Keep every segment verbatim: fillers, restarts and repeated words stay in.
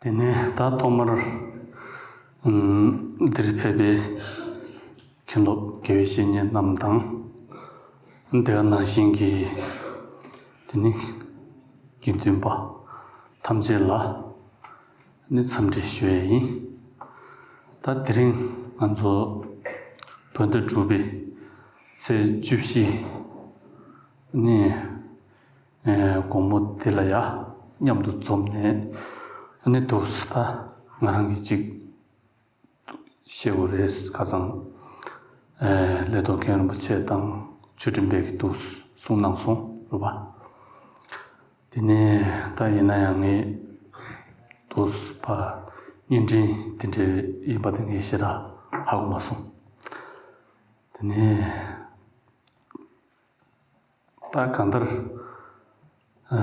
དེ་ནས་ད་ཐོག་མར་ཨམ་འདིར་ཕེབས་པའི་མཁན་སློབ་དགེ་བའི་བཤེས་གཉེན་རྣམས་དང་། དེ་ག་ནང་བཞིན་གྱི་དེ་ནི་དགེ་འདུན་པ་ཐམས་ཅད་ལ་ནི་འཚམས་འདྲི་ཞུ་ཡས་ཡིན། ད་དེ་རིང་ང་ཚོ་བོད་ཟླ་དྲུག་པའི་ཚེས་བཅུ་བཞི་ནི་དགོང་མོ་དེ་ལ་ཡ་མཉམ་དུ་འཛོམས་ནས་ནི་འདུག་ད་ང་རང་གིས་ཅིག་བཤད་དགོས་རེད། ཁ་སང་ལས་ཐོག་མཁན་རིན་པོ་ཆེ་དང་ཆོས་ཁྲིམས་པས་ཀྱི་འདུག་གསུངས་གནང་སོང་རེད་པ། དེ་ནས་ད་ཡིན་ན་ཡང་ངས་དུས་ཕར་བརྙན་འཕྲིན་དེ་འདྲ་ཡིན་པ་དེ་ངས་ཞེ་དྲག་ཧ་གོ་མ་སོང་། དེ་ནས་ད་གང་ལྟར་ཨ་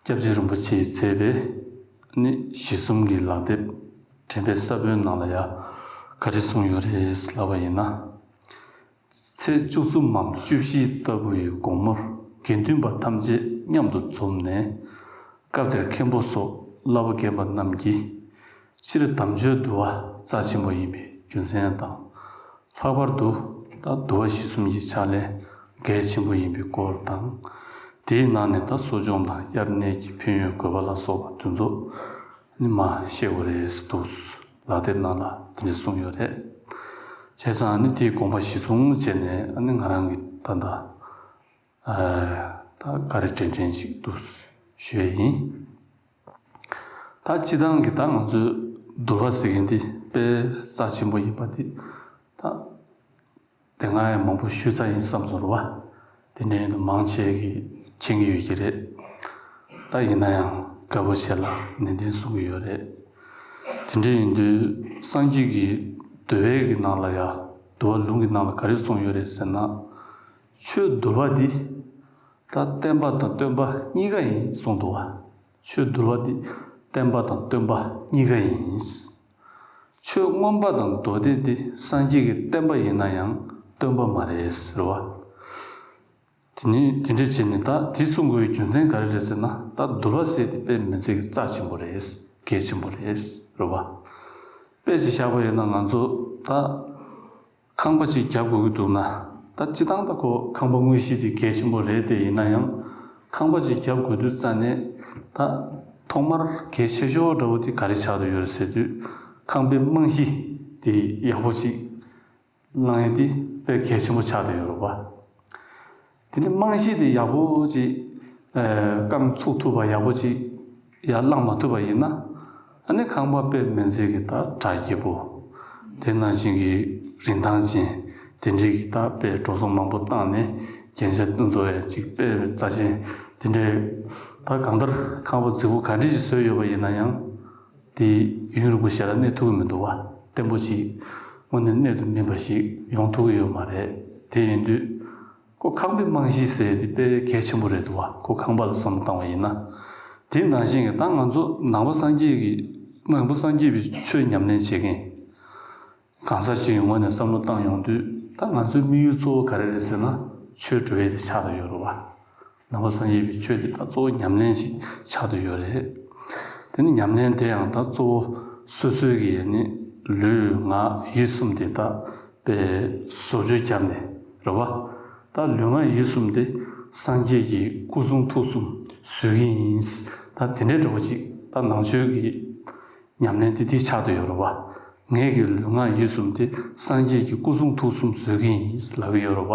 སྐྱབས་རྗེ་རིན་པོ་ཆེས་མཛད་པའི་ནི་གཞི་གསུམ་གྱི་ལག་དེབ་དྲན་པའི་ས་བོན་ནང་ལ་ཡ་ག་རེ་གསུངས་ཡོད་རེད་ལབ་པ་ཡིན་ན། ཚེས་བཅུ་གསུམ་མམ་བཅུ་བཞི་ལྟ་བུའི་དགོང་མོར་དགེ་འདུན་པ་ཐམས་ཅད་མཉམ་དུ་འཛོམས་ནས། སྐབས་དེར་མཁན་པོ་སོགས་བསླབ་པ་མཁས་པ་རྣམས་ཀྱིས་སྤྱིར་དམ་ཆོས་འདུལ་བ་རྩ་ཆེན་པོ་ཡིན་པའི་རྒྱུ་མཚན་དང་། ལྷག་པར་དུ་ད་འདུལ་བ་གཞི་གསུམ་གྱི་ཕྱག་ལེན་གལ་ཆེན་པོ་ཡིན་པའི་སྐོར་དང་། དེའི་ནང་ནས་ད་གསོ་སྦྱོང་དང་དབྱར་གནས་ཀྱི་ཕན་ཡོན་དགོས་པ་ལ་སོགས་པ་དེ་ཚོ་ནི་མར་བཤད་དགོས་རེད་འདུག་ལག་དེབ་ནང་ལ་དེ་འདྲ་གསུངས་ཡོད་རེད། བྱས་ཙང་ནི་དེའི་དགོངས་པ་གཞི་བཟུང་བྱས་ནས་ནི་ང་རང་གིས་ད་ལྟ་ཨ་ད་ག་རེ་དྲན་དྲན་ཞིག་འདུག་ཞུ་ཡས་ཡིན། ད་སྤྱིར་བཏང་གི་ད་ང་ཚོའི་འདུལ་བ་ཟེར་མཁན་འདི་དཔེ་རྩ་ཆེན་པོ་ཡིན་པ་འདི་ད་དེ་སྔ་ཡང་མང་པོ་ཞུས་ཚར་ཡིན་བསམ་སོང་རེད་བ། དེ་འདྲ་ཡིན་དུས་མང་ཆེ་གིས་མཁྱེན་གྱི་ཡོད་ཀྱི་རེད། ད་ཡིན་ན་ཡང་དཀར་པོ་ཞལ་ལག་ནན་ཏན་གསུང་གི་ཡོད་རེད། དེ་འདྲ་ཡིན་དུས་སངས་རྒྱས་ཀྱི་འདུལ་བའི་གི་ནང་ལ་ཡ་འདུལ་བ་ལུང་གི་ནང་ལ་ག་རེ་གསུངས་ཡོད་རེད་ཟེར་ན། ཆོས་འདུལ་བ་འདི་ད་བསྟན་པ་དང་སྟོན་པ་གཉིས་ཀ་ཡིན་གསུངས་འདུག་བ། ཆོས་འདུལ་བ་འདི་བསྟན་པ་དང་སྟོན་པ་གཉིས་ཀ་ཡིན། ཆོས་མངོན་པ་དང་མདོ་སྡེ་འདི་སངས་རྒྱས་ཀྱི་བསྟན་པ་ཡིན་ན་ཡང་སྟོན་པ་མ་རེད་ཟེར་བ། དེ་ནི་དེ་འདྲ་བྱས་ནས་ད་དེ་གསུང་དགོས་པའི་རྒྱུ་མཚན་ག་རེ་རེད་ཟེར་ན། ད་འདུལ་བ་ཟེར་དེ་དཔེ་མི་སྲིད་ཀྱི་རྩ་ཆེན་པོ་རེད། གལ་ཆེན་པོ་རེད་རེད་བ། དཔེ་ཅིག་བཞག་པ་ཡིན་ན་ང་ཚོ་ད་ཁང་པ་ཅིག་རྒྱབ་དགོས་ཀྱི་འདུག་ན། ད་སྤྱིར་བཏང་ད་ཁོ་ཁང་པ་དངོས་གཞི་དེ་གལ་ཆེན་པོ་རེད་དེ། ཡིན་ན་ཡང་ཁང་པ་ཅིག་རྒྱབ་དགོས་དུས་ཙ་ནས་ད་ཐོག་མར་གལ་ཆེ་ཤོས་འདྲ་བོ་དེ་ག་རེ་ཆགས་བསྡད་ཡོད་རེད་ཟེར་དུས། ཁང་པའི་རྨང་གཞི་དེ་ཡག་པོ་ཅིག་བླངས་ཡས་དེ་དཔེ་གལ་ཆེན་པོ་ཆགས་བསྡད་ཡོད་རེད་བ། དེ་ནས་རྨང་གཞི་དེ་ཡག་པོ་ཅིག་ཨ་རྐང་ཚུགས་ཐུབ་པ་ཡག་པོ་ཅིག་ཡར་བླངས་མ་ཐུབ་པ་ཡིན་ན། ཨ་ནི་ཁང་པ་དཔེ་མི་སྲིད་ཀྱི་ད་གྲ་རྒྱས་པོ། དེ་ནང་བཞིན་གྱི་རིན་ཐང་ཅན། དེ་འདྲའི་གི་ད་དཔེ་འགྲོ་སོང་མང་པོ་བཏང་ནས་རྒྱན་ཆ་བཙོང་ཡས་ཅིག་དཔེ་རྩ་ཆེན། དེ་འདྲའི་ད་གང་ལྟར་ཁང་པ་རྫིག་པོ་ག་འདྲ་ཞིག་བཟོས་ཡོད་པ་ཡིན་ན་ཡང་། དེ་ཡུན་རིང་པོ་ཞེ་དྲག་གནས་ཐུབ་ཀྱི་མི་འདུག་བ། བརྟན་པོ་ཞིག་དངོས་གནས་གནད་དུ་སྨིན་པ་ཞིག་ཡོང་ཐུབ་ཀྱི་ཡོད་མ་རེད། དེ་ཡིན་དུས་ཁོ་ཁང་པའི་རྨང་གཞི་ཟེར་དེ་དཔེ་གལ་ཆེན་པོ་རེད་འདུག་བ། ཁོ་ཁང་པ་ལ་བསམ་བློ་བཏང་བ་ཡིན་ན། དེ་ནང་བཞིན་གྱི་ད་ང་ཚོ་ནང་པ་སངས་རྒྱས་ཀྱི་ནང་པ་སངས་རྒྱས་པའི་ཆོས་ཉམས་ལེན་བྱེད་མཁན་གང་ཟག་ཅིག་གི་ངོས་ནས་བསམ་བློ་བཏང་ཡོང་དུས། ད་ང་ཚོའི་དམིགས་ཡུལ་གཙོ་བོ་ག་རེ་རེད་ཟེར་ན། ཆོས་སྒྲུབ་ཡས་དེ་ཆགས་བསྡད་ཡོད་རེད་བ། ནང་པ་སངས་རྒྱས་པའི་ཆོས་དེ་ད་གཙོ་བོ་ཉམས་ལེན་ཅིག་ཆགས་བསྡད་ཡོད་རེད། དེ་ནི་ཉམས་ལེན་དེ་ཡང་ད་གཙོ་བོ་སོ་སོའི་གི་ནི་ལུས་ངག་ཡིད་གསུམ་དེ་ད་དཔེ་བཟོ་བཅོས་བརྒྱབ་ནས་རེད་བ། ད་ལུས་ངག་ཡིད་གསུམ་དེ་སངས་རྒྱས་ཀྱི་སྐུ་གསུང་ཐུགས་གསུམ་བཟོ་གི་ཡིན། ད་དེ་འདྲའི་འདྲ་བོ་ཅིག་ད་ནང་ཆོས་ཀྱི་ཉམས་ལེན་དེ་དེ་ཆགས་བསྡད་ཡོད་རེད་བ། ངེད་ཀྱི་ལུས་ངག་ཡིད་གསུམ་དེ་སངས་རྒྱས་ཀྱི་སྐུ་གསུང་ཐུགས་གསུམ་བཟོ་གི་ཡིན་ལབ་ཀྱི་ཡོད་རེད་བ།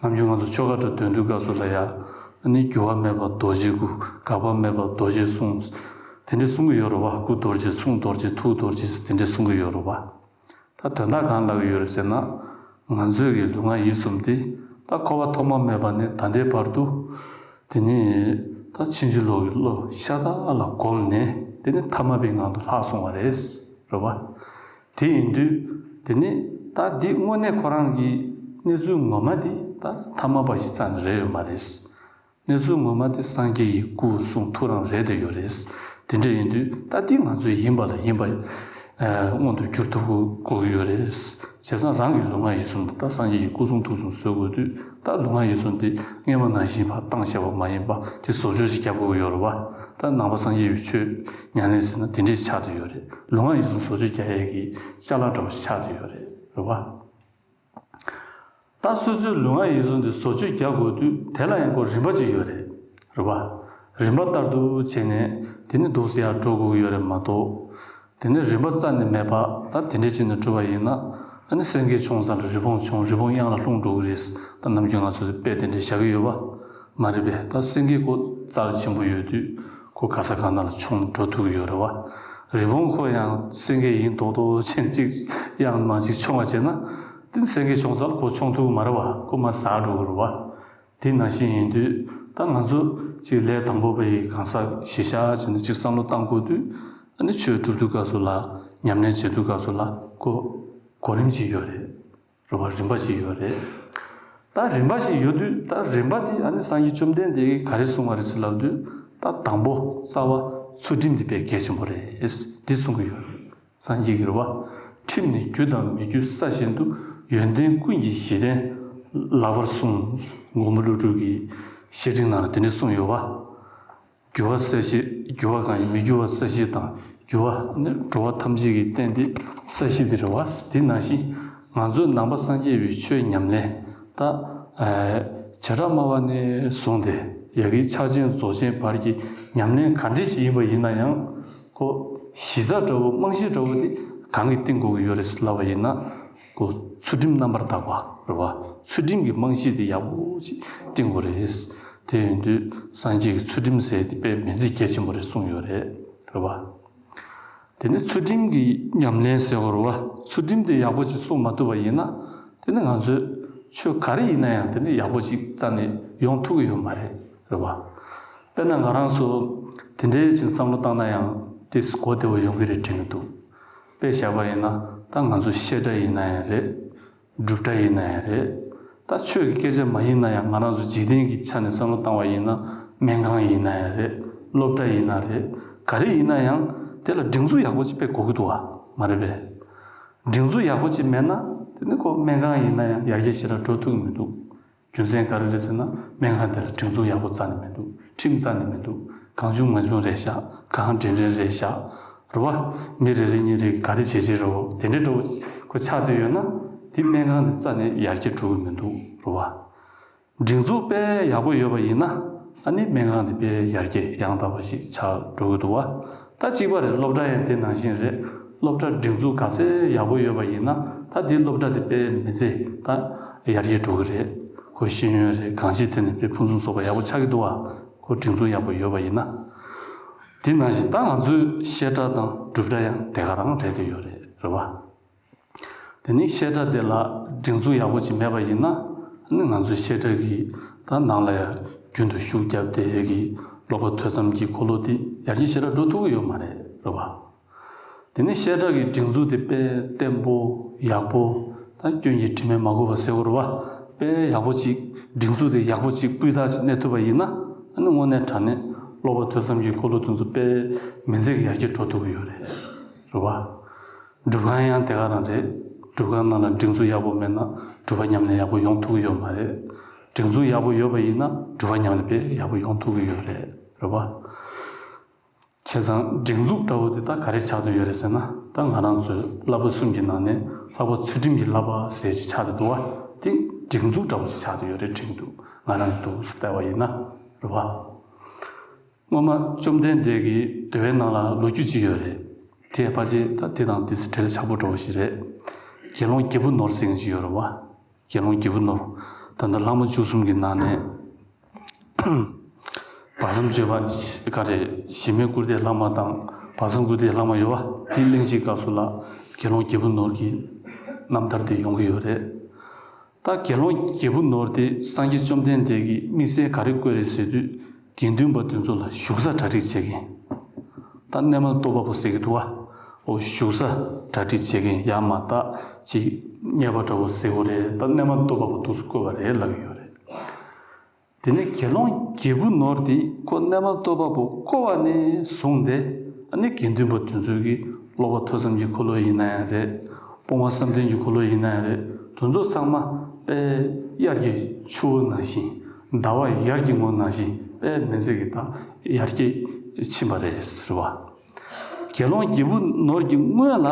ནམ་རྒྱུན་ང་ཚོ་ཆོ་ག་འདྲ་འདོན་དུས་སྐབས་སུ་ལ་ཡ། ཨ་ནི་འགྱུར་བ་མེད་པ་རྡོ་རྗེའི་སྐུ། འགག་པ་མེད་པ་རྡོ་རྗེའི་གསུང་། དེ་འདྲ་གསུང་གི་ཡོད་རེད་བ། སྐུ་རྡོ་རྗེ་གསུང་རྡོ་རྗེ་ཐུགས་རྡོ་རྗེ་དེ་འདྲ་གསུང་གི་ཡོད་རེད་བ། ད་དོན་དག་གང་ལབ་ཀྱི་ཡོད་རེད་ཟེར་ན། ང་ཚོའི་གི་ལུས་ངག་ཡིད་གསུམ་དེ་ད་འཁོར་བ་ཐོག་མ་མེད་པ་ནས་ད་ལྟའི་བར་དུ། དེ་ནས་ད་ཕྱིན་ཅི་ལོག་གི་བློ་ཤ་སྟག་ལ་བསྒོམས་ནས། དེ་ནས་ཐ་མལ་པའི་ངང་དུ་ལྷག་སོང་བ་རེད། རེད་བ། དེ་ཡིན་དུས་དེ་ནས་ད་འདི་དངོས་གནས་ཁོ་རང་གི་གནས་ཚུལ་ངོ་མ་དེ་ད་ཐ་མལ་པ་ཞིག་རྩ་ནས་རེད་ཡོད་མ་རེད། གནས་ཚུལ་ངོ་མ་དེ་སངས་རྒྱས་ཀྱི་སྐུ་གསུང་ཐུགས་རང་རེད་དེ་ཡོད་རེད། དེ་འདྲ་ཡིན་དུས་ད་འདི་ང་ཚོས་ཡིན་པ་ལ་ཡིན་པ། མངོན་དུ་འགྱུར་ཐུབ་དགོས་ཀྱི་ཡོད་རེད། བྱས་ཙང་རང་གི་ལུས་ངག་ཡིད་གསུམ་དེ་ད་སངས་རྒྱས་ཀྱི་སྐུ་གསུང་ཐུགས་གསུམ་བཟོ་དགོས་དུས། ད་ལུས་ངག་ཡིད་གསུམ་དེ་སྔོན་མ་ནང་བཞིན་ཕར་བཏང་བཞག་པ་མ་ཡིན་པ་དེ་བཟོ་བཅོས་ཤིག་རྒྱག་དགོས་ཀྱི་ཡོད་རེད་བ། ད་ནང་པ་སངས་རྒྱས་པའི་ཆོས་ཉམས་ལེན་ཟེར་ན་དེ་འདྲས་ཆགས་བསྡད་ཡོད་རེད། ལུས་ངག་ཡིད་གསུམ་བཟོ་བཅོས་རྒྱག་ཡས་ཀྱི་ཅ་ལག་འདྲ་བོ་ཞིག་ཆགས་བསྡད་ཡོད་རེད། རེད་བ། ད་སོ་སོའི་ལུས་ངག་ཡིད་གསུམ་དེ་བཟོ་བཅོས་རྒྱག་དགོས་དུས་དེ་ལ་ཡང་ཁོ་རིམ་པ་ཅིག་ཡོད་རེད། རེད་བ། རིམ་པ་ལྟར་དུ་བྱས་ནས་དེ་ནི་འདུག་སེ་ཡར་འགྲོ་དགོས་ཀྱི་ཡོད་རེད་མ་གཏོགས། དེ་ནི་རིམ་པ་རྩ་ནས་མེད་པ་ད་དེ་འདྲས་བྱས་ནས་བསྒྲུབས་པ་ཡིན་ན། ཨ་ནི་སེང་གེ་མཆོང་ས་ལ་རི་བོང་མཆོང་། རི་བོང་གཡང་ལ་ལྷུང་འགྲོ་གི་རེད། ད་ནམ་རྒྱུན་ང་ཚོས་དཔེ་དེ་འདྲས་བཞག་གི་ཡོད་པ། མ་རེད་པས། ད་སེང་གེ་ཁོ་རྩ་ཆེན་པོ་ཡོད་དུས་ཁོ་ག་ས་ག་ན་ལ་མཆོང་འགྲོ་ཐུབ་ཀྱི་ཡོད་རེད་བ། རི་བོང་ཁོ་ཡང་སེང་གེ་ཡིན་མདོག་མདོག་བྱས་ཅིག་གཡང་མ་ཅིག་མཆོང་བ་བྱས་ན། དེ་ནི་སེང་གེ་མཆོང་ས་ལ་ཁོ་མཆོང་ཐུབ་ཀྱི་མ་རེད་བ། ཁོ་མར་ཟག་འགྲོ་གི་རེད་བ། དེ་ནང་བཞིན་ཡིན་དུས་ད་ང་ཚོ་ཅིག་ལས་དང་པོ་པ་ཡི་གང་ཟག་གཞི་བཞག་བྱས་ནས་ཅིག་བསམ་བློ་བཏང་དགོས་དུས། ཨ་ནི་ཆོས་སྒྲུབ་དུས་སྐབས་སུ་ལ། ཉམས་ལེན་བྱེད་དུས་སྐབས་སུ་ལ་ཁོ་གོ་རིམ་ཅིག་ཡོད་རེད། རེད་བ། རིམ་པ་ཞིག་ཡོད་རེད། ད་རིམ་པ་ཞིག་ཡོད་དུས་ད་རིམ་པ་དེ་ཨ་ནི་སངས་རྒྱས་བཅོམ་ལྡན་འདས་ཀྱིས་ག་རེ་གསུངས་པ་རེད་ཟེར་ལབ་དུས། ད་དང་པོ་རྩ་བ་ཚུལ་ཁྲིམས་དེ་དཔེ་གལ་ཆེན་པོ་རེད། འདི་གསུང་གི་ཡོད་རེད། སངས་རྒྱས་ཀྱིས་རེད་བ། ཁྲིམས་ནི་རྒྱུ་དང་མི་རྒྱུའི་ས་བཞིན་དུ། ཡོན་ཏན་ཀུན་གྱི་གཞི་རྟེན་ལགས་པར་གསུངས། མགོན་པོ་ཀླུ་སྒྲུབ་ཀྱི་བཤེས་སྤྲིང་ནང་ལ་དེ་འདྲ་གསུངས་ཡོད་བ། རྒྱུ་བ་ས་གཞི། རྒྱུ་བ་གང་ཡིན། མི་རྒྱུ་བ་ས་གཞི་དང་། རྒྱུ་བ་ནི་འགྲོ་བ་ཐམས་ཅད་ཀྱི་རྟེན་དེ་ས་གཞི་དེ་རེད་བ། དེ་ནང་བཞིན་ང་ཚོའི་ནང་པ་སངས་རྒྱས་པའི་ཆོས་ཉམས་ལེན་ད། ཨ། བྱེ་བྲག་སྨྲ་བ་ནས་བཟུང་སྟེ་ཡ་གི་ཕྱག་ཆེན་རྫོགས་ཆེན་བར་གྱི་ཉམས་ལེན་ག་འདྲ་ཞིག་ཡིན་པ་ཡིན་ན་ཡང་། ཁོ་གཞི་རྩ་འདྲ་བོ་རྨང་གཞི་འདྲ་བོ་དེ་གང་གིས་བཏིང་དགོས་ཀྱི་ཡོད་རེད་ལབ་པ་ཡིན་ན། ཁོ་ཚུལ་ཁྲིམས་རྣམ་པར་དག་པ་རེད་བ། ཚུལ་ཁྲིམས་ཀྱི་རྨང་གཞི་དེ་ཡག་པོ་ཞིག་བཏིང་དགོས་རེད། དེ་ཡིན་དུས་སངས་རྒྱས་ཀྱིས་ཚུལ་ཁྲིམས་ཟེར་དེ་དཔེ་མི་ཚེ་གལ་ཆེན་པོ་རེད་གསུངས་ཡོད་རེད། རེད་བ། དེ་ནས་ཚུལ་ཁྲིམས་ཀྱི་ཉམས་ལེན་ཟེར་དགོས་རེད་བ། ཚུལ་ཁྲིམས་དེ་ཡག་པོ་ཞིག་སྲུང་མ་ཐུབ་པ་ཡིན་ན། དེ་ནི་ང་ཚོས་ཆོས་ག་རེ་ཡིན་ན་ཡང་དེ་ནི་ཡག་པོ་ཞིག་རྩ་ནས་ཡོང་ཐུབ་ཀྱི་ཡོད་མ་རེད། རེད་བ། དཔེར་ན་ང་རང་ཚོ་དེ་འདྲའི་ཅིག་བསམ་བློ་བཏང་ན་ཡང་དེ་གོ་བདེ་བོ་ཡོང་གི་རེད་དྲན་གྱི་འདུག་དཔེ་བཞག་པ་ཡིན་ན་ད་ང་ཚོ་བཤད་གྲྭ་ཡིན་ན་ཡང་རེད། སྒྲུབ་གྲྭ་ཡིན་ན་ཡང་རེད། ད་ཆོས་ཀྱི་སྐད་ཆ་མ་ཡིན་ན་ཡང་ང་རང་ཚོ་འཇིག་རྟེན་གྱི་ཆ་ནས་བསམ་བློ་བཏང་བ་ཡིན་ན། སྨན་ཁང་ཡིན་ན་ཡང་རེད། སློབ་གྲྭ་ཡིན་ན་རེད། ག་རེ་ཡིན་ན་ཡང་དེ་ལ་སྒྲིག་འཛུགས་ཡག་པོ་ཅིག་དཔེ་དགོས་ཀྱི་འདུག་བ། མ་རེད་པས། སྒྲིག་འཛུགས་ཡག་པོ་ཅིག་མེད་ན་དེ་ནི་ཁོ་སྨན་ཁང་ཡིན་ན་ཡང་ཡར་རྒྱས་ཞེ་དྲག་འགྲོ་ཐུབ་ཀྱི་མི་འདུག་རྒྱུ་མཚན་ག་རེ་རེད་ཟེར་ན། སྨན་ཁང་དེ་ལ་སྒྲིག་འཛུགས་ཡག་པོ་རྩ་ནས་མི་འདུག་ཁྲིམས་རྩ་ནས་མི་འདུག་གང་བྱུང་མ་བྱུང་རེད་བཞག་གང་དྲན་དྲན་རེད་བཞག་རེད་བ། མི་རེ་རེ་གཉིས་རེ་ག་རེ་བྱེད་བྱེད་རེད་བ། དེ་འདྲའི་འདྲ་བོ་ཁོ་ཆགས་བསྡད་ཡོད་ན། དེ་སྨན་ཁང་དེ་རྩ་ནས་ཡར་རྒྱས་འགྲོ་གི་མི་འདུག་རེད་བ། སྒྲིག་འཛུགས་དཔེ་ཡག་པོ་ཡོད་པ་ཡིན་ན། ཨ་ནི་སྨན་ཁང་དེ་དཔེ་ཡར་རྒྱས་ཡང་དག་པ་ཞིག་ཆགས་འགྲོ་གི་འདུག་བ། ད་གཅིག་པ་རེད། སློབ་གྲྭ་ཡང་དེ་ནང་བཞིན་རེད། སློབ་གྲྭ་སྒྲིག་འཛུགས་ག་ཚད་ཡག་པོ་ཡོད་པ་ཡིན་ན། ད་དེ་སློབ་གྲྭ་དེ་དཔེ་མི་ཚེ་ད་ཡར་རྒྱས་འགྲོ་གི་རེད། ཁོ་ཤེས་ཡོན་རེད། གང་ཅིའི་ཐད་ནས་དཔེ་ཕུན་སུམ་ཚོགས་པ་ཡག་པོ་ཆགས་ཀྱི་འདུག་བ། ཁོ་སྒྲིག་འཛུགས་ཡག་པོ་ཡོད་པ་ཡིན་ན། དེ་ནང་བཞིན་ད་ང་ཚོའི་བཤད་གྲྭ་དང་སྒྲུབ་གྲྭ་ཡང་དེ་ག་རང་རེད་དེ་ཡོད་རེད། རེད་བ། དེ་ནི་བཤད་གྲྭ་དེ་ལ་སྒྲིག་འཛུགས་ཡག་པོ་ཅིག་མེད་པ་ཡིན་ན། ནི་ང་ཚོའི་བཤད་གྲྭ་གི་ད་ནང་ལ་ཡང་རྒྱུན་དུ་ཤུགས་བརྒྱབ་སྟེ་གི་སློབ་པ་ཐོས་བསམ་གྱི་འཁོར་ལོ་དེ་ཡར་རྒྱས་ཞེ་དྲག་འགྲོ་ཐུབ་ཀྱི་ཡོད་མ་རེད། རེད་བ། དེ་ནི་བཤད་གྲྭ་གི་སྒྲིག་འཛུགས་དེ་དཔེ་བརྟན་པོ་ཡག་པོ། ད་སྐྱོན་གྱི་དྲི་མས་མ་གོས་པ་ཟེར་དགོས་རེད་བ། དཔེ་ཡག་པོ་ཅིག་སྒྲིག་འཛུགས་དེ་ཡག་པོ་ཅིག་སྤུས་དག་ཅིག་གནས་ཐུབ་པ་ཡིན་ན། ནི་དངོས་གནས་དྲང་གནས་སློབ་པ་ཐོས་བསམ་གྱི་འཁོར་ལོ་དེ་ཚོ་དཔེ་མི་ཚེ་གི་ཡར་རྒྱས་འགྲོ་ཐུབ་ཀྱི་ཡོད་རེད། རེད་བ། སྒྲུབ་ཁང་ཡང་དེ་ག་རང་རེད། སྒྲུབ་ཁང་ནང་ལ་སྒྲིག་འཛུགས་ཡག་པོ་མེད་ན་སྒྲུབ་པ་ཉམས་ལེན་ཡག་པོ་ཡོང་ཐུབ་ཀྱི་ཡོད་མ་རེད། སྒྲིག་འཛུགས་ཡག་པོ་ཡོད་པ་ཡིན་ན་སྒྲུབ་པ་ཉམས་ལེན་དཔེ་ཡག་པོ་ཡོང་ཐུབ་ཀྱི་ཡོད་རེད། རེད་བ། བྱས་ཙང་སྒྲིག་འཛུགས་འདྲ་བོ་དེ་ད་ག་རེ་ཆགས་བསྡད་ཡོད་རེད་ཟེར་ན། ད་ང་རང་ཚོའི་བསླབ་པ་གསུམ་གྱི་ནང་ནས་བསླབ་པ་ཚུལ་ཁྲིམས་ཀྱི་བསླབ་པ་ཟེར་ཅིག་ཆགས་བསྡད་འདུག་བ། དེ་སྒྲིག་འཛུགས་འདྲ་བོ་ཞིག་ཆགས་བསྡད་ཡོད་རེད་དྲན་གྱི་འདུག་ང་རང་གི་འདུག་སེ་བལྟས་པ་ཡིན་ན། རེད་བ། སྔོན་མ་བཅོམ་ལྡན་འདས་ཀྱི་འདུལ་བའི་ནང་ལ་ལོ་རྒྱུས་ཅིག་ཡོད་རེད། དེ་ཕལ་ཆེར་ད་དེ་དང་དེ་འབྲེལ་ཆགས་པོ་འདྲ་བོ་ཞིག་རེད། དགེ་སློང་རྒྱལ་བུ་ནོར་ཟེར་མཁན་ཅིག་ཡོད་རེད་བ། དགེ་སློང་རྒྱལ་བུ་ནོར། ད་ལྟ་ལྷག་མ་བཅུ་གསུམ་གྱི་ནང་ནས། བར་མཚམས་གཅོད་པ་ག་རེ་གཞི་མེད་སྐུར་འདེབས་ལྷག་མ་དང་། བར་མཚམས་སྐུར་འདེབས་ལྷག་མ་ཡོད་བ། དེའི་གླེང་གཞིའི་སྐབས་སུ་ལ་དགེ་སློང་རྒྱལ་བུ་ནོར་གྱི་རྣམ་ཐར་དེ་ཡོང་གི་ཡོད་རེད། ད་དགེ་སློང་རྒྱལ་བུ་ནོར་དེ་སངས་རྒྱས་བཅོམ་ལྡན་འདས་ཀྱིས་དམིགས་བསལ་ག་རེ་བཀོད་རེད་ཟེར་དུས། དགེ་འདུན་པ་དེ་ཚོ་ལ་བཞུགས་ས་གྲ་སྒྲིག་བྱེད་མཁན། ད་གནས་མལ་སྟོབས་པ་པོ་ཟེར་གྱི་འདུག་བ། འོ་བཞུགས་ས་གྲ་སྒྲིག་བྱེད་མཁན་ཡང་མ་དག་ཅིག་གཉེར་པ་འདྲ་བོ་ཟེར་དགོས་རེད། ད་གནས་མལ་སྟོབས་པ་པོ་འདུག་སེ་བསྐོས་པ་རེད་ལབ་ཀྱི་ཡོད་རེད། དེ་ནས་དགེ་སློང་རྒྱལ་བུ་ནོར་དེ་ཁོ་གནས་མལ་སྟོབས་པ་པོ་བསྐོས་པ་ནས་བཟུང་སྟེ། ཨ་ནི་དགེ་འདུན་པ་དེ་ཚོ་གིས་ ཀློག་པ་ཐོས་བསམ་གྱི་འཁོར་ལོ་ཡིན་ན་ཡང་རེད། སྤོང་བ་བསམ་གཏན་གྱི་འཁོར་ལོ་ཡིན་ན་ཡང་རེད། དེ་ཚོ་ཚང་མ་དཔེ་དབྱར་གྱི་ཆུ་བོ་ནང་བཞིན། ཟླ་བ་ཡར་གྱི་ངོ་ནང་བཞིན་དཔེ་མི་ཚེ་གི་ད་ཡར་རྒྱས་ཕྱིན་པ་རེད་ཟེར་བ། དགེ་སློང་རྒྱལ་པོ་ནོར་གྱི་སྔོན་ལ་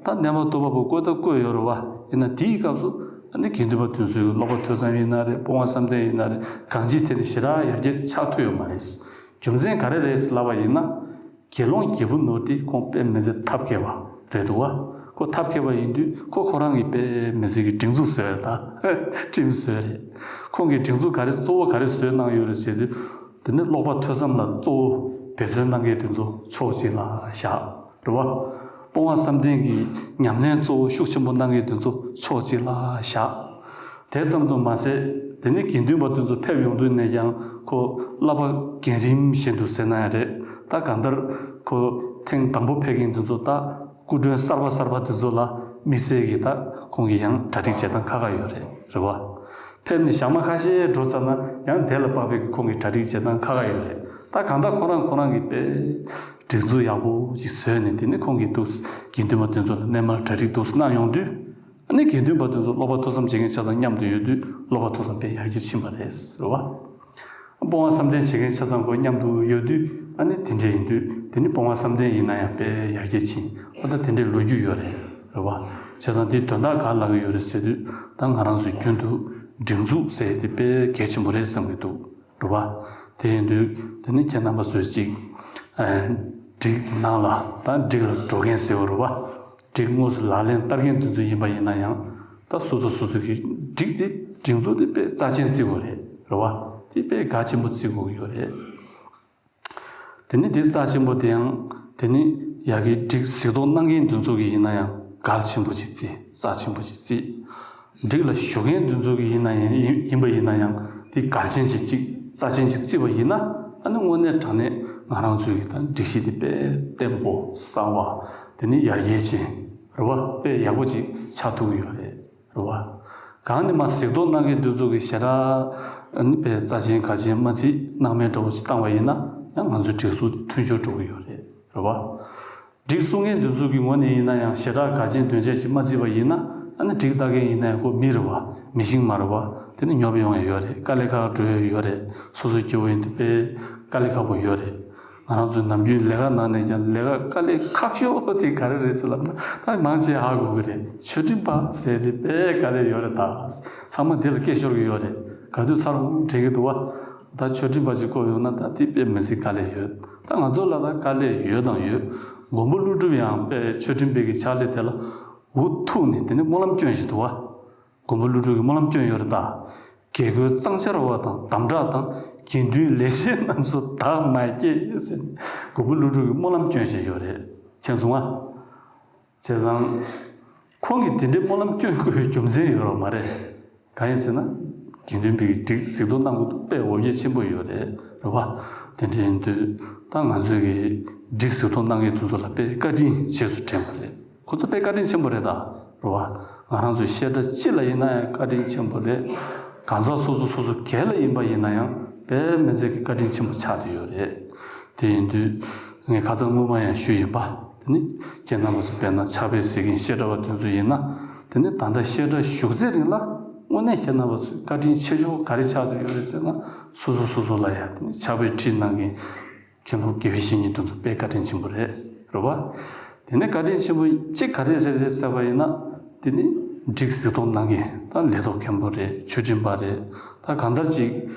ད་ནད་པ་ལྟོ་བ་པོ་བཀོད་ད་བཀོད་ཡོད་རེད་བ། ཡིན་ན་དེའི་སྐབས་སུ་ཨ་ནི་དགེ་འདུན་པ་དེ་ཚོའི་ཀློག་པ་ཐོས་བསམ་ཡིན་ན་རེད། སྤོང་བ་བསམ་གཏན་ཡིན་ན་རེད། གང་ཅིའི་ཐད་ནས་ཞེ་དྲག་ཡར་རྒྱས་ཆགས་ཐུབ་ཡོད་མ་རེད། རྒྱུ་མཚན་ག་རེ་རེད་ལབ་པ་ཡིན་ན། དགེ་སློང་རྒྱལ་པོ་ནོར་དེ་ཁོང་དཔེ་མི་སྲིད་ཐབས་མཁས་པ་རེད་འདུག་བ། ཁོ་ཐབས་མཁས་པ་ཡིན་དུས་ཁོ་ཁོ་རང་གིས་དཔེ་མི་སྲིད་ཀྱི་སྒྲིག་འཛུགས་བཟོས་རེད་ད། ཁྲིམས་བཟོས་རེད། ཁོང་གིས་སྒྲིག་འཛུགས་ག་རེ་གཙོ་བོ་ག་རེ་བཟོས་གནང་ཡོད་རེད་ཟེར་དུས། དེ་ནི་ཀློག་པ་ཐོས་བསམ་ལ་གཙོ་བོ་འབད་བརྩོན་གནང་མཁན་དེ་ཚོ་ཕྱོགས་གཅིག་ལ་བཞག་རེད་བ། སྤོང་བ་བསམ་གཏན་གྱི་ཉམས་ལེན་གཙོ་བོ་ཤུགས་ཆེན་པོ་གནང་མཁན་དེ་ཚོ་ཕྱོགས་གཅིག་ལ་བཞག་དེ་ཙམ་དུ་མ་ཟད། དེ་ནི་དགེ་འདུན་པ་དེ་ཚོ་ཕེབས་ཡོང་དུས་ནས་ཀྱང་ཁོ་བསླབ་པ་རྒན་རིམ་བཞིན་དུ་ཟེར་ན་ཡང་རེད། ད་གང་ལྟར་ཁོ་ཐེངས་དང་པོ་ཕེབས་མཁན་དེ་ཚོ་ད་སྐུ་མགྲོན་གསར་པ་གསར་པ་དེ་ཚོ་ལ་དམིགས་བསལ་གྱི་ད་ཁོང་གིས་ཡང་གྲ་སྒྲིག་བྱེད་སྟངས་ཁག་ཁག་ཡོད་རེད། རེད་བ། ཕེབས་ནས་ཞག་མ་ཁ་ཤས་འགྲོ་ཚར་ན་ཡང་དེ་ལ་དཔག་པའི་གི་ཁོང་གིས་གྲ་སྒྲིག་བྱེད་སྟངས་ཁག་ཁག་ཡོད་རེད། ད་གང་ལྟར་ཁོ་རང་ཁོ་རང་གིས་དཔེ་སྒྲིག་འཛུགས་ཡག་པོ་ཞིག་བཟོས་ནས། དེ་ནི་ཁོང་གིས་འདུག་དགེ་འདུན་པ་དེ་ཚོ་ལ་སྣེ་མར་གྲ་སྒྲིག་འདུག་གནང་ཡོང་དུས། ཨ་ནི་དགེ་འདུན་པ་དེ་ཚོ་ཀློག་པ་ཐོས་བསམ་བྱེད་མཁན་ཆ་ཚང་མཉམ་དུ་ཡོད་དུས་ཀློག་པ་ཐོས་བསམ་དཔེ་ཡར་རྒྱས་ཕྱིན་པ་རེད། རེད་བ། སྤོང་བ་བསམ་གཏན་བྱེད་མཁན་ཆ་ཚང་ཁོ་མཉམ་དུ་ཡོད་དུས། ཨ་ནི་དེ་འདྲ་ཡིན་དུས་དེ་ནི་སྤོང་བ་བསམ་གཏན་ཡིན་ན་ཡང་དཔེ་ཡར་རྒྱས་ཕྱིན། ཨ་ད་དེ་འདྲའི་ལོ་རྒྱུས་ཡོད་རེད། རེད་བ། བྱས་ཙང་དེའི་དོན་དག་ག་ལ་གི་ཡོད་རེད་ཟེར་དུས། ད་ང་རང་ཚོའི་རྒྱུན་དུ་སྒྲིག་འཛུགས་ཟེར་དེ་དཔེ་གལ་ཆེན་པོ་རེད་བསམ་གྱི་འདུག་རེད་བ། དེ་ཡིན་དུས་དེ་ནི་ཁྱེད་རྣམ་པ་ཚོས་ཅིག་ཨ་སྒྲིག་གི་ནང་ལ་ད་སྒྲིག་ལ་འགྲོ་མཁན་ཟེར་བ་རེད་བ། སྒྲིག་དངོས་སུ་ལག་ལེན་བསྟར་མཁན་དེ་ཚོ་ཡིན་པ་ཡིན་ན་ཡང་། ད་སོ་སོ་སོ་སོ་གི་སྒྲིག་དེ་སྒྲིག་འཛུགས་དེ་དཔེ་རྩ་ཆེན་བརྩི་དགོས་རེད། རེད་བ། དེ་དཔེ་གལ་ཆེན་པོ་བརྩི་དགོས་ཀྱི་ཡོད་རེད། དེ་ནི་དེ་རྩ་ཆེན་པོ་དེ་ཡང་། དེ་ནི་ཡ་གི་སྒྲིག་གཟིགས་རྟོག་གནང་མཁན་དེ་ཚོ་གི་ཡིན་ན་ཡང་གལ་ཆེན་པོ་ཅིག་བརྩི། རྩ་ཆེན་པོ་ཅིག་བརྩི། སྒྲིག་ལ་ཞུགས་མཁན་དེ་ཚོ་གི་ཡིན་ན་ཡང་ཡིན་ཡིན་པ་ཡིན་ན་ཡང་དེ་གལ་ཆེན་ཅིག་ཅིག་རྩ་ཆེན་ཅིག་བརྩིས་པ་ཡིན་ན། ཨ་ནི་དངོས་གནས་དྲང་གནས་ང་རང་ཚོའི་གི་ད་སྒྲིག་གཞི་དེ་དཔེ་བརྟན་པོ་གསར་བ། དེ་ནི་ཡར་རྒྱས་ཅན། རེད་བ། དཔེ་ཡག་པོ་ཅིག་ཆགས་ཐུབ་ཀྱི་ཡོད་རེད། རེད་བ། གང་ནས་མ་གཟིགས་རྟོག་གནང་མཁན་དེ་ཚོ་གི་ཞེ་དྲག་ཨ་ནི་དཔེ་རྩ་ཆེན་གལ་ཆེན་མ་བརྩིས། སྣང་མེད་འདྲ་བོ་ཅིག་བཏང་བ་ཡིན་ན་ཡང་ང་ཚོའི་སྒྲིག་འཛུགས་དེ་མཐུན་སྦྱོར་འགྲོ་གི་ཡོད་རེད། རེད་བ། སྒྲིག་སྲུང་མཁན་དེ་ཚོ་གི་ངོས་ནས་ཡིན་ན་ཡང་ཞེ་དྲག་གལ་ཆེན་དོན་ཆེན་ཅིག་མ་བརྩིས་པ་ཡིན་ན། ཨ་ནི་སྒྲིག་ལྟ་མཁན་ཡིན་ན་ཡང་ཁོ་མི་རེད་བ། མི་ཤིང་མ་རེད་བ། དེ་ནི་ཉོབ་ཡོང་ཡ་ཡོད་རེད། དཀའ་ལས་ཁག་འགྲོ་ཡ་ཡོད་རེད། སོ་སོ་སྐྱེ་བོ་ཡིན་དུས་དཔེ་དཀའ་ལས་ཁག་པོ་ཡོད་རེད། ང་རང་ཚོའི་ནམ་རྒྱུན་ལས་ཀ་ནང་ནས་ཀྱང་ལས་ཀ་དཀའ་ལས་ཁག་ཤོས་དེ་ག་རེ་རེད་ཟེར་ལབ་ན། ད་མང་ཆེ་ཧ་གོ་གི་རེད། ཆོས་ཁྲིམས་པ་ཟེར་དེ་དཔེ་དཀའ་ལས་ཡོད་རེད་ད། ཚང་མ་དེ་ལ་སྐད་ཤོར་གི་ཡོད་རེད། ག་དུས་ཚར་འོང་དྲན་གི་འདུག་བ། ད་ཆོས་ཁྲིམས་པ་ཅིག་བསྐོ་ཡོང་ན་ད་དེ་དཔེ་མི་སྲིད་དཀའ་ལས་ཡོད། ད་ང་ཚོ་ལ་ད་དཀའ་ལས་ཡོད་དང་ཡོད། མགོན་པོ་ཀླུ་སྒྲུབ་ཡང་དཔེ་ཆོས་ཁྲིམས་པའི་གི་ཕྱག་ལས་དེ་ལ་འུ་ཐུག་ནས་དེ་ནས་སྨོན་ལམ་སྐྱོན་བཞིན་འདུག་བ། མགོན་པོ་ཀླུ་སྒྲུབ་ཀྱིས་སྨོན་ལམ་སྐྱོན་ཡོད་རེད་ད། རྒྱལ་སྒོའི་གཙང་ཆར་བ་དང་དམ་དྲག་དང་། དགེ་འདུན་ལས་བྱེད་རྣམས་སུ་བདག་མ་སྐྱེས་ཟེར་ནས་མགོན་པོ་ཀླུ་སྒྲུབ་ཀྱིས་སྨོན་ལམ་སྐྱོན་བཞིན་ཡོད་རེད། མཁྱེན་སོང་ང་། བྱས་ཙང་། ཁོང་གིས་དེ་འདྲའི་སྨོན་ལམ་སྐྱོན་དགོས་པའི་རྒྱུ་མཚན་ཡོད་རོགས་མ་རེད། གང་ཡིན་ཟེར་ན། དགེ་འདུན་པའི་སྒྲིག་གཟིགས་རྟོག་གནང་དགོས་དཔེ་འོ་བརྒྱལ་ཆེན་པོ་ཡོད་རེད། རེད་བ། དེ་འདྲ་ཡིན་དུས་ད་ང་ཚོས་ཀྱི་སྒྲིག་གཟིགས་རྟོག་གནང་མཁན་དེ་ཚོ་ལ་དཔེ་བཀའ་དྲིན་རྗེས་སུ་དྲན་པ་རེད། ཁོ་ཚོ་དཔེ་བཀའ་དྲིན་ཆེན་པོ་རེད་ད། རེད་བ། ང་རང་ཚོའི་བཤད་གྲྭ་སྤྱི་ལ་ཡིན་ན་ཡང་བཀའ་དྲིན་ཆེན་པོ་རེད། གང་ཟག་སོ་སོ་སོ་སོ་སྒེར་ལ་ཡིན་པ་ཡིན་ན་ཡང་དཔེ་མི་ཚད་ཀྱི་བཀའ་དྲིན་ཆེན་པོ་ཆགས་བསྡད་ཡོད་རེད། དེ་ཡིན་དུས་ངས་ཁ་སང་སྔོན་མ་ཡང་ཞུས་ཡིན་པ། དེ་ནི་ཁྱེད་རྣམ་པ་ཚོ་དཔེར་ན་ཕྱག་དཔེ་གཟིགས་མཁན་བཤད་གྲྭ་བ་དེ་ཚོ་ཡིན་ན། དེ་ནི་ད་ལྟ་བཤད་གྲྭ་བཞུགས་ཚད་རིང་ལ་དངོས་གནས་ཁྱེད་རྣམ་པ་ཚོས་བཀའ་དྲིན་ཆེ་ཤོས་ག་རེ་ཆགས་བསྡད་ཡོད་རེད་ཟེར་ན། སོ་སོ་སོ་སོ་ལ་ཡང་དེ་ནི་ཕྱག་དཔེ་ཁྲིད་གནང་མཁན་མཁན་སློབ་དགེ་བའི་བཤེས་གཉེན་དེ་ཚོ་དཔེ་བཀའ་དྲིན་ཆེན་པོ་རེད། རེད་བ། དེ་ནས་བཀའ་དྲིན་ཆེན་པོ་གཅིག་ག་རེ་རེད་རེད་ཟེར་བ་ཡིན་ན། དེ་ནི་སྒྲིག་གཟིགས་རྟོག་གནང་མཁན་ད་ལས་ཐོག་མཁན་པོ་རེད། ཆོས་ཁྲིམས་པ་རེད། ད་གང་ལྟར་ཅིག་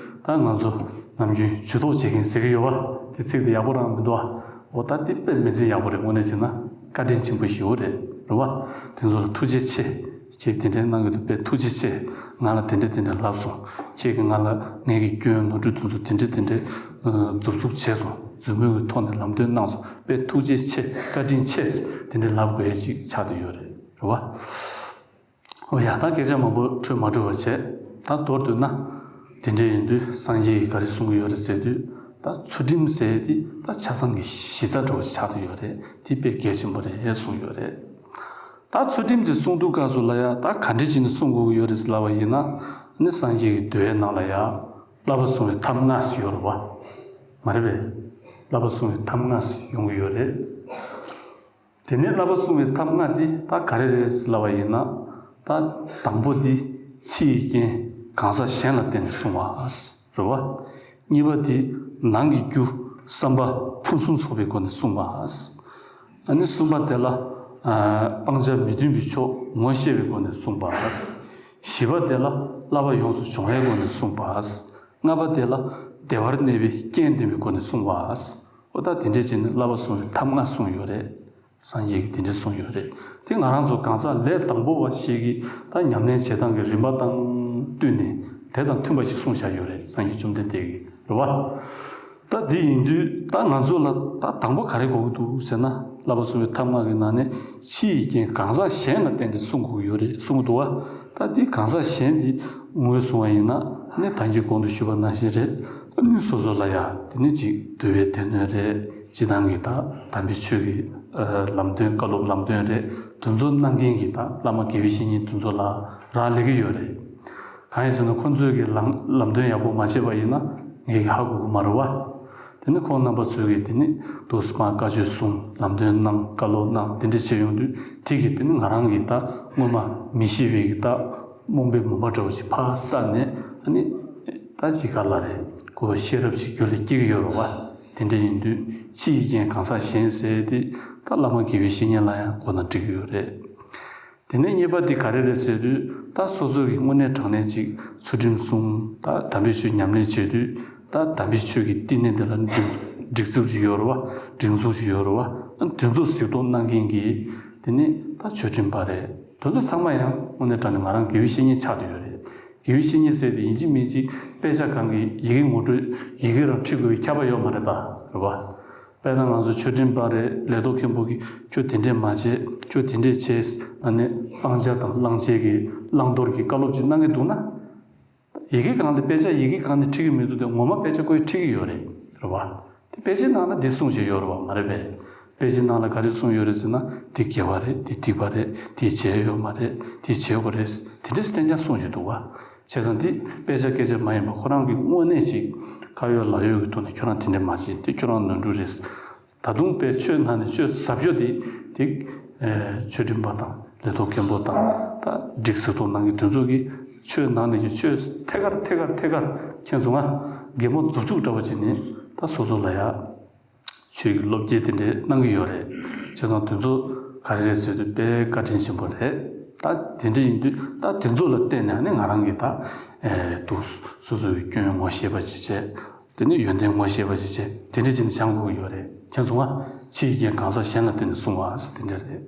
ད་ང་ཚོ་ནམ་རྒྱུན་ཇུས་གཏོགས་བྱེད་མཁན་ཟེར་གྱི་ཡོད་པ། དེ་ཚིག་དེ་ཡག་པོ་རང་མི་འདུག་ཨ། འོ་ད་དེ་དཔེ་མི་ཚེ་ཡག་པོ་རེད། དངོས་གནས་བྱས་ན་བཀའ་དྲིན་ཆེན་པོ་ཞེ་པོ་རེད། རེད་བ། དེ་ཚོ་ལ་ཐུགས་རྗེ་ཆེ། ཁྱེད་དེ་འདྲའི་གནང་གི་འདུག་དཔེ་ཐུགས་རྗེ་ཆེ། ང་ལ་དེ་འདྲ་དེ་འདྲ་ལབ་སོང་། ཁྱེད་ཀྱིས་ང་ལ་ངེད་ཀྱི་སྐྱོན་ནོར་འཁྲུལ་དེ་ཚོ་དེ་འདྲ་དེ་འདྲ་མཛུབ་བཙུགས་བྱས་སོང་། མཛུབ་མོའི་ཐོག་ནས་ལམ་སྟོན་གནང་སོང་། དཔེ་ཐུགས་རྗེ་ཆེ། བཀའ་དྲིན་ཆེ། དེ་འདྲ་ལབ་དགོས་ཡ་ཅིག་ཆགས་བསྡད་ཡོད་རེད། རེད་བ། འོ་ཡ། ད་སྐད་ཆ་མང་པོ་འཕྲོས་མ་འཕྲོས་པ་བྱས། ད་མདོར་བསྡུས་ན། དེ་འདྲ་ཡིན་དུས་སངས་རྒྱས་ཀྱིས་ག་རེ་གསུང་གི་ཡོད་རེད་ཟེར་དུས། ད་ཚུལ་ཁྲིམས་ཟེར་དེ་ད་ཆ་ཚང་གི་གཞི་རྩ་འདྲ་བོ་ཆགས་བསྡད་ཡོད་རེད། དེ་དཔེ་གལ་ཆེན་པོ་རེད་གསུངས་ཡོད་རེད། ད་ཚུལ་ཁྲིམས་དེ་གསུང་དུས་སྐབས་སུ་ལ་ཡ་ད་ག་འདྲ་བྱས་ནས་གསུང་དགོས་ཀྱི་ཡོད་རེད་ཟེར་ལབ་པ་ཡིན་ན། ནི་སངས་རྒྱས་ཀྱི་མདོའི་ནང་ལ་ཡ་བསླབ་པ་བསྲུང་བའི་ཐབས་ལྔ་ཞིག་ཡོད་རེད་བ། མ་རེད་པས། བསླབ་པ་བསྲུང་བའི་ཐབས་ལྔ་ཞིག་ཡོང་གི་ཡོད་རེད། དེ་ནས་བསླབ་པ་བསྲུང་བའི་ཐབས་ལྔ་འདི་ད་ག་རེ་རེད་ལབ་པ་ཡིན་ན། ད་དང་པོ་འདི་ཕྱི་ཡི་རྐྱེན་གང་ཟག་གཞན་ལ་བརྟེན་ནས་བསྲུང་བ་རེད་བ། གཉིས་པ་འདི་ནང་གི་རྒྱུ་བསམ་པ་ཕུན་སུམ་ཚོགས་པའི་སྒོ་ནས་བསྲུང་བ། ཨ་ནི་གསུམ་པ་དེ་ལ་ཨ་སྤང་བྱ་མི་མཐུན་པའི་ཕྱོགས་ངོ་ཤེས་པའི་སྒོ་ནས་བསྲུང་བ། བཞི་པ་དེ་ལ་བསླབ་པ་ཡོངས་སུ་སྦྱོང་བའི་སྒོ་ནས་བསྲུང་བ། ལྔ་པ་དེ་ལ་བདེ་བར་གནས་པའི་རྐྱེན་ལྡན་པའི་སྒོ་ནས་བསྲུང་བ། འོ་ད་དེ་འདྲས་བྱས་ནས་བསླབ་པ་བསྲུང་བའི་ཐབས་ལྔ་གསུངས་ཡོད་རེད། སངས་རྒྱས་ཀྱིས་དེ་འདྲས་གསུངས་ཡོད་རེད། དེ་ང་རང་ཚོ་གང་ཟག་ལས་དང་པོ་བ་ཞིག་གིས་ད་ཉམས་ལེན་བྱེད་སྟངས་ཀྱི་རིམ་པ་དང་བསྟུན་ནས་དེ་དང་མཐུན་པ་ཞིག་གསུངས་བཞག་ཡོད་རེད། སངས་རྒྱས་བཅོམ་ལྡན་འདས་ཀྱིས་རེད་བ། ད་དེ་ཡིན་དུས་ད་ང་ཚོ་ལ་ད་དང་པོ་ག་རེ་དགོས་ཀྱི་འདུག་ཟེར་ན། བསླབ་པ་བསྲུང་བའི་ཐབས་ལྔ་གི་ནང་ནས་ཕྱི་ཡི་རྐྱེན་གང་ཟག་གཞན་ལ་བརྟེན་ཏེ་བསྲུང་དགོས་ཀྱི་ཡོད་རེད་གསུངས་འདུག་བ། ད་འདི་གང་ཟག་གཞན་འདི་ངོས་བཟུང་བ་ཡིན་ན་ནི་ད་གིན་གོང་དུ་ཞུས་པ་ནང་བཞིན་རེད། ཨ་ནི་སོ་སོ་ལ་ཡ་དེ་ནི་ཅིག་འདུལ་བའི་སྡེ་སྣོད་རེད། སྤྱིར་བཏང་གི་ད་དམ་པའི་ཆོས་ཀྱི་ཨ་ལམ་སྟོན། བཀའ་སློབ་ལམ་སྟོན་རེད། དེ་ཚོ་གནང་མཁན་གྱི་ད་བླ་མ་དགེ་བའི་བཤེས་གཉེན་དེ་ཚོ་ལ་རག་ལས་ཀྱི་ཡོད་རེད། གང་ཡིན་ཟེར་ན་ཁོང་ཚོས་ཀྱི་ལམ་ལམ་སྟོན་ཡག་པོ་མ་བྱས་པ་ཡིན་ན་ངས་ཀྱི་ཧ་གོ་གི་མ་རེད་བ། དེ་ནི་ཁོང་རྣམ་པ་ཚོས་ཀྱི་དེ་ནི་དུས་མ་བཀའ་ཆོས་གསུངས། ལམ་སྟོན་གནང་། བཀའ་སློབ་གནང་། དེ་འདྲ་བྱས་ཡོང་དུས་དེ་གི་དེ་ནི་ང་རང་གི་ད་སྔོན་མ་མི་ཤེས་པའི་གི་ད་རྨོངས་པའི་མུན་པ་འདྲ་བོ་ཞིག་ཕར་བསལ་ནས། ཨ་ནི་ད་ཅིག་ག་ལ་རེད། གོ་བ་ཤེས་རབ་ཅིག་རྒྱུད་ལ་སྐྱེ་གི་ཡོད་རེད་བ། དེ་འདྲ་ཡིན་དུས་ཕྱི་ཡི་རྐྱེན་གང་ཟག་གཞན་ཟེར་དེ་ད་བླ་མ་དགེ་བའི་བཤེས་གཉེན་ལ་ཡང་གོ་ན་འགྲིག་གི་ཡོད་རེད། དེ་ནས་གཉིས་པ་འདི་ག་རེ་རེད་ཟེར་དུས། ད་སོ་སོ་གི་དངོས་གནས་དྲང་གནས་ཅིག་ཚུལ་ཁྲིམས་སྲུང་། ད་དམ་པའི་ཆོས་ཉམས་ལེན་བྱེད་དུས་ད་དམ་པའི་ཆོས་ཀྱི་བསྟི་གནས་འདི་ལ་སྒྲིག་སྒྲིག་འཛུགས་ཅིག་ཡོད་རེད་བ། སྒྲིག་འཛུགས་ཅིག་ཡོད་རེད་བ། ཨ་དེ་ཚོ་གཟིགས་རྟོག་གནང་མཁན་གྱི་དེ་ནི་ད་ཆོས་ཁྲིམས་པ་རེད། དེ་ཚོ་ཚང་མ་ཡང་དངོས་གནས་དྲང་གནས་ང་རང་དགེ་བའི་བཤེས་གཉེན་ཆགས་བསྡད་ཡོད་རེད། དགེ་བའི་བཤེས་གཉེན་ཟེར་དེ་ཡིན་གཅིག་མིན་གཅིག་དཔེ་ཆ་སྒང་གི་ཡི་གེ་ངོ་སྤྲོད་ཡི་གེ་རང་ཁྲིད་དགོས་པའི་ཁྱབ་པ་ཡོད་མ་རེད་ད། རེད་བ། དཔེར་ན་ང་ཚོ་ཆོས་ཁྲིམས་པ་རེད། ལས་ཐོག་མཁན་པོ་གིས་ཁྱོད་དེ་འདྲས་མ་བྱེད། ཁྱོད་དེ་འདྲས་བྱེད། ཨ་ནི་སྤང་བྱ་དང་བླང་བྱའི་གི་བླང་དོར་གྱི་བཀའ་སློབ་ཅིག་གནང་གི་འདུག་ན། ཡི་གེ་སྒང་ལ་དཔེ་ཆ་ཡི་གེ་སྒང་ནས་ཁྲིད་ཀྱི་མི་འདུག་སྟེ་ངོ་མ་དཔེ་ཆ་ཁོས་ཁྲིད་ཀྱི་ཡོད་རེད། རེད་བ། དེ་དཔེ་ཆའི་ནང་ལ་འདི་གསུངས་བྱས་ཡོད་རེད་བ། མ་རེད་པས། དཔེ་ཆའི་ནང་ལ་ག་རེ་གསུངས་ཡོད་རེད་ཟེར་ན། འདི་དགེ་བ་རེད། འདི་སྡིག་པ་རེད། འདི་བྱས་ཡོད་མ་རེད། འདི་བྱེད་དགོས་རེད། དེ་འདྲས་གཏན་འཇགས་གསུངས་བྱས་འདུག་བ། བྱས་ཙང་འདི་དཔེ་ཆ་སྐད་ཆ་མ་ཡིན་པ་ཁོ་རང་གི་དངོས་གནས་ཅིག་ཁ་ཡོད་ལག་ཡོད་ཀྱི་ཐོག་ནས་ཁྱོད་རང་དེ་འདྲས་མ་བྱེད། དེ་ཁྱོད་རང་ནོར་འཁྲུལ་རེད། ད་དུང་དཔེ་ཆོས་ནང་ནས་ཆོས་ཟབ་ཤོས་དེ་དེ་ཨེ་ཆོས་ཁྲིམས་པ་དང་ལས་ཐོག་མཁན་པོ་དང་ད་སྒྲིག་གཟིགས་ཐོག་ནང་གི་དེ་ཚོ་གི་ཆོས་ནང་ནས་ཀྱི་ཆོས་ཐད་ཀར་ཐད་ཀར་ཐད་ཀར་མཁྱེན་སོང་ང་། གད་མོ་མཛུབ་ཚུགས་འདྲ་བ་བྱས་ནས་ད་སོ་སོ་ལ་ཡ་ཆོས་ཀྱི་བློ་སྐྱེད་དེ་འདྲས་གནང་གི་ཡོད་རེད། བྱས་ཙང་དེ་ཚོ་ག་རེ་རེད་ཟེར་དུས་དཔེ་བཀའ་དྲིན་ཆེན་པོ་རེད། ད་དེ་འདྲས་ཡིན་དུས་ད་དེ་ཚོ་ལ་བརྟེན་ནས་ཨ་ནི་ང་རང་གིས་ད་ཨེ་དུ་སོ་སོ་གི་སྐྱོན་ངོ་ཤེས་པ་ཅིག་བྱས། དེ་ནི་ཡོན་ཏན་ངོ་ཤེས་པ་ཞིག་བྱས། དེ་འདྲ་བྱས་ནས་སྦྱང་དགོས་ཀྱི་ཡོད་རེད། མཁྱེན་སོང་ང་། ཕྱི་ཡི་རྐྱེན་གང་ཟག་གཞན་ལ་བརྟེན་ནས་བསྲུང་བ་ཟེར་དེ་འདྲ་རེད།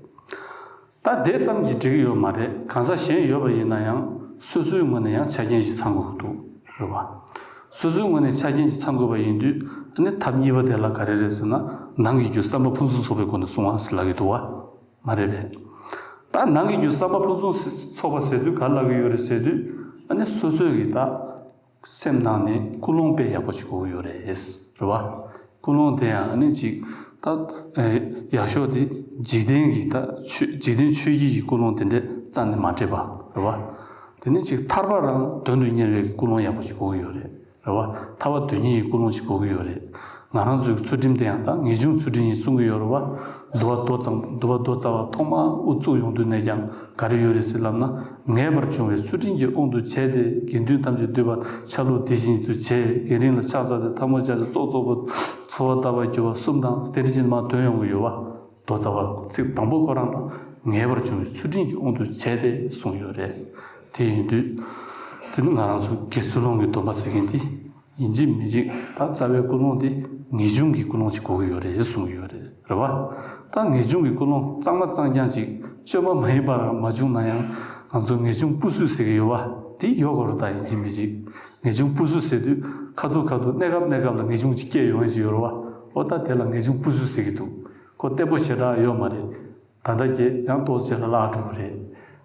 ད་དེ་ཙམ་གྱིས་འགྲིག་གི་ཡོད་མ་རེད། གང་ཟག་གཞན་ཡོད་པ་ཡིན་ན་ཡང་སོ་སོའི་ངོས་ནས་ཡང་ཆ་རྐྱེན་ཞིག་ཚང་དགོས་ཀྱི་འདུག་རེད་བ། སོ་སོའི་ངོས་ནས་ཆ་རྐྱེན་ཞིག་ཚང་དགོས་པ་ཡིན་དུས་ཨ་ནི་ཐབས་གཉིས་པ་དེ་ལ་ག་རེ་རེད་ཟེར་ན། ནང་གི་རྒྱུ་བསམ་པ་ཕུན་སུམ་ཚོགས་པའི་སྒོ་ནས་བསྲུང་བ་ཟེར་ལབ་ཀྱི་འདུག་བ། མ་རེད་པས། ད་ནང་གི་རྒྱུ་བསམ་པ་ཕུན་སུམ་ཚོགས་པ་ཟེར་དུས་ག་རེ་ལབ་ཀྱི་ཡོད་རེད་ཟེར་དུས། ཨ་ནི་སོ་སོའི་གི་ད་སེམས་ནང་ནས་ཀུན་སློང་དཔེ་ཡག་པོ་ཞིག་དགོས་ཀྱི་ཡོད་རེད། རེད་བ། ཀུན་སློང་དེ་ཡང་ཨ་ནི་ཅིག་ད་ཨེ་ཡག་ཤོས་དེ་འཇིག་རྟེན་གྱི་ད་ཆོས་འཇིག་རྟེན་ཆོས་བརྒྱད་ཀྱི་ཀུན་སློང་དེ་འདྲས་རྩ་ནས་མ་འདྲེས་པ། རེད་བ། དེ་ནས་ཅིག་ཐར་པ་རང་དོན་དུ་གཉེར་བའི་ཀུན་སློང་ཡག་པོ་ཞིག་དགོས་ཀྱི་ཡོད་རེད། རེད་བ། ཐར་པ་དོན་གཉེར་གྱི་ཀུན་སློང་ཞིག་དགོས་ཀྱི་ཡོད་རེད། ང་རང་ཚོའི་ཚུལ་ཁྲིམས་དེ་ཡང་ད་ངེས་འབྱུང་ཚུལ་ཁྲིམས་ཡིན་གསུང་གི་ཡོད་རེད་བ། འདུལ་བ་མདོ་ཙམ་འདུལ་བ་མདོ་རྩ་བ་ཐོག་མར་དབུ་བཙུགས་ཡོང་དུས་ནས་ཀྱང་ག་རེ་ཡོད་རེད་ཟེར་ལབ་ན། ངེས་པར་འབྱུང་བའི་ཚུལ་ཁྲིམས་ཀྱི་དབང་དུ་བྱས་ཏེ། དགེ་འདུན་ཐམས་ཅད་འདུས་པ་ཆ་ལུགས་དེ་བཞིན་དུ་བྱས། དགེ་འདུན་ལ་ཕྱག་འཚལ་ཏེ་ཐལ་མོ་སྦྱར་ཏེ་ཙོག་ཙོག་པོ་གསོལ་བ་བཏབ་པར་འགྱུར་བ་གསུམ་དང་དེ་འདྲ་ཅིག་མར་འདོན་ཡོང་གི་ཡོད་བ། མདོ་རྩ་བ་ཚིག་དང་པོ་ཁོ་རང་ལ་ངེས་པར་འབྱུང་བའི་ཚུལ་ཁྲིམས་ཀྱི་དབང་དུ་བྱས་ཏེ་གསུངས་ཡོད་རེད། དེ་ཡིན་དུས་དེ་ནི་ང་རང་ཚོ་དགེ་ཚུལ་སློང་གི་སྡོམ་པ་ཟེར་མཁན་དེ། ཡིན་གཅིག་མིན་གཅིག་ད་རྩ་བའི་ཀུན་སློང་དེ་ངེས་འབྱུང་གི་ཀུན་སློང་ཅིག་དགོས་ཀྱི་ཡོད་རེད་གསུང་གི་ཡོད་རེད། རེད་བ། ད་ངེས་འབྱུང་གི་ཀུན་སློང་གཙང་མ་གཙང་རྐྱང་ཅིག་བཅོས་མ་མ་ཡིན་པ་རང་མ་བྱུང་ན་ཡང་། ང་ཚོ་ངེས་འབྱུང་སྤུས་གཟུགས་ཟེར་གྱི་ཡོད་བ། དེ་ཡོད་དགོས་རེད། ད་ཡིན་གཅིག་མིན་གཅིག་ངེས་འབྱུང་སྤུས་གཟུགས་ཟེར་དུས་ཁ་ཐུག་ཁ་ཐུག་གནས་སྐབས་གནས་སྐབས་ལ་ངེས་འབྱུང་ཅིག་སྐྱེ་ཡོང་ཡ་ཅིག་ཡོད་རེད་བ། འོ་ད་དེ་ལ་ངེས་འབྱུང་སྤུས་གཟུགས་ཟེར་གྱི་འདུག་ཁོ་བརྟན་པོ་ཞེ་དྲག་ཡོད་མ་རེད། ད་ལྟ་གྱད་ཡང་ཏོག་ཙམ་ལ་བརླག་འགྲོ་གི་རེད།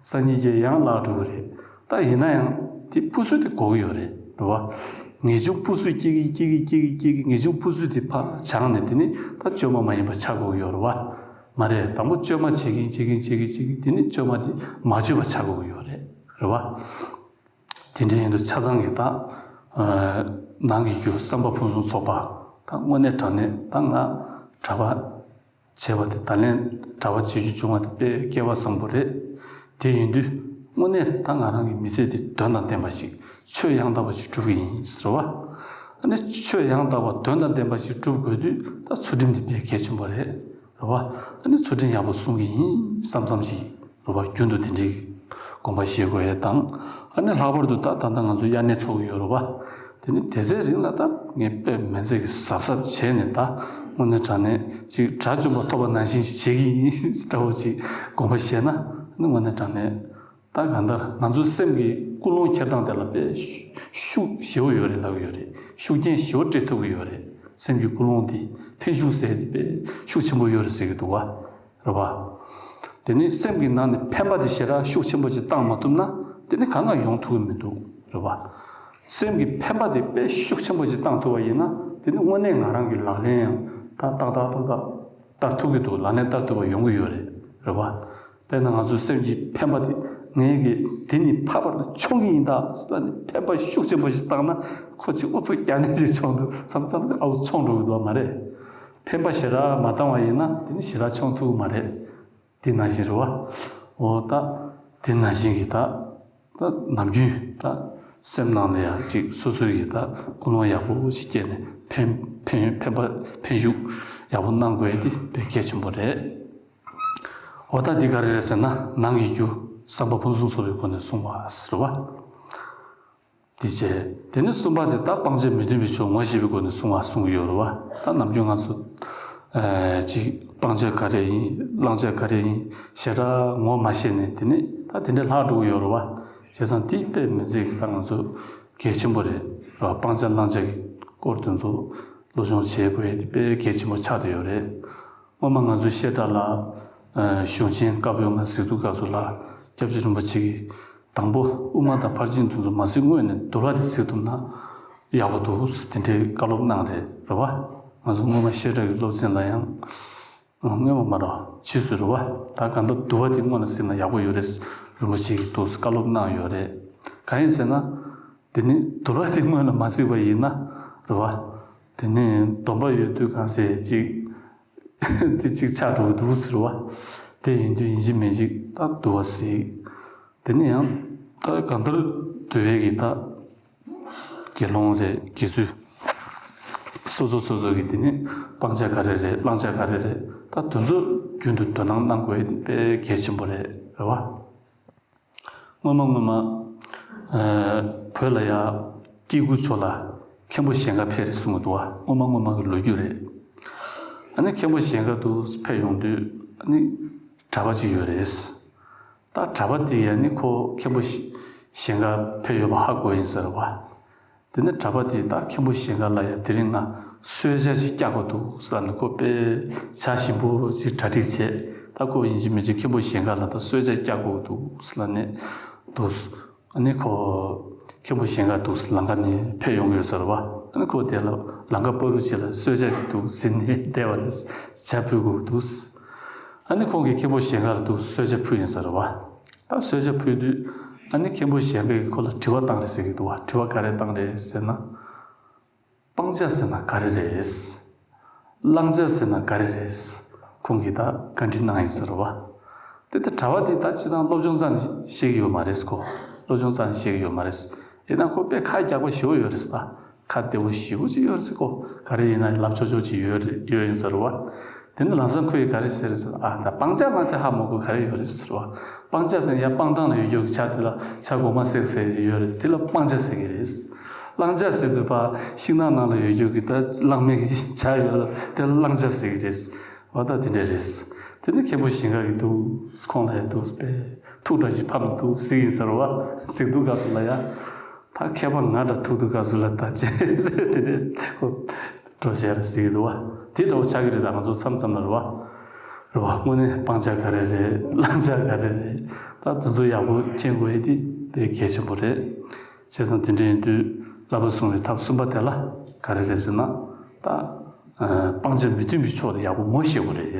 སང་ཉིན་གྱད་ཡང་བརླག་འགྲོ་གི་རེད། ད་ཡིན་ན་ཡང་དེ་སྤུས་གཟུགས་དེ་དགོས་ཀྱི་ཡོད་རེད། རེད་བ། ངེས་འབྱུང་སྤུས་གཟུགས་སྐྱེ་གི་སྐྱེ་གི་སྐྱེ་གི་སྐྱེ་གི་ངེས་འབྱུང་སྤུས་གཟུགས་དེ་ཕར་བྱང་ནས་དེ་ནི་ད་བཅོས་མ་མ་ཡིན་པ་ཆགས་དགོས་ཀྱི་ཡོད་རེད་བ། མ་རེད། དང་པོ་བཅོས་མ་བྱེད་ཀྱིན་བྱེད་ཀྱིན་བྱེད་ཀྱིན་བྱེད་ཀྱིན་དེ་ནི་བཅོས་མ་དེ་མ་བཅོས་པ་ཆགས་དགོས་ཀྱི་ཡོད་རེད། རེད་བ། དེ་འདྲ་ཡིན་དུས་ཆ་ཚང་གི་ད་ནང་གི་རྒྱུ་བསམ་པ་ཕུན་སུམ་ཚོགས་པ། ད་དངོས་གནས་དྲང་གནས་ད་ང་གྲྭ་པ། བྱས་པ་དེ་ད་ལན་གྲྭ་པ་བྱེད་རྒྱུ་བྱུང་བ་དེ་དཔེ་སྐལ་བ་བཟང་པོ་རེད། དེ་ཡིན་དུས་དངོས་གནས་ད་ང་རང་གི་མི་ཚེ་དེ་དོན་དང་ལྡན་པ་ཞིག་ཆོས་ཡང་དག་པ་ཞིག་སྒྲུབ་ཀྱི་ཡིན་ཟེར་བ། ཨ་ནི་ཆོས་ཡང་དག་པ་དོན་དང་ལྡན་པ་ཞིག་སྒྲུབ་དགོས་དུས་ད་ཚུལ་ཁྲིམས་དེ་དཔེ་གལ་ཆེན་པོ་རེད། རེད་བ། ཨ་ནི་ཚུལ་ཁྲིམས་ཡག་པོ་སྲུང་གི་ཡིན་བསམ་བསམ་ཞིག་རེད་བ། རྒྱུན་དུ་དེ་འདྲའི་དགོངས་པ་བཞེས་དགོས་ཡས་དང་། ཨ་ནི་ལྷག་པར་དུ་ད་ད་ལྟ་ང་ཚོ་དབྱར་གནས་ཚོགས་ཀྱི་ཡོད་རེད་བ། དེ་ནི་དེ་ཚེ་རིང་ལ་ད་ངས་དཔེ་མི་ཚེ་གི་གཟབ་གཟབ་བྱས་ནས་ད་དངོས་གནས་དྲང་གནས་ཅིག་དགྲ་བཅོམ་པ་ཐོབ་པ་ནང་བཞིན་ཞིག་བྱེད་ཀྱི་ཡིན་འདྲ་བོ་ཅིག་དགོངས་པ་བཞེས་ན་ནི་དངོས་གནས་དྲང་གནས་ད་གང་ལྟར་ང་ཚོའི་སེམས་ཀྱི་ཀུན་སློང་འཁྱེར་སྟངས་དེ་ལ་དཔེ་ཤུགས་ཞེ་པོ་ཡོད་རེད་ལབ་ཀྱི་ཡོད་རེད། ཤུགས་རྐྱེན་ཞེ་པོ་སྤྲད་ཐུབ་ཀྱི་ཡོད་རེད། སེམས་ཀྱི་ཀུན་སློང་དེ་འཕེན་ཤུགས་ཟེར་དེ་དཔེ་ཤུགས་ཆེན་པོ་ཡོད་རེད་ཟེར་གྱི་འདུག་བ། རེད་བ། དེ་ནི་སེམས་ཀྱི་ནང་ནས་འཕེན་པ་དེ་ཞེ་དྲག་ཤུགས་ཆེན་པོ་ཅིག་བཏང་མ་ཐུབ་ན་དེ་ནི་གང་གང་ཡོང་ཐུབ་ཀྱི་མི་འདུག་རེད་བ། སེམས་ཀྱི་འཕེན་པ་དེ་དཔེ་ཤུགས་ཆེན་པོ་ཅིག་བཏང་ཐུབ་པ་ཡིན་ན་དེ་ནི་དངོས་གནས་ང་རང་གི་ལག་ལེན་ཡང་ད་ཏག་ཏག་ཏག་ཏག་བསྟར་ཐུབ་ཀྱི་འདུག་ལག་ལེན་བསྟར་ཐུབ་པ་ཡོང་གི་ཡོད་རེད། རེད་བ། དཔེར་ན་ང་ཚོའི་སེམས་ཀྱི་འཕེན་པ་དེ་ངས་ཀྱི་དེ་ནི་ཕ་བར་དུ་མཆོང་གི་ཡིན་ད་ཟེར་ནས་འཕེན་པ་ཤུགས་ཆེན་པོ་ཞིག་བཏང་ན་ཁོ་ཅིག་ཨུ་ཚུགས་རྒྱག་ནས་ཅིག་མཆོང་དུས་མཚམས་མཚམས་ཨ་ཁུ་མཆོང་འགྲོ་གི་འདུག་བ་མ་རེད། འཕེན་པ་ཞེ་དྲག་མ་བཏང་བ་ཡིན་ན་དེ་ནི་ཞེ་དྲག་མཆོང་ཐུབ་ཀྱི་མ་རེད། དེ་ནང་བཞིན་རེད་བ། འོ་ད། དེ་ནང་བཞིན་གྱི་ད། ད་ནམ་རྒྱུན་ད། སེམས་ནང་ལ་ཡང་ཅིག་སོ་སོའི་གི་ད་ཀུན་སློང་ཡག་པོ་ཞིག་སྐྱེས་ནས་འཕེན་འཕེན་འཕེན་པ་འཕེན་ཤུགས་ཡག་པོ་གནང་དགོས་ཡ་དེ་དཔེ་གལ་ཆེན་པོ་རེད། འོ་ད་འདི་ག་རེ་རེད་ཟེར་ན་ནང་གི་རྒྱུ་བསམ་པ་ཕུན་སུམ་ཚོགས་པའི་སྒོ་ནས་བསྲུང་བ་ཟེར་བ། དེ་བྱས། དེ་ནས་གསུམ་པ་དེ་ད་སྤང་བྱ་མི་མཐུན་པའི་ཕྱོགས་ངོ་ཤེས་པའི་སྒོ་ནས་བསྲུང་བ་གསུང་གི་ཡོད་རེད་བ། ད་ནམ་རྒྱུན་ང་ཚོ། ཨ། ཅིག་སྤང་བྱ་ག་རེ་ཡིན་བླང་བྱ་ག་རེ་ཡིན་ཞེ་དྲག་ངོ་མ་ཤེས་ནས་དེ་ནས་ད་དེ་འདྲ་ལྷག་འགྲོ་གི་ཡོད་རེད་བ། བྱས་ཙང་དེ་དཔེ་མི་སྲིད་ཀྱི་ད་ང་ཚོ་གལ་ཆེན་པོ་རེད་རེད་བ། སྤང་བྱ་བླང་བྱ་གི་སྐོར་དེ་ཚོ་སློབ་སྦྱོང་བྱེད་དགོས་ཡ་དེ་དཔེ་གལ་ཆེན་པོ་ཆགས་བསྡད་ཡོད་རེད། སྔོན་མ་ང་ཚོའི་བཤད་གྲྭ་ལ། ཨ། གཞུང་ཆེན་བཀའ་པོད་ལྔ་གཟིགས་དུས་སྐབས་སུ་ལ་སྐྱབས་རྗེ་རིན་པོ་ཆེ་གིས། དང་པོ་དབུ་མ་དང་ཕར་ཕྱིན་དེ་ཚོ་མ་གཟིགས་སྔོན་ནས་འདུལ་བ་དེ་གཟིགས་ཐུབ་ན་ཡག་པོ་འདུག་ཟེར་དེ་འདྲའི་བཀའ་སློབ་གནང་རེད་རེད་བ། ང་ཚོ་སྔོན་མ་བཤད་གྲྭ་གི་སློབ་ཚན་ལ་ཡང་། སྔོན་མ་མ་རེད་ཕྱིས་སུ་རེད་བ། ད་གང་ལྟར་འདུལ་བ་དེ་སྔོན་ལ་གཟིགས་ན་ཡག་པོ་ཡོད་རེད་རིན་པོ་ཆེ་གིས་འདུག་ཟེར་བཀའ་སློབ་གནང་ཡོད་རེད། གང་ཡིན་ཟེར་ན། དེ་ནི་འདུལ་བ་དེ་སྔོན་ལ་མ་གཟིགས་པ་ཡིན་ན་རེད་བ། དེ་ནི་སྡོམ་པ་ཡོད་དུས་གང་ཟེར་ཅིག་དེ་གཅིག་ཆགས་འགྲོ་གི་འདུག་ཟེར་བ། དེ་ཡིན་དུས་ཡིན་གཅིག་མིན་གཅིག་ད་འདུལ་བ་གཟིགས། དེ་ནས་ཡང་ད་གང་ལྟར་འདུལ་བའི་གི་ད་དགེ་སློང་རེད་དགེ་ཚུལ། སོ་སོ་སོ་སོ་གི་དེ་ནས་སྤང་བྱ་ག་རེ་རེད་བླང་བྱ་ག་རེ་རེད་ད་དེ་ཚོ་རྒྱུན་དུ་དོ་སྣང་གནང་དགོས་ཡ་དེ་དཔེ་གལ་ཆེན་པོ་རེད་རེད་བ། སྔོན་མ་སྔོན་མ། ཨ། བོད་ལ་ཡ། སྐྱེ་རྒུ་མཆོག་ལ་མཁན་པོ་ཞལ་དཀར་ཕེབས་རེད་གསུང་གི་འདུག་བ། སྔོན་མ་སྔོན་མ་གི་ལོ་རྒྱུས་རེད། ཨ་ནི་མཁན་པོ་ཞལ་དཀར་དུ་ཕེབས་ཡོང་དུས་ཨ་ནི་གྲྭ་པ་ཅིག་ཡོད་རེད། ད་གྲྭ་པ་དེ་ཡ་ནི་ཁོ་མཁན་པོ་ཞལ་དཀར་ཕེབས་ཡོད་པ་ཧ་གོ་ཡིན་ཟེར་བ། དེ་ནས་གྲྭ་པ་དེས་ད་མཁན་པོ་ཞལ་དཀར་ལ་ཡ་དེ་རིང་ང་གསོལ་ཇ་ཞིག་བཀྱག་དགོས་འདུག་ཟེར་ནས་ཁོ་དཔེ་ཇ་ཞིམ་པོ་ཞིག་གྲ་སྒྲིག་བྱས། ད་ཁོ་ཡིན་གཅིག་མིན་གཅིག་མཁན་པོ་ཞལ་དཀར་ལ་ད་གསོལ་ཇ་བཀྱག་དགོས་འདུག་ཟེར་ནས་འདུག་ཨ་ནི་ཁོ་མཁན་པོ་ཞལ་དཀར་འདུག་ལམ་ཁ་ནས་ཕེབས་ཡོང་གི་ཡོད་ཟེར་བ། ཨ་ནི་ཁོ་དེ་ལ་ལམ་ཁ་བར་དུ་ཅིག་ལ་གསོལ་ཇ་ཞིག་འདུག་ཟེར་ནས་བསྡད་པ་ལ་ཇ་ཕུལ་དགོས་འདུག་ཨ་ནི་ཁོང་གིས་མཁན་པོ་ཞལ་དཀར་ལ་འདུག་གསོལ་ཇ་ཕུལ་ཡིན་ཟེར་བ། ད་གསོལ་ཇ་ཕུལ་དུས་ཨ་ནི་མཁན་པོ་ཞལ་དཀར་གྱིས་ཁོ་ལ་དྲི་བ་བཏང་རེད་ཟེར་གྱི་འདུག་བ། དྲི་བ་ག་རེ་བཏང་རེད་ཟེར་ན། སྤང་བྱ་ཟེར་ན་ག་རེ་རེད། བླང་བྱ་ཟེར་ན་ག་རེ་རེད། ཁོང་གིས་ད་བཀའ་འདྲི་གནང་ཡིན་ཟེར་བ། དེ་ལྟར་གྲྭ་པ་དེ་ད་སྤྱིར་བཏང་སློབ་སྦྱོང་རྩ་ནས་ཤེས་ཀྱི་ཡོད་མ་རེད་ཁོ། སློབ་སྦྱོང་རྩ་ནས་ཤེས་ཀྱི་ཡོད་མ་རེད། ཡིན་ན་ཁོ་དཔེ་ཁ་རྒྱག་པ་ཞེ་པོ་ཡོད་རེད་ད། ཁ་བདེ་པོ་ཞེ་པོ་ཅིག་ཡོད་རེད་ཁོ། ག་རེ་ཡིན་ན་ལབ་ཆོག་ཆོག་ཅིག་ཡོད་རེད་ཡོད་ཡིན་ཟེར་བ། དེ་ནས་ལམ་སང་ཁོ་ཡིས་ག་རེ་ཟེར་ཟེར། ཨ་ད་སྤང་བྱ་བླང་བྱ་ཧ་མ་གོ་ག་རེ་ཡོད་རེད་ཟེར་བ། སྤང་བྱ་ཟེར་ན་ཡ་སྤང་ཐང་ལ་ཡོད་རྒྱུ་གི་ཇ་དེ་ལ་ཇ་སྒོ་མ་བསྲེགས་ཟེར་ཡོད་རེད། དེ་ལ་སྤང་བྱ་ཟེར་གི་རེད། བླང་བྱ་ཟེར་དུས་ཕར་ཤིང་ནགས་ནང་ལ་ཡོད་རྒྱུ་གི་ད་གླང་མའི་གི་ཇ་ཡོད་ལ་དེ་ལ་བླང་བྱ་ཟེར་གི་རེད། འོ་ད་དེ་འདྲ་རེད། དེ་ནས་མཁན་པོ་ཞིང་ཁ་གི་འདུག་ཁོང་ལ་ཡ་འདུག་པས་ཐུགས་འདྲ་ཞིག་ཕམ་འདུག་ཟེར་ཡིན་ཟེར་བ། ཟེར་དུས་སྐབས་སུ་ལ་ཡ། ད་མཁས་པ་ང་འདྲ་ཐུག་དུས་སྐབས་སུ་ལ་ད་ཅེས་ཟེར་དེ་ནས་ཁོ། འགྲོ་བྱས་ར་ཟེར་གྱི་འདུག་བ། དེ་འདྲ་བོ་ཆགས་ཀྱི་རེད། ད་ང་ཚོ་མཚམས་མཚམས་ལ་རེད་བ། རེད་བ། དངོས་གནས་སྤང་བྱ་ག་རེ་རེད། བླང་བྱ་ག་རེ་རེད། ད་དེ་ཚོ་ཡག་པོ་མཁྱེན་དགོས་ཡ་དེ་དཔེ་གལ་ཆེན་པོ་རེད། བྱས་ཙང་དེ་འདྲ་ཡིན་དུས་བསླབ་པ་སྲུང་བའི་ཐབས་གསུམ་པ་དེ་ལ་ག་རེ་རེད་ཟེར་ན། ད་སྤང་བྱ་མི་མཐུན་པའི་ཕྱོགས་དེ་ཡག་པོ་ངོ་ཤེས་དགོས་རེད།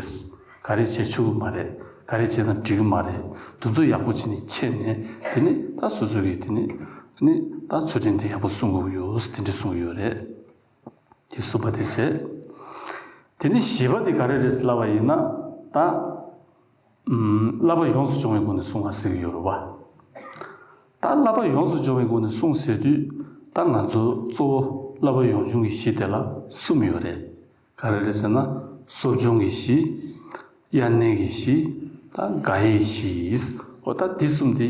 ག་རེ་བྱས་ཆོག་གི་མ་རེད། ག་རེ་བྱས་ན་འགྲིག་གི་མ་རེད། དེ་ཚོ་ཡག་པོ་བྱས་ནས་མཁྱེན་ནས་དེ་ནས་ད་སོ་སོ་གིས་དེ་ནས་ནི་ད་ཚུལ་ཁྲིམས་དེ་ཡག་པོ་སྲུང་དགོས་ཡོད་དེ་འདྲ་གསུང་གི་ཡོད་རེད། དེ་གསུམ་པ་དེ་བྱས། དེ་ནས་བཞི་པ་དེ་ག་རེ་རེད་ལབ་པ་ཡིན་ན། ད་ཨམ་བསླབ་པ་ཡོངས་སུ་སྦྱོང་བའི་སྒོ་ནས་བསྲུང་བ་ཟེར་གྱི་ཡོད་རེད་བ། ད་བསླབ་པ་ཡོངས་སུ་སྦྱོང་བའི་སྒོ་ནས་བསྲུང་ཟེར་དུས། ད་ང་ཚོ་གཙོ་བོ་བསླབ་པ་ཡོངས་སྦྱོང་གི་གཞི་དེ་ལ་གསུམ་ཡོད་རེད། ག་རེ་རེད་ཟེར་ན། གསོ་སྦྱོང་གི་གཞི། དབྱར་གནས་ཀྱི་གཞི། ད་དགག་དབྱེའི་གཞི། འོ་ད་འདི་གསུམ་འདི་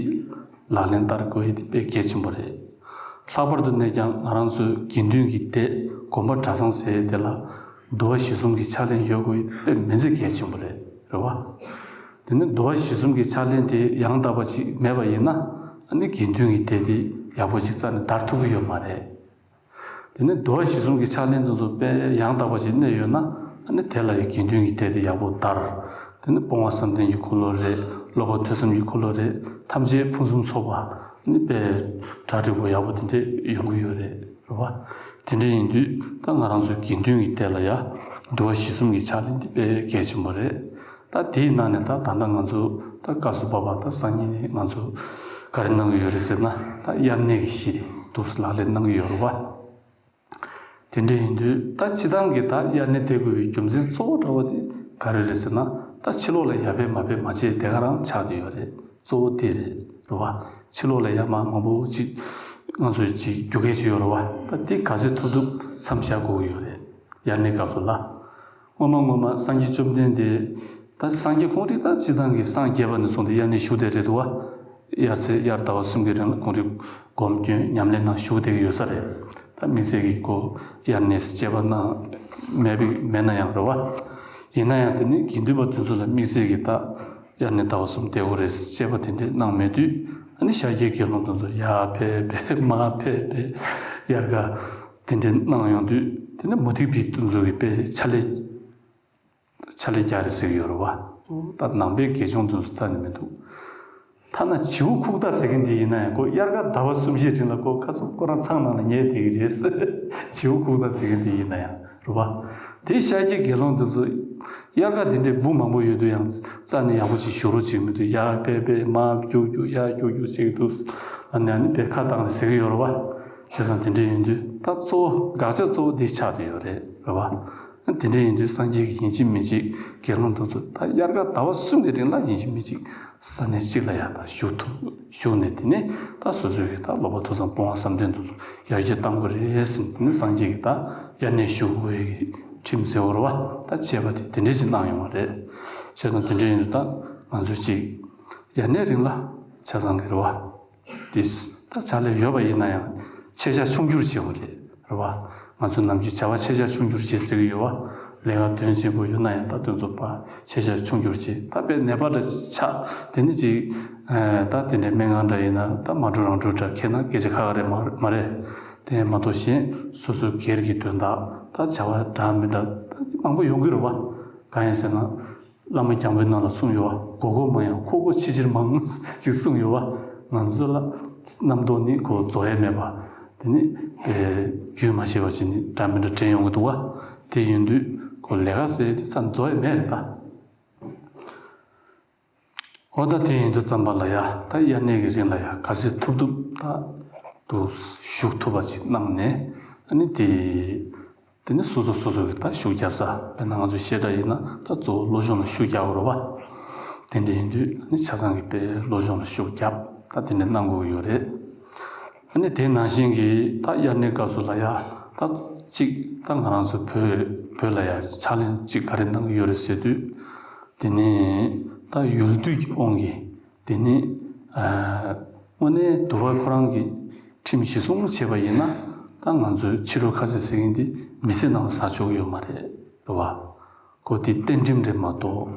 ལག་ལེན་བསྟར་དགོས་ཡས་དེ་དཔེ་གལ་ཆེན་པོ་རེད། ལྷག་པར་དུ་ནས་ཀྱང་ང་རང་ཚོའི་དགེ་འདུན་གྱི་སྡེ་དགོན་པ་གྲྭ་ཚང་ཟེར་ཡས་དེ་ལ། འདུལ་བ་གཞི་གསུམ་གྱི་ཕྱག་ལེན་ཡོད་དགོས་ཡས་དེ་དཔེ་མི་ཚེ་གལ་ཆེན་པོ་རེད། རེད་བ། དེ་ནས་འདུལ་བ་གཞི་གསུམ་གྱི་ཕྱག་ལེན་དེ་ཡང་དག་པ་ཅིག་མེད་པ་ཡིན་ན། ཨ་ནི་དགེ་འདུན་གྱི་སྡེ་དེ་ཡག་པོ་ཅིག་རྩ་ནས་དར་ཐུབ་ཀྱི་ཡོད་མ་རེད། དེ་ནས་འདུལ་བ་གཞི་གསུམ་གྱི་ཕྱག་ལེན་དེ་ཚོ་དཔེ་ཡང་དག་པ་ཅིག་གནས་ཡོད་ན། ཨ་ནི་དེ་ལ་ཡང་དགེ་འདུན་གྱི་སྡེ་དེ་ཡག་པོ་དར། དེ་ནས་སྤོང་བ་བསམ་གཏན་གྱི་འཁོར་ལོ་རེད། སློབ་པ་ཐོས་བསམ་གྱི་འཁོར་ལོ་རེད། ཐམས་ཅད་ཕུན་སུམ་ཚོགས་པ། ཨ་ནི་དཔེ་གྲ་སྒྲིག་པོ་ཡག་པོ་དེ་འདྲས་ཡོང་གི་ཡོད་རེད། རེད་བ། དེ་འདྲས་ཡིན་དུས་ད་ང་རང་ཚོའི་དགེ་འདུན་གྱི་སྡེ་ལ་ཡང་འདུལ་བ་གཞི་གསུམ་གྱི་ཕྱག་ལེན་དེ་དཔེ་གལ་ཆེན་པོ་རེད། ད་དེའི་ནང་ནས་ད་ད་ལྟ་ང་ཚོ་ད་སྐབས་སུ་བབ་པ་ད་སང་ཉིན་ནས་ང་ཚོ་ག་རེ་གནང་གི་ཡོད་རེད་ཟེར་ན། ད་དབྱར་གནས་ཀྱི་གཞི་རེད། འདུག་སེ་ལག་ལེན་གནང་གི་ཡོད་རེད་བ། དེ་འདྲ་ཡིན་དུས་ད་སྤྱིར་བཏང་གི་ད་དབྱར་གནས་དེ་དགོས་པའི་རྒྱུ་མཚན་གཙོ་བོ་འདྲ་བ་དེ་ག་རེ་རེད་ཟེར་ན། ད་ཕྱི་ལོགས་ལ་ཡར་ཕེབས་མར་ཕེབས་མ་བྱས་དེ་ག་རང་ཆགས་བསྡད་ཡོད་རེད། གཙོ་བོ་དེ་རེད། རེད་བ། ཕྱི་ལོགས་ལ་ཡར་མར་མང་པོ་ཅིག་ང་ཚོས་ཅིག་རྒྱུག་མཁན་ཅིག་ཡོད་རེད་བ། ད་དེ་ག་ཚོད་ཐུབ་ཐུབ་མཚམས་བཞག་དགོས་ཀྱི་ཡོད་རེད། དབྱར་གནས་སྐབས་སུ་ལ། སྔོན་མ་སྔོན་མ་སངས་རྒྱས་བཅོམ་ལྡན་འདས། ད་སངས་རྒྱས་ཁོང་རང་ད་སྤྱིར་བཏང་གི་སངས་རྒྱས་པ་ནས་བཟུང་སྟེ་དབྱར་གནས་བཞུགས་བསྡད་རེད་འདུག་བ། དབྱར་ཚེས་དབྱར་ཟླ་བ་གསུམ་གྱི་རིང་ལ་ཁོང་རང་སྒོམ་སྐྱོན་ཉམས་ལེན་ནང་བཞུགས་བསྡད་ཀྱི་ཡོད་ས་རེད། ད་དམིགས་བསལ་གྱི་ཁོ་དབྱར་གནས་སུ་དཔྱད་པ་གནང་མེད་པའི་མེད་ན་ཡང་རེད་བ། ཡིན་ན་ཡང་དེ་ནི་དགེ་འདུན་པ་དེ་ཚོ་ལ་དམིགས་བསལ་གྱི་ད་དབྱར་གནས་ཟླ་བ་གསུམ་བསྡད་དགོས་རེད་ཟེར་དཔྱད་པ་དེ་འདྲས་གནང་མེད་དུས། ཨ་ནི་ཤཱཀྱའི་དགེ་སློང་དེ་ཚོ་ཡར་ཕེབས་ཕེབས་མར་ཕེབས་ཕེབས་དབྱར་ཁ་དེ་འདྲས་གནང་ཡོང་དུས། དེ་ནི་མུ་སྟེགས་པའི་དེ་ཚོ་གི་དཔེ་ཕྱག་ལས་ཕྱག་ལས་རྒྱག་རེད་ཟེར་གྱི་ཡོད་རེད་བ། ད་ནང་པའི་དགེ་སྦྱོང་དེ་ཚོ་རྩ་ནས་མི་འདུག་ཐ་ན་བྱིའུ་ཁུག་རྟ་ཟེར་མཁན་དེ་ཡིན་ན་ཡང་ཁོ་དབྱར་ཁ་ཟླ་བ་གསུམ་བཞིའི་རིང་ལ་ཁོ་ཁ་སང་ཁོ་རང་ཚང་ནང་ལ་ཉལ་བསྡད་ཀྱི་རེད། བྱིའུ་ཁུག་རྟ་ཟེར་མཁན་དེ་ཡིན་ན་ཡང་རེད་བ། དེ་ཤཱཀྱའི་དགེ་སློང་དེ་ཚོ་དབྱར་ཁ་དེ་འདྲའི་འབུ་མང་པོ་ཡོད་དུས་ཡང་རྩ་ནས་ཡག་པོ་ཅིག་བཞུ་རོགས་བྱེད་མི་འདུག་ཡར་ཕེབས་ཕེབས་མར་རྒྱུག་རྒྱུག་ཡར་རྒྱུག་རྒྱུག་བྱེད་ཀྱི་འདུག་ཨ་ནི་ཨ་ནི་དཔེ་ཁ་བཏང་རེད་ཟེར་གྱི་ཡོད་རེད་བ། བྱས་ཙང་དེ་འདྲ་ཡིན་དུས་ད་གཙོ་བོ་དགག་བྱ་གཙོ་བོ་འདི་ཆགས་བསྡད་ཡོད་རེད། རེད་བ། དེ་འདྲ་ཡིན་དུས་སངས་རྒྱས་ཀྱིས་ཡིན་གཅིག་མིན་གཅིག་དགེ་སློང་དེ་ཚོ་ད་དབྱར་ཁ་ཟླ་བ་གསུམ་གྱི་རིང་ལ་ཡིན་གཅིག་མིན་གཅིག་ས་གནས་གཅིག་ལ་ཡར་ད་བཞུགས་ཐུབ། བཞུགས་ནས་དེ་ནས་ད་སོ་སོའི་གི་ད་སློབ་པ་ཐོས་བསམ་སྤོང་བ་བསམ་གཏན་དེ་ཚོ་ཡར་རྒྱས་གཏང་དགོས་རེད་ཟེར། དེ་ནས་སངས་རྒྱས་ཀྱིས་ད་དབྱར་གནས་བཞུགས་དགོས་ཡའི་ཁྲིམས་ཟེར་བ་རེད་བ། ད་བཅས་པ་དེ་དེ་འདྲ་ཞིག་གནང་ཡོང་བ་རེད། བྱས་ཙང་དེ་འདྲ་ཡིན་དུས་ད་ང་ཚོས་གཅིག་དབྱར་གནས་རིང་ལ་ཆ་ཚང་གི་རེད་བ། དེས་ད་ཕྱག་ལས་ཡོད་པ་ཡིན་ན་ཡང་ཆེ་ཆ་ཆུང་འགྱུར་བྱེད་དགོས་རེད། རེད་བ། ང་ཚོ་ནམ་རྒྱུན་བྱ་བ་ཆེ་ཆ་ཆུང་འགྱུར་བྱེད་ཟེར་གྱི་ཡོད་བ། ལས་ཀ་དོན་ཆེན་པོ་ཡོད་ན་ཡང་ད་དོན་ཚོ་ཕར་ཆེ་ཆ་ཆུང་འགྱུར་བྱེད། ད་དཔེ་ནད་པ་འདྲ་ཆགས་དེ་ནི་ཅིག་ཨ་ད་དེ་འདྲའི་སྨན་ཁང་འདྲ་ཡིན་ན་ད་མ་འགྲོ་རང་འགྲོ་འདྲ་ཁེལ་ན་སྐད་ཆ་ཁག་ཁག་རེད་མ་མ་རེད། དེ་མ་གཏོགས་གཞན་སོ་སོའི་སྒེར་གྱི་དོན་དག་ད་བྱ་བ་འདྲ་མི་འདྲ་ད་མང་པོ་ཡོང་གི་རེད་བ། གང་ཡིན་ཟེར་ན། བླ་མ་རྒྱལ་པོའི་ནང་ལ་གསུངས་ཡོད་བ། མགོ་སྐོར་མང་ཡང་ཁོག་སྐོར་ཆེས་ཆེར་མང་ཞིག་གསུངས་ཡོད་བ། ང་ཚོ་ལ་རྣམ་རྟོག་ནི་ཁོ་རྫོགས་ཡས་མེད་པ། དེ་ནི་ཨེ་རྒྱུན་མ་ཆད་པ་ཅིག་ནི་འདྲ་མི་འདྲ་དྲན་ཡོང་གི་འདུག་བ། དེ་ཡིན་དུས་ཁོ་ལས་ཀ་ཟེར་དེ་ཙམ་རྫོགས་ཡས་མེད་རེད་ད། འོ་ད་དེ་ཡིན་དུས་ཙམ་པ་ལ་ཡ་ད་དབྱར་གནས་ཀྱི་རིང་ལ་ཡ་ག་ཚོད་ཐུབ་ཐུབ་ད་དུ་བཞུགས་ཐུབ་པ་ཅིག་གནང་ནས་ཨ་ནི་དེ། དེ་ནི་སོ་སོ་སོ་སོ་གི་ད་ཤུགས་རྒྱབ་ས། དཔེར་ན་ང་ཚོ་བཤད་གྲྭ་ཡིན་ན་ད་གཙོ་བོ་སློབ་སྦྱོང་ལ་ཤུགས་རྒྱག་དགོས་རེད་བ། དེ་འདྲ་ཡིན་དུས་ཨ་ནི་ཆ་ཚང་གི་དཔེ་སློབ་སྦྱོང་ལ་ཤུགས་རྒྱབ་ད་དེ་འདྲ་གནང་དགོས་ཀྱི་ཡོད་རེད། ཨ་ནི་དེ་ནང་བཞིན་གྱི་ད་དབྱར་གནས་སྐབས་སུ་ལ་ཡ་ད་གཅིག་ད་ང་རང་ཚོ་བོད་བོད་ལ་ཡ་ཕྱག་ལེན་གཅིག་ག་རེ་གནང་གི་ཡོད་རེད་ཟེར་དུས། དེ་ནི་ད་ཡུལ་དུས་ཀྱི་དབང་གིས། དེ་ནི་ཨ་དངོས་གནས་འདུལ་བ་ཁོ་རང་གི་ཁྲིམས་གཞི་བཟུང་བྱས་པ་ཡིན་ན་ད་ང་ཚོའི་ཕྱི་དྲོ་ཁ་ཟས་ཟེར་མཁན་འདི་མི་ཚེ་ནང་ཟ་ཆོག་གི་ཡོད་མ་རེད། རེད་བ། ཁོ་དེ་གཏན་ཁྲིམས་རེད་མ་གཏོགས་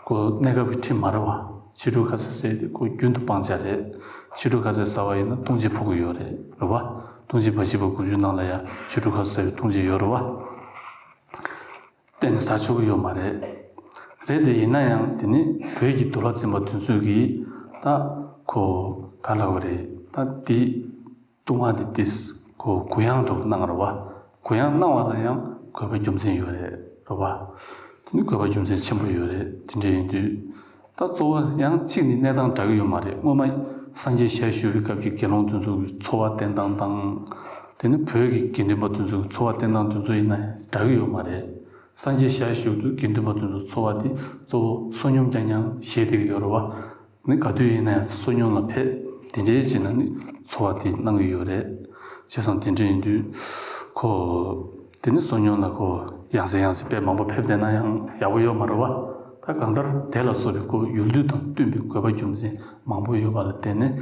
ཁོ་གནས་སྐབས་ཀྱི་ཁྲིམས་མ་རེད་བ། ཕྱི་དྲོ་ཁ་ཟས་ཟེར་དེ་ཁོ་རྒྱུན་དུ་སྤང་བྱ་རེད། ཕྱི་དྲོ་ཁ་ཟས་ཟ་བ་ཡིན་ན་ལྟུང་བྱེད་ཕོག་གི་ཡོད་རེད། རེད་བ། ལྟུང་བྱེད་འབའ་ཞིག་པ་དགུ་བཅུ་ནང་ལ་ཡང་ཕྱི་དྲོ་ཁ་ཟས་ཟ་བའི་ལྟུང་བྱེད་ཡོད་རེད་བ། གཏན་ནས་ཟ་ཆོག་གི་ཡོད་མ་རེད། རེད་དེ་ཡིན་ན་ཡང་དེ་ནི་བོད་ཀྱི་འདུལ་བ་འཛིན་པ་དེ་ཚོས་ཀྱིས་ད་ཁོ་ག་ལབ་དགོས་རེད། ད་འདི་ལྟུང་བ་འདི་ཏིས་ཁོ་གུ་ཡངས་འདྲ་པོ་གནང་རེད་བ། གུ་ཡངས་གནང་བ་ལ་ཡང་དགོས་པ་རྒྱུ་མཚན་ཡོད་རེད། རེད་བ། དེ་ནི་དགོས་པ་རྒྱུ་མཚན་ཆེན་པོ་ཡོད་རེད། དེ་འདྲ་ཡིན་དུས། ད་གཙོ་བོ་ཡང་གཅིག་ནི་གནས་སྟངས་འདྲ་གི་ཡོད་མ་རེད། སྔོན་མ་སངས་རྒྱས་ཞལ་བཞུགས་པའི་སྐབས་ཀྱི་དགེ་སློང་དེ་ཚོ་གི་འཚོ་བ་བསྟེན་སྟངས་དང་། དེ་ནི་བོད་ཀྱི་དགེ་འདུན་པ་དེ་ཚོ་གི་འཚོ་བ་བསྟེན་སྟངས་དེ་ཚོ་ཡིན་ན་ཡང་འདྲ་གི་ཡོད་མ་རེད། སངས་རྒྱས་ཞལ་བཞུགས་དུས་དགེ་འདུན་པ་དེ་ཚོ་འཚོ་བ་དེ་གཙོ་བོ་བསོད་སྙོམས་རྐྱང་རྐྱང་བཞེས་བསྡད་ཀྱི་ཡོད་རེད་བ། ནི་ག་དུས་ཡིན་ན་ཡང་བསོད་སྙོམས་ལ་ཕེབས། དེ་འདྲའི་བྱས་ན་ནི་འཚོ་བ་དེ་གནང་གི་ཡོད་རེད། བྱས་ཙང་དེ་འདྲ་ཡིན་དུས་ཁོ་དེ་ནི་བསོད་སྙོམས་ལ་ཁོ་ཡང་སེ་ཡང་སེ་དཔེ་མང་པོ་ཕེབས་བསྡད་ན་ཡང་ཡག་པོ་ཡོད་མ་རེད་བ། ད་གང་ལྟར་དེ་ལ་སོགས་པའི་ཁོ་ཡུལ་དུས་དང་བསྟུན་པའི་དགོས་པ་རྒྱུ་མཚན་མང་པོ་ཡོད་པ་ལ་བརྟེན་ནས།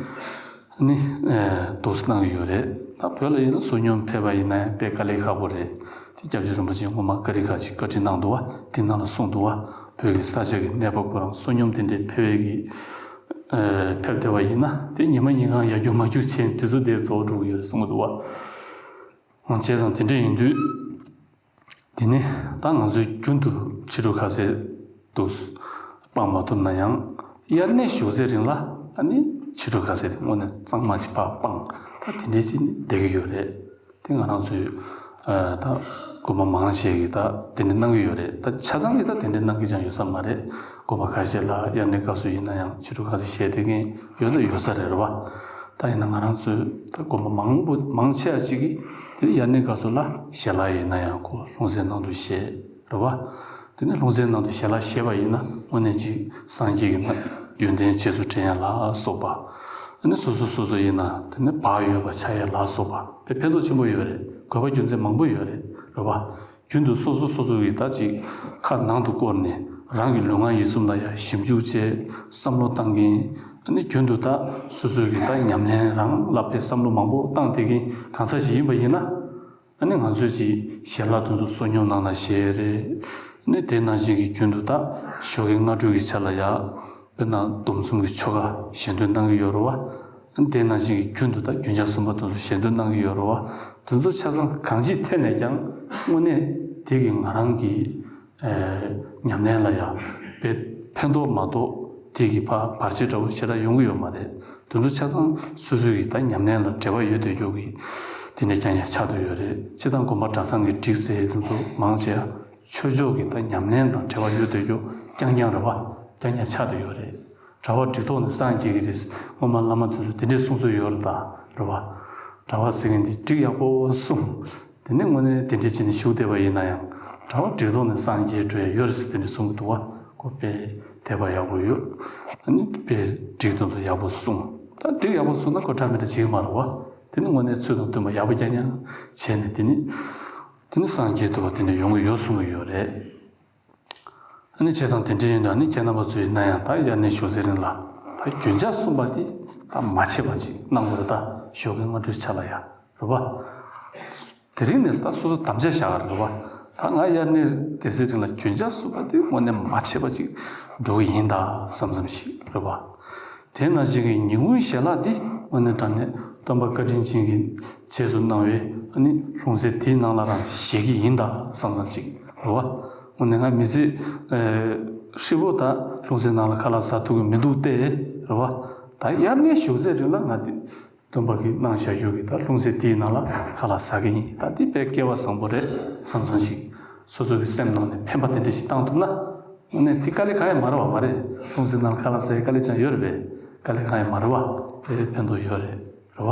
ནི། ཨེ། འདུག་སེ་གནང་གི་ཡོད་རེད། ད་བོད་ལ་ཡིན་ན་བསོད་སྙོམས་ཕེབས་པ་ཡིན་ན་ཡང་དཔེ་དཀའ་ལས་ཁག་པོ་རེད། དེ་སྐྱབས་རྗེ་རིན་པོ་ཆེ་སྔོན་མ་ཀ་རི་ཁ་ཅིག་བཀའ་ཁྲིད་གནང་འདུག་བ། དེ་ནང་ལ་གསུངས་འདུག་བ། བོད་ཀྱི་ས་ཆ་གི་གནས་བབ་ཁོ་རང་བསོད་སྙོམས་དེ་འདྲའི་ཕེབས་པའི་གི། ཨེ། ཕེབས་བསྡད་པ་ཡིན་ན་དེ་ཉི་མ་ཉིན་གང་ཡར་རྒྱུག་མར་རྒྱུག་བྱས་དུས་ཚོད་དེ་རྫོགས་འགྲོ་གི་ཡོད་རེད་གསུང་གི་འདུག་བ། འོ། བྱས་ཙང་དེ་འདྲ་ཡིན་དུས། དེ་ནི་ད་ང་ཚོས་རྒྱུན་དུ་ཕྱི་དྲོ་ཁ་ཟས་དུ་སྤང་མ་ཐུབ་ན་ཡང་དབྱར་གནས་བཞུགས་ཚེ་རིང་ལ་ཨ་ནི་ཕྱི་དྲོ་ཁ་ཟས་དེ་དངོས་གནས་གཙང་མ་ཅིག་ཕར་སྤང་། ད་དེ་འདྲའི་ཅིག་ནི་བསྡད་ཀྱི་ཡོད་རེད། དེ་ང་རང་ཚོས་ཨ་ད་དགོན་པ་མང་ཆེ་གིས་ད་དེ་འདྲ་གནང་གི་ཡོད་རེད། ད་ཆ་ཚང་གིས་ད་དེ་འདྲ་གནང་གི་ཅང་ཡོད་ས་མ་རེད། དགོན་པ་ཁ་ཤས་ལ་དབྱར་གནས་སྐབས་སུ་ཡིན་ན་ཡང་ཕྱི་དྲོ་ཁ་ཟས་བཞེས་བསྡད་མཁན་ཡོད་ད་ཡོད་ས་རེད། རེད་བ། ད་ཡིན་ན་ང་རང་ཚོས་ད་དགོན་པ་མང་པོ་མང་ཆེ་བ་ཅིག་གིས་དེ་དབྱར་གནས་སྐབས་སུ་ལ་ཞལ་ལག་ཡིན་ན་ཡང་ཁོ་ལྷུང་བཟེད་ནང་དུ་བཞེས། རེད་བ། དེ་ནས་ལྷུང་བཟེད་ནང་དུ་ཞལ་ལག་བཞེས་པ་ཡིན་ན་དངོས་གནས་ཅིག་སངས་རྒྱས་ཀྱི་ན་ཡོན་ཏན་རྗེས་སུ་དྲན་ཡ་ལ་སོགས་པ། ཨ་ནི་སོ་སོ་སོ་སོ་ཡིན་ན་དེ་ནས་བག་ཡོད་པ་ཆགས་ཡ་ལ་སོགས་པ་དཔེ་ཕན་ཐོགས་ཆེན་པོ་ཡོད་རེད། དགོས་པ་རྒྱུ་མཚན་མང་པོ་ཡོད་རེད། རེད་བ། རྒྱུན་དུ་སོ་སོ་སོ་སོ་གི་ད་ཅིག་ཁ་ནང་དུ་བསྐོར་ནས་རང་གི་ལུས་ངག་ཡིད་གསུམ་ལ་ཡང་ཞིབ་འཇུག་བྱས་བསམ་བློ་བཏང་མཁན། ཨ་ནི་རྒྱུན་དུ་ད་སོ་སོ་གི་ད་ཉམས་ལེན་རང་ལ་དཔེ་བསམ་བློ་མང་པོ་བཏང་བསྡད་མཁན་གང་ཟག་ཞིག་ཡིན་པ་ཡིན་ན། ཨ་ནི་ང་ཚོས་ཅིག་ཞལ་ལག་དེ་ཚོ་བསོད་སྙོམས་ནང་ལ་བཞེས་རེད། ཨ་ནི་དེ་ནང་བཞིན་གྱི་རྒྱུན་དུ་ད་ཞོགས་ཀས་སྔ་དྲོ་གི་ཆ་ལ་ཡ། དཔེར་ན་སྡོམ་གསུམ་གྱི་ཆོ་ག་ཞལ་འདོན་གནང་གི་ཡོད་རེད་བ། དེ་ནང་བཞིན་གྱི་རྒྱུན་དུ་ད་རྒྱུན་ཆགས་གསུམ་པ་དེ་ཚོ་ཞལ་འདོན་གནང་གི་ཡོད་རེད་བ། དེ་ཚོ་ཆ་ཚང་གང་ཅིའི་ཐད་ནས་ཀྱང་དངོས་གནས་དེ་གི་ང་རང་གི་ཨེ་ཉམས་ལེན་ལ་ཡང་དཔེ་ཕན་ཐོགས་མ་གཏོགས་དེ་གི་ཕར་བར་ཆད་འདྲ་བོ་ཞེ་དྲག་ཡོང་གི་ཡོད་མ་རེད། དེ་ཚོ་ཆ་ཚང་སོ་སོའི་གི་ད་ཉམས་ལེན་ལ་འབྲེལ་བ་ཡོད་བསྡད་རྒྱུ་གི་དེ་འདྲ་རྐྱང་རྐྱང་ཆགས་བསྡད་ཡོད་རེད། སྤྱིར་བཏང་དགོན་པ་གྲྭ་ཚང་གི་སྒྲིག་གཞི་དེ་ཚོ་མང་ཆེ་བ་ཆོས་ཕྱོགས་ཀྱི་ད་ཉམས་ལེན་དང་འབྲེལ་བ་ཡོད་བསྡད་རྒྱུ་རྐྱང་རྐྱང་རེད་བ། རྐྱང་རྐྱང་ཆགས་བསྡད་ཡོད་རེད། གྲྭ་པ་སྒྲིག་ཐོག་ནས་སངས་རྒྱས་ཀྱི་རེད། སྔོན་མ་བླ་མ་དེ་ཚོ་དེ་འདྲའི་གསུང་སྲོལ་ཡོད་རེད་ད། རེད་བ། གྲྭ་པ་ཟེར་མཁན་དེ་སྒྲིག་ཡག་པོ་སྲུང་། དེ་ནས་དངོས་གནས་དེ་འདྲ་བྱས་ནས་བཞུགས་བསྡད་པ་ཡིན་ན་ཡང་། གྲྭ་པ་སྒྲིག་ཐོག་ནས་སངས་རྒྱས་འགྲོ་ཡ་ཡོད་རེད་ཟེར་དེ་འདྲ་གསུང་གི་འདུག་བ། ཁོ་དཔེ་དད་པ་ཡག་པོ་ཡོད། ཨ་ནི་དཔེ་སྒྲིག་དེ་ཚོ་ཡག་པོ་སྲུང་། ད་སྒྲིག་ཡག་པོ་སྲུང་ན་ཁོ་འདྲ་མི་འདྲ་བྱེད་ཀྱི་མ་རེད་བ། དེ་ནི་དངོས་གནས་ཚུལ་དང་མཐུན་པ་ཡག་པོ་རྐྱང་རྐྱང་བྱས་ནས་དེ་ནི། དེ་ནི་སངས་རྒྱས་ཐུབ་པ་དེ་འདྲ་ཡོང་གི་ཡོད་གསུང་གི་ཡོད་རེད། ཨ་ནི་བྱས་ཙང་དེ་འདྲ་ཡིན་དུས་ཨ་ནི་ཁྱེད་རྣམ་པ་ཚོ་ཡིན་ན་ཡང་ད་དབྱར་གནས་བཞུགས་ཚེ་རིང་ལ་ད་རྒྱུན་ཆགས་གསུམ་པ་དེ་ད་མ་ཆད་པ་ཅིག་གནང་དགོས་རེད། ད་ཞོགས་ཀའི་སྔ་དྲོའི་ཆ་ལ་ཡ། རེད་བ། དེ་རིང་ནས་ད་སོ་སོ་དམ་བཅའ་བཞག་ག་རེད་བ། ད་ང་དབྱར་གནས་དེ་ཚེ་རིང་ལ་རྒྱུན་ཆགས་གསུམ་པ་དེ་དངོས་གནས་མ་ཆད་པ་ཅིག་འགྲོ་གི་ཡིན་ད་བསམ་བསམ་ཞིག་རེད་བ། དེ་ནང་བཞིན་གྱི་ཉིན་གུང་ཞལ་ལག་འདི་དངོས་གནས་དྲང་གནས་སྟོན་པ་བཀའ་དྲིན་ཅན་གྱིས་རྗེས་སུ་གནང་བའི་ཨ་ནི་ལྷུང་བཟེད་དེའི་ནང་ལ་རང་བཞེས་ཀྱི་ཡིན་ད་བསམ་བསམ་ཅིག་རེད་བ། དངོས་གནས་ང་མི་ཚེ་ཧྲིལ་པོ་ད་ལྷུང་བཟེད་ནང་ལ་ཁ་ལག་ཟ་ཐུབ་ཀྱི་མི་འདུག་སྟེ། རེད་བ། ད་དབྱར་གནས་བཞུགས་ཚེ་རིང་ལ་ང་དེ་སྟོན་པ་གིས་གནང་བཞག་རྒྱུ་གི་ད་ལྷུང་བཟེད་དེའི་ནང་ལ་ཁ་ལག་ཟ་གི་ཡིན། ད་དེ་དཔེ་སྐལ་བ་བཟང་པོ་རེད་བསམ་བསམ་ཅིག་སོ་སོ་གི་སེམས་ནང་ནས་འཕེན་པ་དེ་འདྲ་ཞིག་བཏང་ཐུབ་ན། དངོས་གནས་དེ་དཀའ་ལས་ཁག་ཡ་མ་རེད་བ། མ་རེད། ལྷུང་བཟེད་ནང་ཁ་ལག་ཟ་ཡའི་དཀའ་ལས་ཅང་ཡོད་རེད་པས། དཀའ་ལས་ཁག་ཡ་མ་རེད་བ། དཔེ་ཕན་ཐོགས་ཡོད་རེད། རེད་བ།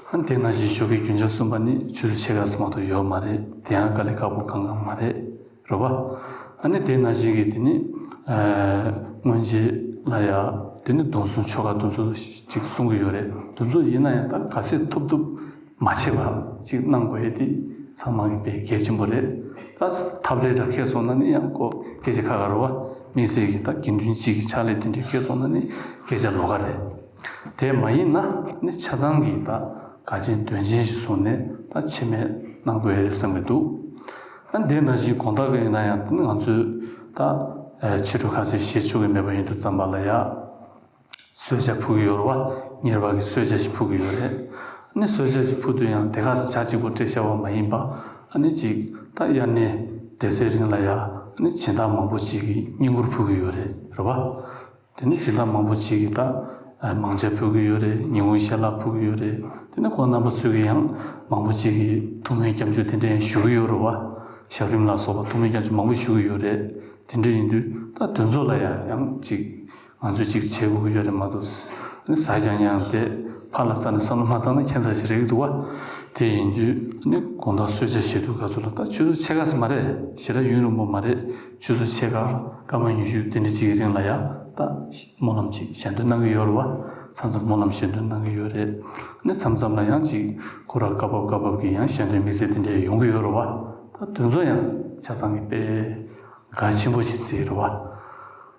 ཨ་ནི་དེ་ནང་བཞིན་ཞོགས་ཀའི་རྒྱུན་ཆགས་གསུམ་པ་ནི་ཆུ་ཚོད་ཕྱེད་ཀ་ཙམ་མ་གཏོགས་ཡོད་མ་རེད། དེ་ཡང་དཀའ་ལས་ཁག་པོ་གང་གང་མ་རེད། རེད་བ། ཨ་ནི་དེ་ནང་བཞིན་གྱི་དེ་ནི་ཨ་སྔོན་རྗེས་ལ་ཡ་དེ་ནི་སྡོམ་གསུམ་ཆོ་ག་དེ་ཚོ་ཅིག་གསུང་གི་ཡོད་རེད། དེ་ཚོ་ཡིན་ན་ཡང་ད་ག་ཚད་ཐུབ་ཐུབ། མ་ཆད་པ་ཅིག་གནང་དགོས་ཡས་དེ་ཚང་མ་གི་དཔེ་གལ་ཆེན་པོ་རེད། ད་ཐབས་ལས་འདྲ་ཁེལ་སོང་ན་ནི་ཡང་ཁོ་སྐད་ཆ་ཁག་ཁག་རེད་བ། དམིགས་བསལ་གྱི་ད་དགེ་འདུན་གཅིག་གི་ཕྱག་ལས་དེ་འདྲ་ཁེལ་སོང་ན་ནི་སྐད་ཆ་ལོགས་ཀ་རེད། དེ་མ་ཡིན་ན་ནི་ཆ་ཚང་གི་ད་གལ་ཆེན་དོན་ཆེན་ཞིག་བཟུང་ནས་ད་ཆད་མེད་གནང་དགོས་ཡས་རེད་བསམ་གྱི་འདུག་ཨ་དེ་ནང་བཞིན་དགོང་དག་གི་ཡིན་ན་ཡང་དེ་ནི་ང་ཚོས་ད་ཕྱི་དྲོ་ཁ་ཟས་བཞེས་ཆོག་གི་མེད་པ་ཡིན་དུས་ཙམ་པ་ལ་ཡ། གསོལ་ཇ་ཕུལ་གྱི་ཡོད་རེད་བ། གཉེར་པ་གིས་གསོལ་ཇ་ཞིག་ཕུལ་གྱི་ཡོད་རེད། ཨ་ནི་གསོལ་ཇ་ཞིག་ཕུལ་དུས་ཡང་དེ་ག་ཇ་གཅིག་པོ་སྤྲད་བཞག་པ་མ་ཡིན་པ། ཨ་ནི་ཅིག་ད་དབྱར་གནས་དེ་ཚེ་རིང་ལ་ཡ་ཨ་ནི་སྦྱིན་བདག་མང་པོ་ཅིག་གིས་བསྙེན་བཀུར་ཕུལ་གྱི་ཡོད་རེད། རེད་བ། དེ་ནི་སྦྱིན་བདག་མང་པོ་ཅིག་གིས་ད་མང་ཇ་ཕུལ་གྱི་ཡོད་རེད། ཉིན་གུང་ཞལ་ལག་ཕུལ་གྱི་ཡོད་རེད། དེ་ནི་ཁོང་རྣམ་པ་ཚོས་ཀྱིས་ཡང་མང་པོ་ཅིག་གིས་ཐུགས་སྨོན་སྐྱབས་འཇུག་དེ་འདྲ་ཡང་ཞུ་གི་ཡོད་རེད་བ། ཞབས་རིམ་ལ་སོགས་པ་ཐུགས་སྨོན་སྐྱབས་འཇུག་མང་པོ་ཞུ་གི་ཡོད་རེད། དེ་འདྲ་ཡིན་དུས་ད་དེ་ཚོ་ལ་ཡང་ཡང་ཅིག་ང་ཚོས་ཅིག་བྱེད་དགོས་ཀྱི་ཡོད་རེད་མ་གཏོགས། ཨ་ནི་ཟ་རྐྱང་རྐྱང་དེ་ ཕར་ལ་རྩ་ནས་བསམ་བློ་མ་བཏང་ན་ཁྱད་མཚར་ཞིག་རེད་འདུག་བ། དེ་ཡིན་དུས་ནི་དགོང་དག་གསོལ་ཇ་བཞེས་དུས་སྐབས་སུ་ལ་ད་ཆུ་ཚོད་ཕྱེད་ཀ་ཙམ་མ་རེད། ཞེ་དྲག་ཡུན་རིང་པོ་མ་རེད། ཆུ་ཚོད་ཕྱེད་ཀ་སྐར་མ་ཉི་ཤུ་དེ་འདྲ་ཅིག་གི་རིང་ལ་ཡང་ད་སྨོན་ལམ་ཅིག་ཞལ་འདོན་གནང་གི་ཡོད་རེད་བ། མཚམས་མཚམས་སྨོན་ལམ་ཞལ་འདོན་གནང་གི་ཡོད་རེད། ནི་མཚམས་མཚམས་ལ་ཡང་ཅིག་སྐོར་ར་སྐབས་བབ་སྐབས་བབ་ཀྱི་ཡང་ཞལ་འདོན་དམིགས་བསལ་དེ་འདྲ་ཡོང་གི་ཡོད་རེད་བ། ད་དེ་ཚོ་ཡང་ཆ་ཚང་གི་དཔེ་གལ་ཆེན་པོ་ཞིག་བརྩིས་རེད་བ།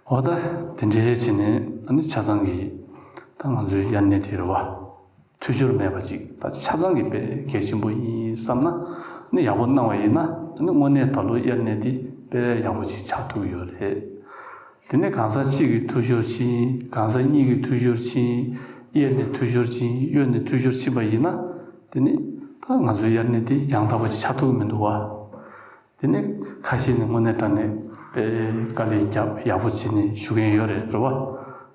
འོ་ད་དེ་འདྲའི་བྱས་ནས་ཨ་ནི་ཆ་ཚང་གི་ད་ང་ཚོའི་དབྱར་གནས་དེ་རེད་བ། འཐུས་ཤོར་མེད་པ་ཅིག་ད་ཆ་ཚང་གི་དཔེ་གལ་ཆེན་པོ་ཡིན་བསམ་ན་ནི་ཡག་པོ་གནང་བ་ཡིན་ན་ཨ་ནི་དངོས་གནས་ད་ལོ་དབྱར་གནས་དེ་དཔེ་ཡག་པོ་ཅིག་ཆགས་ཐུབ་ཡོད་རེད། དེ་ནས་གང་ཟག་གཅིག་གི་འཐུས་ཤོར་ཕྱིན། གང་ཟག་གཉིས་ཀྱི་འཐུས་ཤོར་ཕྱིན། གཡས་ནས་འཐུས་ཤོར་ཕྱིན། གཡོན་ནས་འཐུས་ཤོར་ཕྱིན་པ་ཡིན་ན། དེ་ནི་ད་ང་ཚོའི་དབྱར་གནས་དེ་ཡང་དག་པ་ཅིག་ཆགས་ཐུབ་ཀྱི་མི་འདུག་བ། དེ་ནི་ཁ་ཤས་ནི་དངོས་གནས་དྲང་གནས་དཔེ་དཀའ་ལས་རྒྱབ་ཡག་པོ་བྱས་ནས་ཞུ་མཁན་ཡོད་རེད། རེད་བ།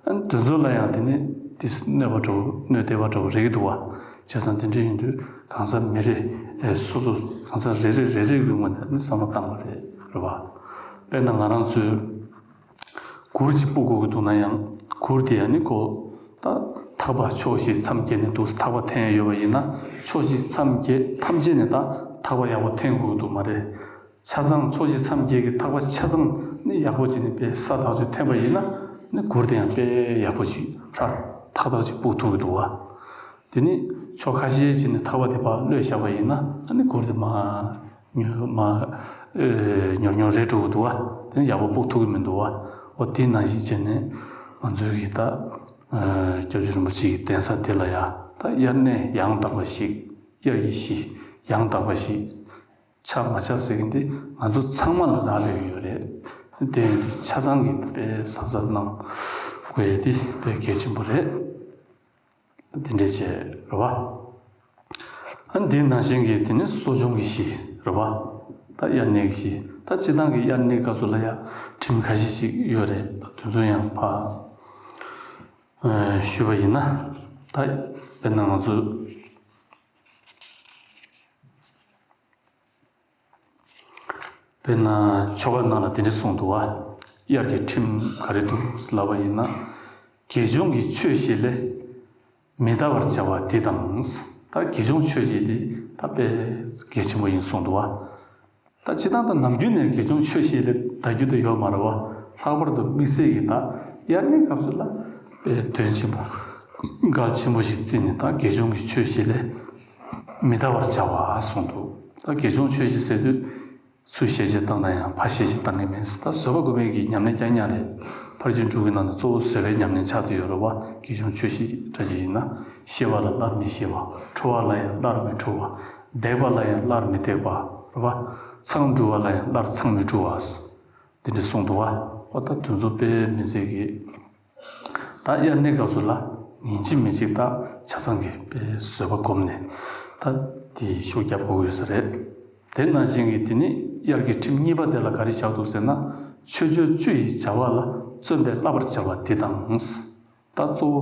ཨ་ནི་དེ་ཚོ་ལ་ཡང་དེ་ནི་དེ་གནོད་པ་འགྲོ་གནོད་བདེ་བ་འགྲོ་རེད་ཀྱི་འདུག་བ། བྱས་ཙང་དེ་འདྲ་ཡིན་དུས་གང་ཟག་མི་རེ་ཨེ་སོ་སོ་གང་ཟག་རེ་རེ་རེ་རེ་གི་ངོས་ནས་ནི་བསམ་བློ་བཏང་དགོས་རེད། རེད་བ། དཔེར་ན་ང་རང་ཚོའི་གུར་གཅིག་སྤོ་དགོས་ཀྱི་འདུག་ན་ཡང་གུར་དེ་ཡང་ནི་ཁོ་ད་ཐག་པ་ཕྱོགས་བཞི་མཚམས་བརྒྱད་ནས་འདུག་ཐག་པ་འཐེན་ཡ་ཡོད་པ་ཡིན་ན་ཕྱོགས་བཞི་མཚམས་བརྒྱད་ཐམས་ཅད་ནས་ད་ཐག་པ་ཡག་པོ་འཐེན་དགོས་ཀྱི་འདུག་མ་རེད། ཆ་ཚང་ཕྱོགས་བཞི་མཚམས་བརྒྱད་ཀྱི་ཐག་པ་ཆ་ཚང་ནི་ཡག་པོ་བྱས་ནས་དཔེ་ས་ཐག་ཆོད་འཐེན་པ་ཡིན་ན་ནི་གུར་དེ་ཡང་དཔེ་ཡག་པོ་ཞིག་ཧྲ་ཐག་ཐག་ཅིག་སྤོ་ཐུབ་ཀྱི་འདུག་བ། དེ་ནི་ཕྱོགས་ཁ་ཤས་བྱས་ནས་ཐག་པ་དེ་ཕར་གློད་བཞག་པ་ཡིན་ན་ཨ་ནི་གུར་དེ་མར་ཉོ་མར་ཨེ་ཉོར་ཉོར་རེད་འགྲོ་གི་འདུག་བ། དེ་ནི་ཡག་པོ་སྤོ་ཐུབ་ཀྱི་མི་འདུག་བ། འོ་དེ་ནང་བཞིན་བྱས་ནས་ང་ཚོའི་གི་ད་ཨེ་སྐྱབས་རྗེ་རིན་པོ་ཆེ་གི་གདན་ས་དེ་ལ་ཡ་ད་དབྱར་གནས་ཡང་དག་པ་ཞིག་དབྱར་གྱི་གཞི་ཡང་དག་པ་ཞིག་ཆགས་མ་ཆགས་ཟེར་གྱི་འདི་ང་ཚོ་ཚང་མ་ལ་རག་ལས་ཡོད་རེད། དེ་ཡིན་དུས་ཆ་ཚང་གི་དཔེ་གཟབ་གཟབ་གནང་དགོས་ཡ་དེ་དཔེ་གལ་ཆེན་པོ་རེད། དེ་འདྲས་བྱས་རེད་བ། ཨ་འདི་ནང་བཞིན་གྱི་དེ་ནི་གསོ་སྦྱོང་གི་གཞི་རེད་བ། ད་དབྱར་གནས་ཀྱི་གཞི་ད་སྤྱི་བཏང་གི་དབྱར་གནས་སྐབས་སུ་ལ་ཡ་ཁྲིམས་ཁ་ཤས་ཤིག་ཡོད་རེད། ད་དེ་ཚོ་ཡང་ཕར་ཨ་ཞུས་པ་ཡིན་ན་ད་དཔེར་ན་ང་ཚོ། དཔེར་ན་ཆོ་ག་ནང་ལ་དེ་འདྲ་གསུངས་འདུག་བ། དབྱར་གྱི་ཁྲིམས་ག་རེ་འདུག་ལབ་པ་ཡིན་ན། དགེ་སྦྱོང་གི་ཆོས་བཞི་ལས། མི་འདའ་བར་བྱ་བ་འདི་དང་། ད་དགེ་སྦྱོང་ཆོས་བཞི་འདི་ད་དཔེ་གལ་ཆེན་པོ་ཡིན་གསུངས་འདུག་བ། ད་སྤྱིར་བཏང་ད་ནམ་རྒྱུན་ནས་དགེ་སྦྱོང་ཆོས་བཞི་ལས་འདའ་རྒྱུ་དེ་ཡོད་མ་རེད་བ། ལྷག་པར་དུ་དམིགས་བསལ་གྱི་ད་དབྱར་གནས་སྐབས་སུ་ལ་དཔེ་དོན་ཆེན་པོ་གལ་ཆེན་པོ་ཞིག་བརྩིས་ནས་ད་དགེ་སྦྱོང་གི་ཆོས་བཞི་ལས། མི་འདའ་བར་བྱ་བ་གསུངས་འདུག་ད་དགེ་སྦྱོང་ཆོས་བཞི་ཟེར་དུས་ཚུར་ཞལ་བཞེས་བཏང་ན་ཡང་ཕར་ཞལ་བཞེས་བཏང་གི་མེད། ད་བཟོད་པ་སྒོམ་པའི་གི་ཉམས་ལེན་རྐྱང་རྐྱང་རེད། ཕར་ཕྱིན་དྲུག་གི་ནང་ནས་གཙོ་བོ་བཟོད་པའི་ཉམས་ལེན་ཆགས་བསྡད་ཡོད་རེད་བ། དགེ་སྦྱོང་ཆོས་བཞི་འདྲ་ཅིག་ཡིན་ན། གཤེ་བ་ལ་སླར་མི་གཤེ་བ། ཁྲོ་བ་ལ་ཡང་སླར་མི་ཁྲོ་བ། འདེགས་པ་ལ་ཡང་སླར་མི་འདེགས་པ་རེད་བ། མཚང་འབྲུ་བ་ལ་ཡང་སླར་མཚང་མི་འབྲུ་བ། འདི་འདྲ་གསུངས་འདུག་བ། འོ་ད་དེ་ཚོ་དཔེ་མི་སྲིད་གི་ད་དབྱར་གནས་སྐབས་སུ་ལ་ཉིན་གཅིག་མིན་གཅིག་ད་ཆ་ཚང་གི་དཔེ་བཟོད་པ་སྒོམ་ནས་ད་དེ་ཤུགས་རྒྱབ་དགོས་ཡོད་ས་རེད། དེ་ནང་བཞིན་གྱི་དེ་ནི་དབྱར་གྱི་ཁྲིམས་གཉིས་པ་དེ་ལ་ག་རེ་བཞག་འདུག་ཟེར་ན། ཆོས་སྤྱོད་བཅུ་ཡི་བྱ་བ་ལ་བརྩོན་པས་བསླབ་པར་བྱ་བ་འདི་དང་། ད་གཙོ་བོ་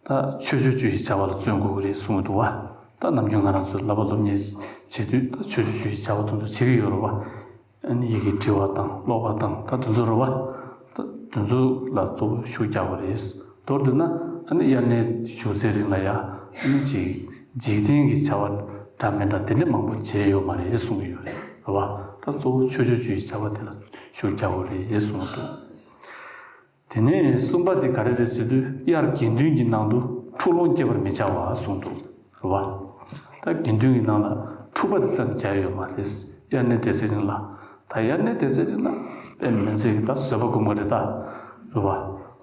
ད་ཆོས་སྤྱོད་བཅུ་ཡི་བྱ་བ་ལ་བརྩོན་དགོས་ཀྱི་རེད་གསུངས་འདུག་བ། ད་ནམ་རྒྱུན་ང་རང་ཚོས་བསླབ་པ་སློབ་གཉེར་བྱེད་དུས་ད་ཆོས་སྤྱོད་བཅུ་ཡི་བྱ་བ་དེ་ཚོ་བྱེད་ཀྱི་ཡོད་རེད་བ། ཨ་ནི་ཡི་གེ་འབྲི་བ་དང་ཀློག་པ་དང་ད་དེ་ཚོ་རེད་བ། ད་དེ་ཚོ་ལ་གཙོ་བོ་ཤུགས་རྒྱག་དགོས་རེད། མདོར་བསྡུས་ན་ཨ་ནི་དབྱར་གནས་བཞུགས་ཚེ་རིང་ལ་ཡ་ཨ་ནི་ཅིག་འཇིག་རྟེན་གྱི་བྱ་བ་འདྲ་མི་འདྲ་དེ་འདྲ་མང་པོ་བྱས་ཡོད་མ་རེད་གསུང་གི་ཡོད་རེད་རེད་བ། ད་གཙོ་བོ་ཆོས་སྤྱོད་བཅུ་ཡི་བྱ་བ་དེ་ལ་ཤུགས་རྒྱག་དགོས་རེད་གསུངས་འདུག་དེ་ནས་གསུམ་པ་དེ་ག་རེ་རེད་ཟེར་དུས་དབྱར་དགེ་འདུན་གྱི་ནང་དུ་འཁྲུག་ལོང་སྐྱེ་བར་མི་བྱ་བ་གསུངས་འདུག་རེད་བ། ད་དགེ་འདུན་གྱི་ནང་ལ་འཁྲུག་པ་དེ་རྩ་ནས་རྒྱག་ཡོད་མ་རེད། དབྱར་གནས་དེ་ཚེ་རིང་ལ། ད་དབྱར་གནས་དེ་ཚེ་རིང་ལ་དཔེ་མི་སྲིད་ཀྱི་ད་བཟོད་པ་སྒོམ་དགོས་རེད་ད། རེད་བ།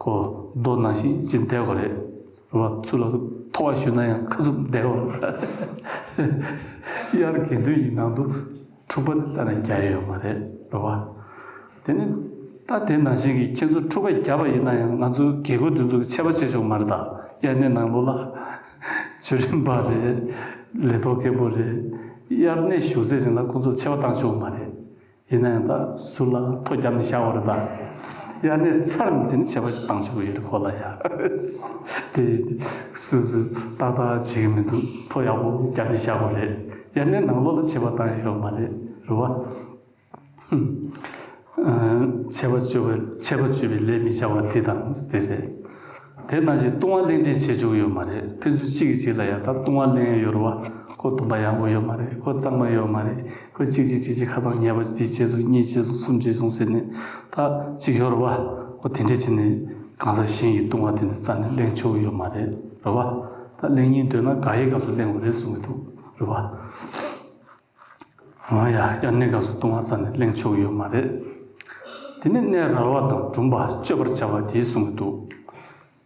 ཁོ་རྡོ་ནང་བཞིན་ཅིག་བསྡད་དགོས་རེད། རེད་བ། ཚུར་ལ་ཐོ་བ་གཞུས་ན་ཡང་ཁ་ཚུབ་བསྡད་དགོས་རེད། དབྱར་དགེ་འདུན་གྱི་ནང་དུ་འཁྲུག་པ་དེ་རྩ་ནས་རྒྱག་ཡོད་མ་རེད། རེད་བ། དེ་ནི་ད་དེ་ནང་བཞིན་གྱི་ཁྱེད་ཚོ་འཁྲུག་པ་བརྒྱབ་པ་ཡིན་ན་ཡང་ང་ཚོའི་དགེ་བསྐོས་དེ་ཚོ་གི་ཆད་པ་བཅད་ཆོག་མ་རེད་ད། དབྱར་གནས་ནང་ལོགས་ལ་ཇོ་རིན་པ་རེད། ལས་ཐོག་མཁན་པོ་རེད། དབྱར་གནས་བཞུགས་ཚེ་རིང་ལ་ཁོང་ཚོ་ཆད་པ་བཏང་ཆོག་མ་རེད། ཡིན་ན་ཡང་ད་ཟུར་ལ་ཐོ་བརྒྱབ་ནས་བཞག་པ་རེད་ད། དབྱར་གནས་ཚར་ནས་དེ་ནི་ཆད་པ་བཏང་ཆོག་གི་ཡོད་རེད་ཁོ་ལ་ཡ། དེ་སུས་སུས་ཏག་ཏག་བྱེད་ཀྱི་མི་འདུག་ཐོ་ཡག་པོ་བརྒྱབ་ནས་བཞག་པ་རེད། དབྱར་གནས་ནང་ལོགས་ལ་ཆད་པ་བཏང་ཡ་ཡོད་མ་རེད། རེད་བ། ཆད་པ་གཅོད་པའི་ཆད་པ་གཅོད་པའི་ལས་མི་བྱ་བ་དེ་དང་དེ་རེད། དེ་ནང་བཞིན་ལྟུང་བ་ལེན་ཁྲིད་བྱེད་ཆོག་གི་ཡོད་མ་རེད། ཕན་ཚུན་གཅིག་གིས་གཅིག་ལ་ཡང་ད་ལྟུང་བ་ལེན་ཡོད་རེད་བ། ཁོ་སྡོམ་པ་ཡག་པོ་ཡོད་མ་རེད། ཁོ་གཙང་མ་ཡོད་མ་རེད། ཁོ་གཅིག་གཅིག་གཅིག་གཅིག་ཁ་སང་ཉེས་པ་དེ་བྱས་སོང་། གཉིས་བྱས་སོང་། གསུམ་བྱས་སོང་ཟེར་ནས་ད་གཅིག་ཡོད་རེད་བ། ཨོ་དེ་འདྲས་བྱས་ནས་གང་ཟག་གཞན་གྱི་ལྟུང་བ་དེ་འདྲ་རྩ་ནས་ལེན་ཆོག་གི་ཡོད་མ་རེད། རེད་བ། ད་ལེན་སྙིང་འདོད་ན་དགག་དབྱེ་སྐབས་སུ་ལེན་དགོས་རེད་གསུང་གི་འདུག་རེད་བ། འོ་ཡ། དབྱར་གནས་སྐབས་སུ་ལྟུང་བ་རྩ་ནས་ལེན་ཆོག་གི་ཡོད་མ་རེད། དེ་ནས་གནས་རལ་པ་དང་སྦྲུམ་པ་གཅོད་པར་བྱ་བ་དེ་གསུང་གི་འདུག་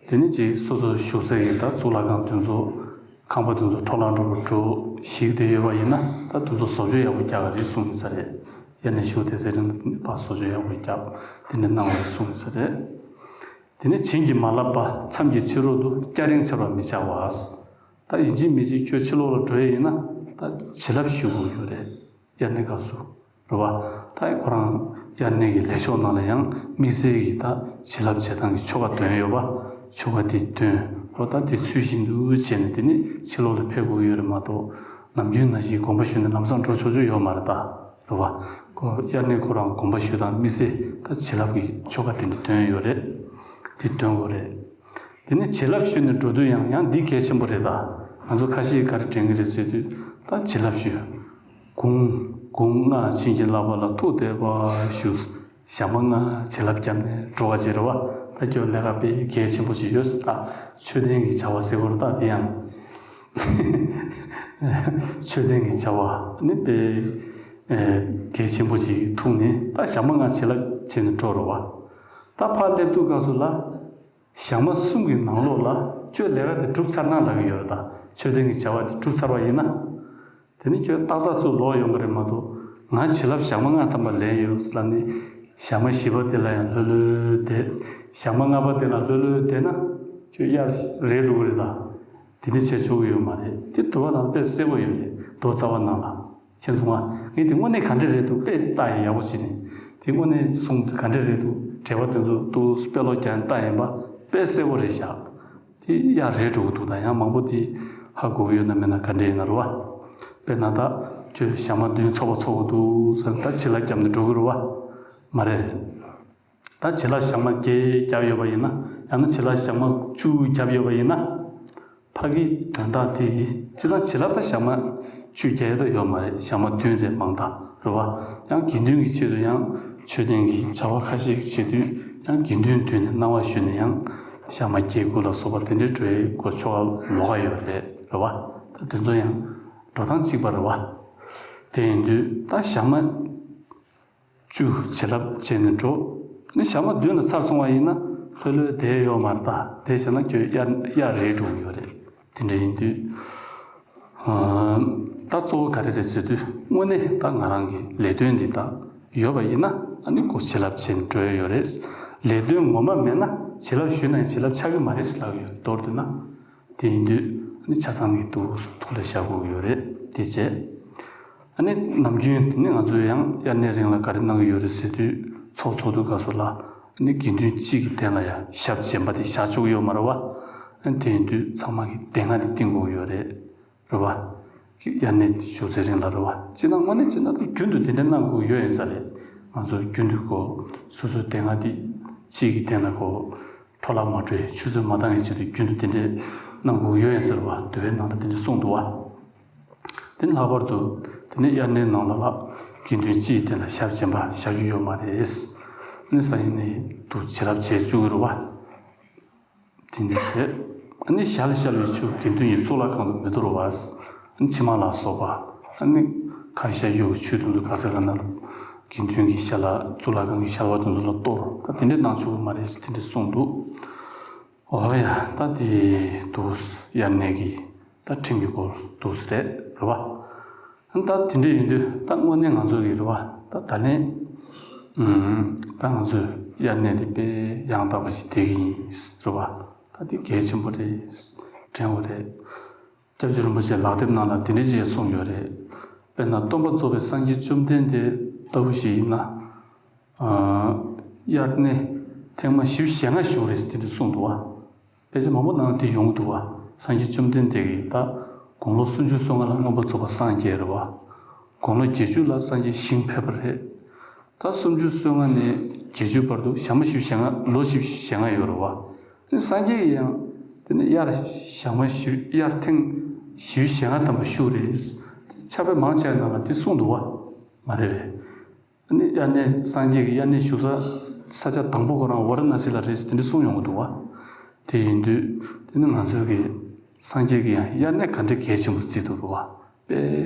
དེ་ནས་ཅིག་སོ་སོ་བཞུགས་སའི་གི་ད་གཙུག་ལག་ཁང་དེ་ཚོ་ཁང་པ་དེ་ཚོ་འཕྲོ་བརླག་འགྲོ་བར་འགྲོ་ཞིག་དེ་ཡོད་པ་ཡིན་ན་ད་དེ་ཚོ་བཟོ་བཅོས་ཡག་པོ་རྒྱག་གི་རེད་གསུངས་ཡོད་ས་རེད། དབྱར་གནས་བཞུགས་དེ་ཚེ་རིང་ལ་དེ་ནས་ཕར་བཟོ་བཅོས་ཡག་པོ་རྒྱག་དེ་འདྲ་གནང་བ་རེད་གསུངས་ཡོད་ས་རེད། དེ་ནས་བྱིན་གྱིས་མ་བརླབས་པ་མཚམས་ཀྱི་ཕྱི་རོལ་དུ་སྐྱ་རེངས་འཆར་བར་མི་བྱ་བ། ད་ཡིན་གཅིག་མིན་གཅིག་ཁྱོད་ཕྱི་ལོགས་ལ་འགྲོ་ཡས་ཡིན་ན་ད་བྱིན་རླབས་ཞུ་དགོས་ཡོད་རེད། དབྱར་གནས་སྐབས་སུ། རེད་བ། ད་ཁོ་རང་དབྱར་གནས་ཀྱི་ལས་ཆོག་ནང་ལ་ཡང་དམིགས་བསལ་གྱི་ད་བྱིན་རླབས་བྱེད་སྟངས་ཀྱི་ཆོ་ག་འདོན་ཡོད་པ། ཆོ་ག་དེ་འདོན་རོ། ད་དེ་ཚུལ་བཞིན་དུ་བྱས་ནས་དེ་ནས་ཕྱི་ལོགས་ལ་ཕེབས་དགོས་ཡོད་རེད་མ་གཏོགས། ནམ་རྒྱུན་ནང་བཞིན་དགོངས་པ་ཞུས་ནས་ལམ་སང་འགྲོ་ཆོག་ཆོག་ཡོད་མ་རེད་ད། རེད་བ། ཁོ་དབྱར་གནས་ཁོ་རང་དགོངས་པ་ཞུ་སྟངས་དམིགས་བསལ་ད་བྱིན་རླབས་ཀྱི་ཆོ་ག་དེ་འདྲ་འདོན་ཡོད་རེད། དེ་འདོན་དགོས་རེད། དེ་ནས་བྱིན་རླབས་ཞུས་ནས་འགྲོ་དུས་ཡང་ཡང་འདི་གལ་ཆེན་པོ་རེད་ད། ང་ཚོ་ཁ་ཤས་ག་རེ་དྲན་གྱི་རེད་ཟེར་དུས་ད་བྱིན་རླབས་ཞུ། དགུང་དགུང་ལྔ་བྱིན་གྱིས་བརླབས་པ་ལ་ཐུགས་དད་པ་ཞུ། ཞག་མ་ལྔ་བྱིན་རླབས་བརྒྱབ་ནས་འགྲོ་བ་ཅིག་རེད་བ། ད་ཁྱོད་ལས་ཀ་དཔེ་གལ་ཆེན་པོ་ཅིག་ཡོད་ད། མཆོད་རྟེན་གྱི་བྱ་བ་ཟེར་བ་རེད་ད་དེ་ཡང་། མཆོད་རྟེན་གྱི་བྱ་བ་ནི་དཔེ་གལ་ཆེན་པོ་ཅིག་ཐུག་ནས་ད་ཞག་མ་ལྔ་བྱིན་རླབས་བྱས་ནས་འགྲོ་རེད་བ། ད་ཕར་སླེབས་དུས་སྐབས་སུ་ལ། ཞག་མ་གསུམ་གྱི་ནང་ལོགས་ལ་ཁྱོད་ལས་ཀ་དེ་གྲུབ་ཚར་ན་ལབ་ཀྱི་ཡོད་རེད་ད། མཆོད་རྟེན་གྱི་བྱ་བ་དེ་གྲུབ་ཚར་བ་ཡིན་ན། དེ་ནི་ཁྱོད་ཏག་ཏག་ཚུར་ལོག་ཡོང་གི་རེད་མ་གཏོགས། ང་བྱིན་རླབས་ཞག་མ་ལྔ་ཐམ་པ་ལེན་ཡོད་ལབ་ནས། ཞག་མ་བཞི་པ་དེ་ལ་ཡང་ལྷོད་ལྷོད་བསྡད། ཞག་མ་ལྔ་པ་དེ་ལ་ལྷོད་ལྷོད་བསྡད་ན། ཁྱོད་གཡར་རེད་འགྲོ་གི་རེད་ད། དེ་འདྲ་བྱས་ཆོག་གི་ཡོད་མ་རེད། དེ་དུ་བ་ནང་དཔེ་གསལ་པོ་ཡོད་རེད། མདོ་རྩ་བ་ནང་ལ། མཁྱེན་སོང་ང་། ངས་དེ་དངོས་གནས་ག་འདྲ་རེད་འདུག་དཔེ་ལྟ་ཡ་ཡག་པོ་བྱས་ནས། དེ་དངོས་གནས་གསུང་ག་འདྲ་རེད་འདུག་འགྲེལ་པ་དེ་ཚོ་ཏུ་དཔེ་ཀློག་རྒྱག་ནས་ལྟ་ཡིན་པ། དཔེ་གསལ་པོ་རེད་ཤག་དེ་ཡ་རེད་འགྲོ་གི་འདུག་ད་ཡང་མང་པོ་དེ་ཧ་གོ་གི་ཡོད་ན་མེད་ན་ག་འདྲ་ཡིན་ན་རེད་བ། དཔེར་ན་ད་ཁྱོད་ཞག་མ་བདུན་ཚོགས་པ་ཚོགས་དགོས་འདུག་ཟེར་ན་ད་བྱིན་རླབས་བརྒྱབ་ནས་འགྲོ་གི་རེད་བ། མ་རེད། ད་བྱིན་རླབས་ཞག་མ་བརྒྱད་བརྒྱབ་ཡོད་པ་ཡིན་ན། ཡང་ན་བྱིན་རླབས་ཞག་མ་བཅུ་བརྒྱབ་ཡོད་པ་ཡིན་ན། ཕ་གི་དོན་དག་དེ་ཡིན། སྤྱིར་བཏང་བྱིན་རླབས་ད་ཞག་མ་བཅུ་བརྒྱབ་ཡོད་ད་ཡོད་མ་རེད། ཞག་མ་བདུན་རེད་མང་ད། རེད་བ། ཡང་དགེ་འདུན་གྱི་ཆེད་དུ་ཡང་མཆོད་རྟེན་གྱི་བྱ་བ་ཁ་ཤས་ཀྱི་ཆེད་དུ་ཡང་དགེ་འདུན་འདུས་ནས་གནང་བ་ཞུས་ནས་ཡང་ཞག་མ་བརྒྱད་དགུ་ལ་སོགས་པ་དེ་འདྲའི་འགྲོ་ཡའི་གོ་ཆོ་ག་ལོགས་ཀ་ཡོད་རེད། རེད་བ། ད་དེ་ཚོ་ཡང་འགྲོ་སྟངས་གཅིག་པ་རེད་བ། དེ་ཡིན་དུས་ད་ཞག་མ་བཅུ་བྱིན་རླབས་བྱས་ནས་འགྲོ། ནི་ཞག་མ་བདུན་ལ་ཚར་སོང་བ་ཡིན་ན་ལྷོད་ལྷོད་བསྡད་ཡོད་མ་རེད་ད། དེ་བྱས་ན་ཁྱོད་གཡར་གཡར་རེད་འགྲོ་གི་ཡོད་རེད། དེ་འདྲ་ཡིན་དུས། ཨ། ད་གཙོ་བོ་ག་རེ་རེད་ཟེར་དུས་དངོས་གནས་ད་ང་རང་གི་ལས་དོན་འདི་དག་ཡོད་པ་ཡིན་ན་ཨ་ནི་ཁོ་བྱིན་རླབས་བྱས་ནས་འགྲོ་ཡ་ཡོད་རེད། ལས་དོན་ངོ་མ་མེད་ན་བྱིན་རླབས་ཞུས་ན་ཡང་བྱིན་རླབས་ཆགས་ཀྱི་མ་རེད་ཟེར་ལབ་ཀྱི་ཡོད་རེད། མདོར་བསྡུས་ན། དེ་ཡིན་དུས་ཨ་ནི་ཆ་ཚང་གི་འདུག་ཐུགས་ལ་བཞག་དགོས་ཀྱི་ཡོད་རེད། དེ་བྱས། ཨ་ནི་ནམ་རྒྱུན་དེ་ནི་ང་ཚོས་ཡང་དབྱར་གནས་རིང་ལ་ག་རེ་གནང་གི་ཡོད་རེད་ཟེར་དུས་ཚོགས་ཚོགས་དུས་སྐབས་སུ་ལ་ཨ་ནི་དགེ་འདུན་གཅིག་གི་སྟེང་ལ་ཡང་ཞབས་རྗེན་པ་དེ་བཞག་བཅུག་ཡོད་མ་རེད་བ། ཨ་ནི་དེ་ཡིན་དུས་ཚང་མ་གི་སྡེ་ལྔ་དེ་བསྟེན་དགོས་ཀྱི་ཡོད་རེད། རེད་བ། དབྱར་གནས་དེ་བཞུགས་ཚེ་རིང་ལ་རེད་བ། སྤྱིར་བཏང་དངོས་གནས་བྱས་ན་ད་རྒྱུན་དུ་དེ་འདྲ་གནང་དགོས་ཀྱི་ཡོད་ཡིན་ས་རེད། ང་ཚོ་རྒྱུན་དུ་གོ་སོ་སོའི་སྡེ་ལྔ་དེ་གཅིག་གི་སྟེང་ལ་གོ་འཕྲོ་བརླག་མ་འགྲོ་བའི་ཆུ་ཚོད་མ་བཏང་བའི་ཆེད་དུ་རྒྱུན་དུ་དེ་འདྲའི་གནང་དགོས་ཡོད་ཡིན་ཟེར་བ། འདུལ་བའི་ནང་ལ་དེ་འདྲ་གསུངས་འདུག་བ། དེ་ནི་ལྷག་པར་དུ་དེ་ནི་དབྱར་གནས་ནང་ལ་ལ་དགེ་འདུན་སྤྱིའི་སྟེང་ལ་ཞབས་རྗེན་པ་བཞག་རྒྱུ་ཡོད་མ་རེད། ནི་སང་ཉིན་ནས་འདུག་བྱིན་རླབས་བྱེད་བཅུག་གི་རེད་བ། དེ་འདྲ་བྱས། ཨ་ནི་ཞལ་བཤལ་བའི་ཆུ་དགེ་འདུན་གྱི་གཙུག་ལག་ཁང་དུ་མི་གཏོར་བར། ཨ་ནི་མཆིལ་མ་ལ་སོགས་པ། ཨ་ནི་ཁ་བཤལ་རྒྱུ་གི་ཆུ་དེ་ཚོ་ག་ས་ག་ན་དགེ་འདུན་གྱི་ཞལ་ལ་གཙུག་ལག་ཁང་གི་ཞལ་བ་དེ་ཚོ་ལ་གཏོར། ད་དེ་འདྲ་གནང་ཆོག་གི་མ་རེད་ཟེར་དེ་འདྲ་གསུངས་འདུག་འོ་ཡ། ད་དེ་འདུག་དབྱར་གནས་ཀྱི་ད་ཁྲིམས་ཀྱི་སྐོར་འདུག་རེད། རེད་བ། ད་དེ་འདྲ་ཡིན་དུས་ད་དངོས་གནས་ང་ཚོ་གི་རེད་བ། ད་ད་ལན། ཨུམ། ད་ང་ཚོས་དབྱར་གནས་དེ་དཔེ་ཡང་དག་པ་ཞིག་བསྡད་ཀྱི་ཡིན་རེད་བ། ད་དེ་གལ་ཆེན་པོ་རེད། དྲན་དགོས་རེད། སྐྱབས་རྗེ་རིན་པོ་ཆེ་ལག་དེབ་ནང་ལ་དེ་འདྲ་ཅིག་གསུངས་ཡོད་རེད། དཔེར་ན་སྟོན་པ་རྫོགས་པའི་སངས་རྒྱས་བཅོམ་ལྡན་འདས་ལྟ་བུ་ཞིག་ཡིན་ན། ཨ། དབྱར་གནས་ཐེངས་མ་བཞི་བཅུ་ཞེ་ལྔ་བཞུགས་རེད་ཟེར་དེ་འདྲ་གསུངས་འདུག་བ། དཔེ་ཆ་མང་པོ་ནང་དེ་ཡོང་གི་འདུག་བ། སངས་རྒྱས་བཅོམ་ལྡན་འདས་ཀྱིས་ད་དགུང་ལོ་སུམ་ཅུ་སོ་ལྔ་ལ་མངོན་པར་རྫོགས་པར་སངས་རྒྱས་རེད་བ། དགུང་ལོ་བརྒྱད་ཅུ་ལ་སངས་རྒྱས་ཞིང་ཕེབས་པ་རེད། ད་སུམ་ཅུ་སོ་ལྔ་ནས་བརྒྱད་ཅུ་བར་དུ་ཞག་མ་བཞི་བཅུ་ཞེ་ལྔ་ལོ་བཞི་བཅུ་ཞེ་ལྔ་ཡོད་རེད་བ། སངས་རྒྱས་ཀྱིས་ཡང་དེ་ནི་དབྱར་ཞག་མ་བཞི་དབྱར་ཐེངས་བཞི་བཅུ་ཞེ་ལྔ་ཐམ་པ་བཞུགས་རེད། ཕྱག་དཔེ་མང་ཆེ་བའི་ནང་ལ་དེ་གསུངས་འདུག་བ། མ་རེད་པས། ཨ་ནི་དབྱར་གནས་སངས་རྒྱས་ཀྱི་དབྱར་གནས་བཞུགས་ས་ས་ཆ་དང་པོ་ཁོ་རང་ཝཱ་ར་ཎ་སི་ལ་རེད་ཟེར་དེ་འདྲ་གསུངས་ཡོང་གི་འདུག་བ། དེ་ཡིན་དུས་དེ་ནི་ང་ཚོའི་གི་སངས་རྒྱས་ཀྱིས་ཡང་དབྱར་གནས་ག་འདྲའི་གལ་ཆེན་པོ་བརྩིས་འདུག་རེད་བ། དཔེ་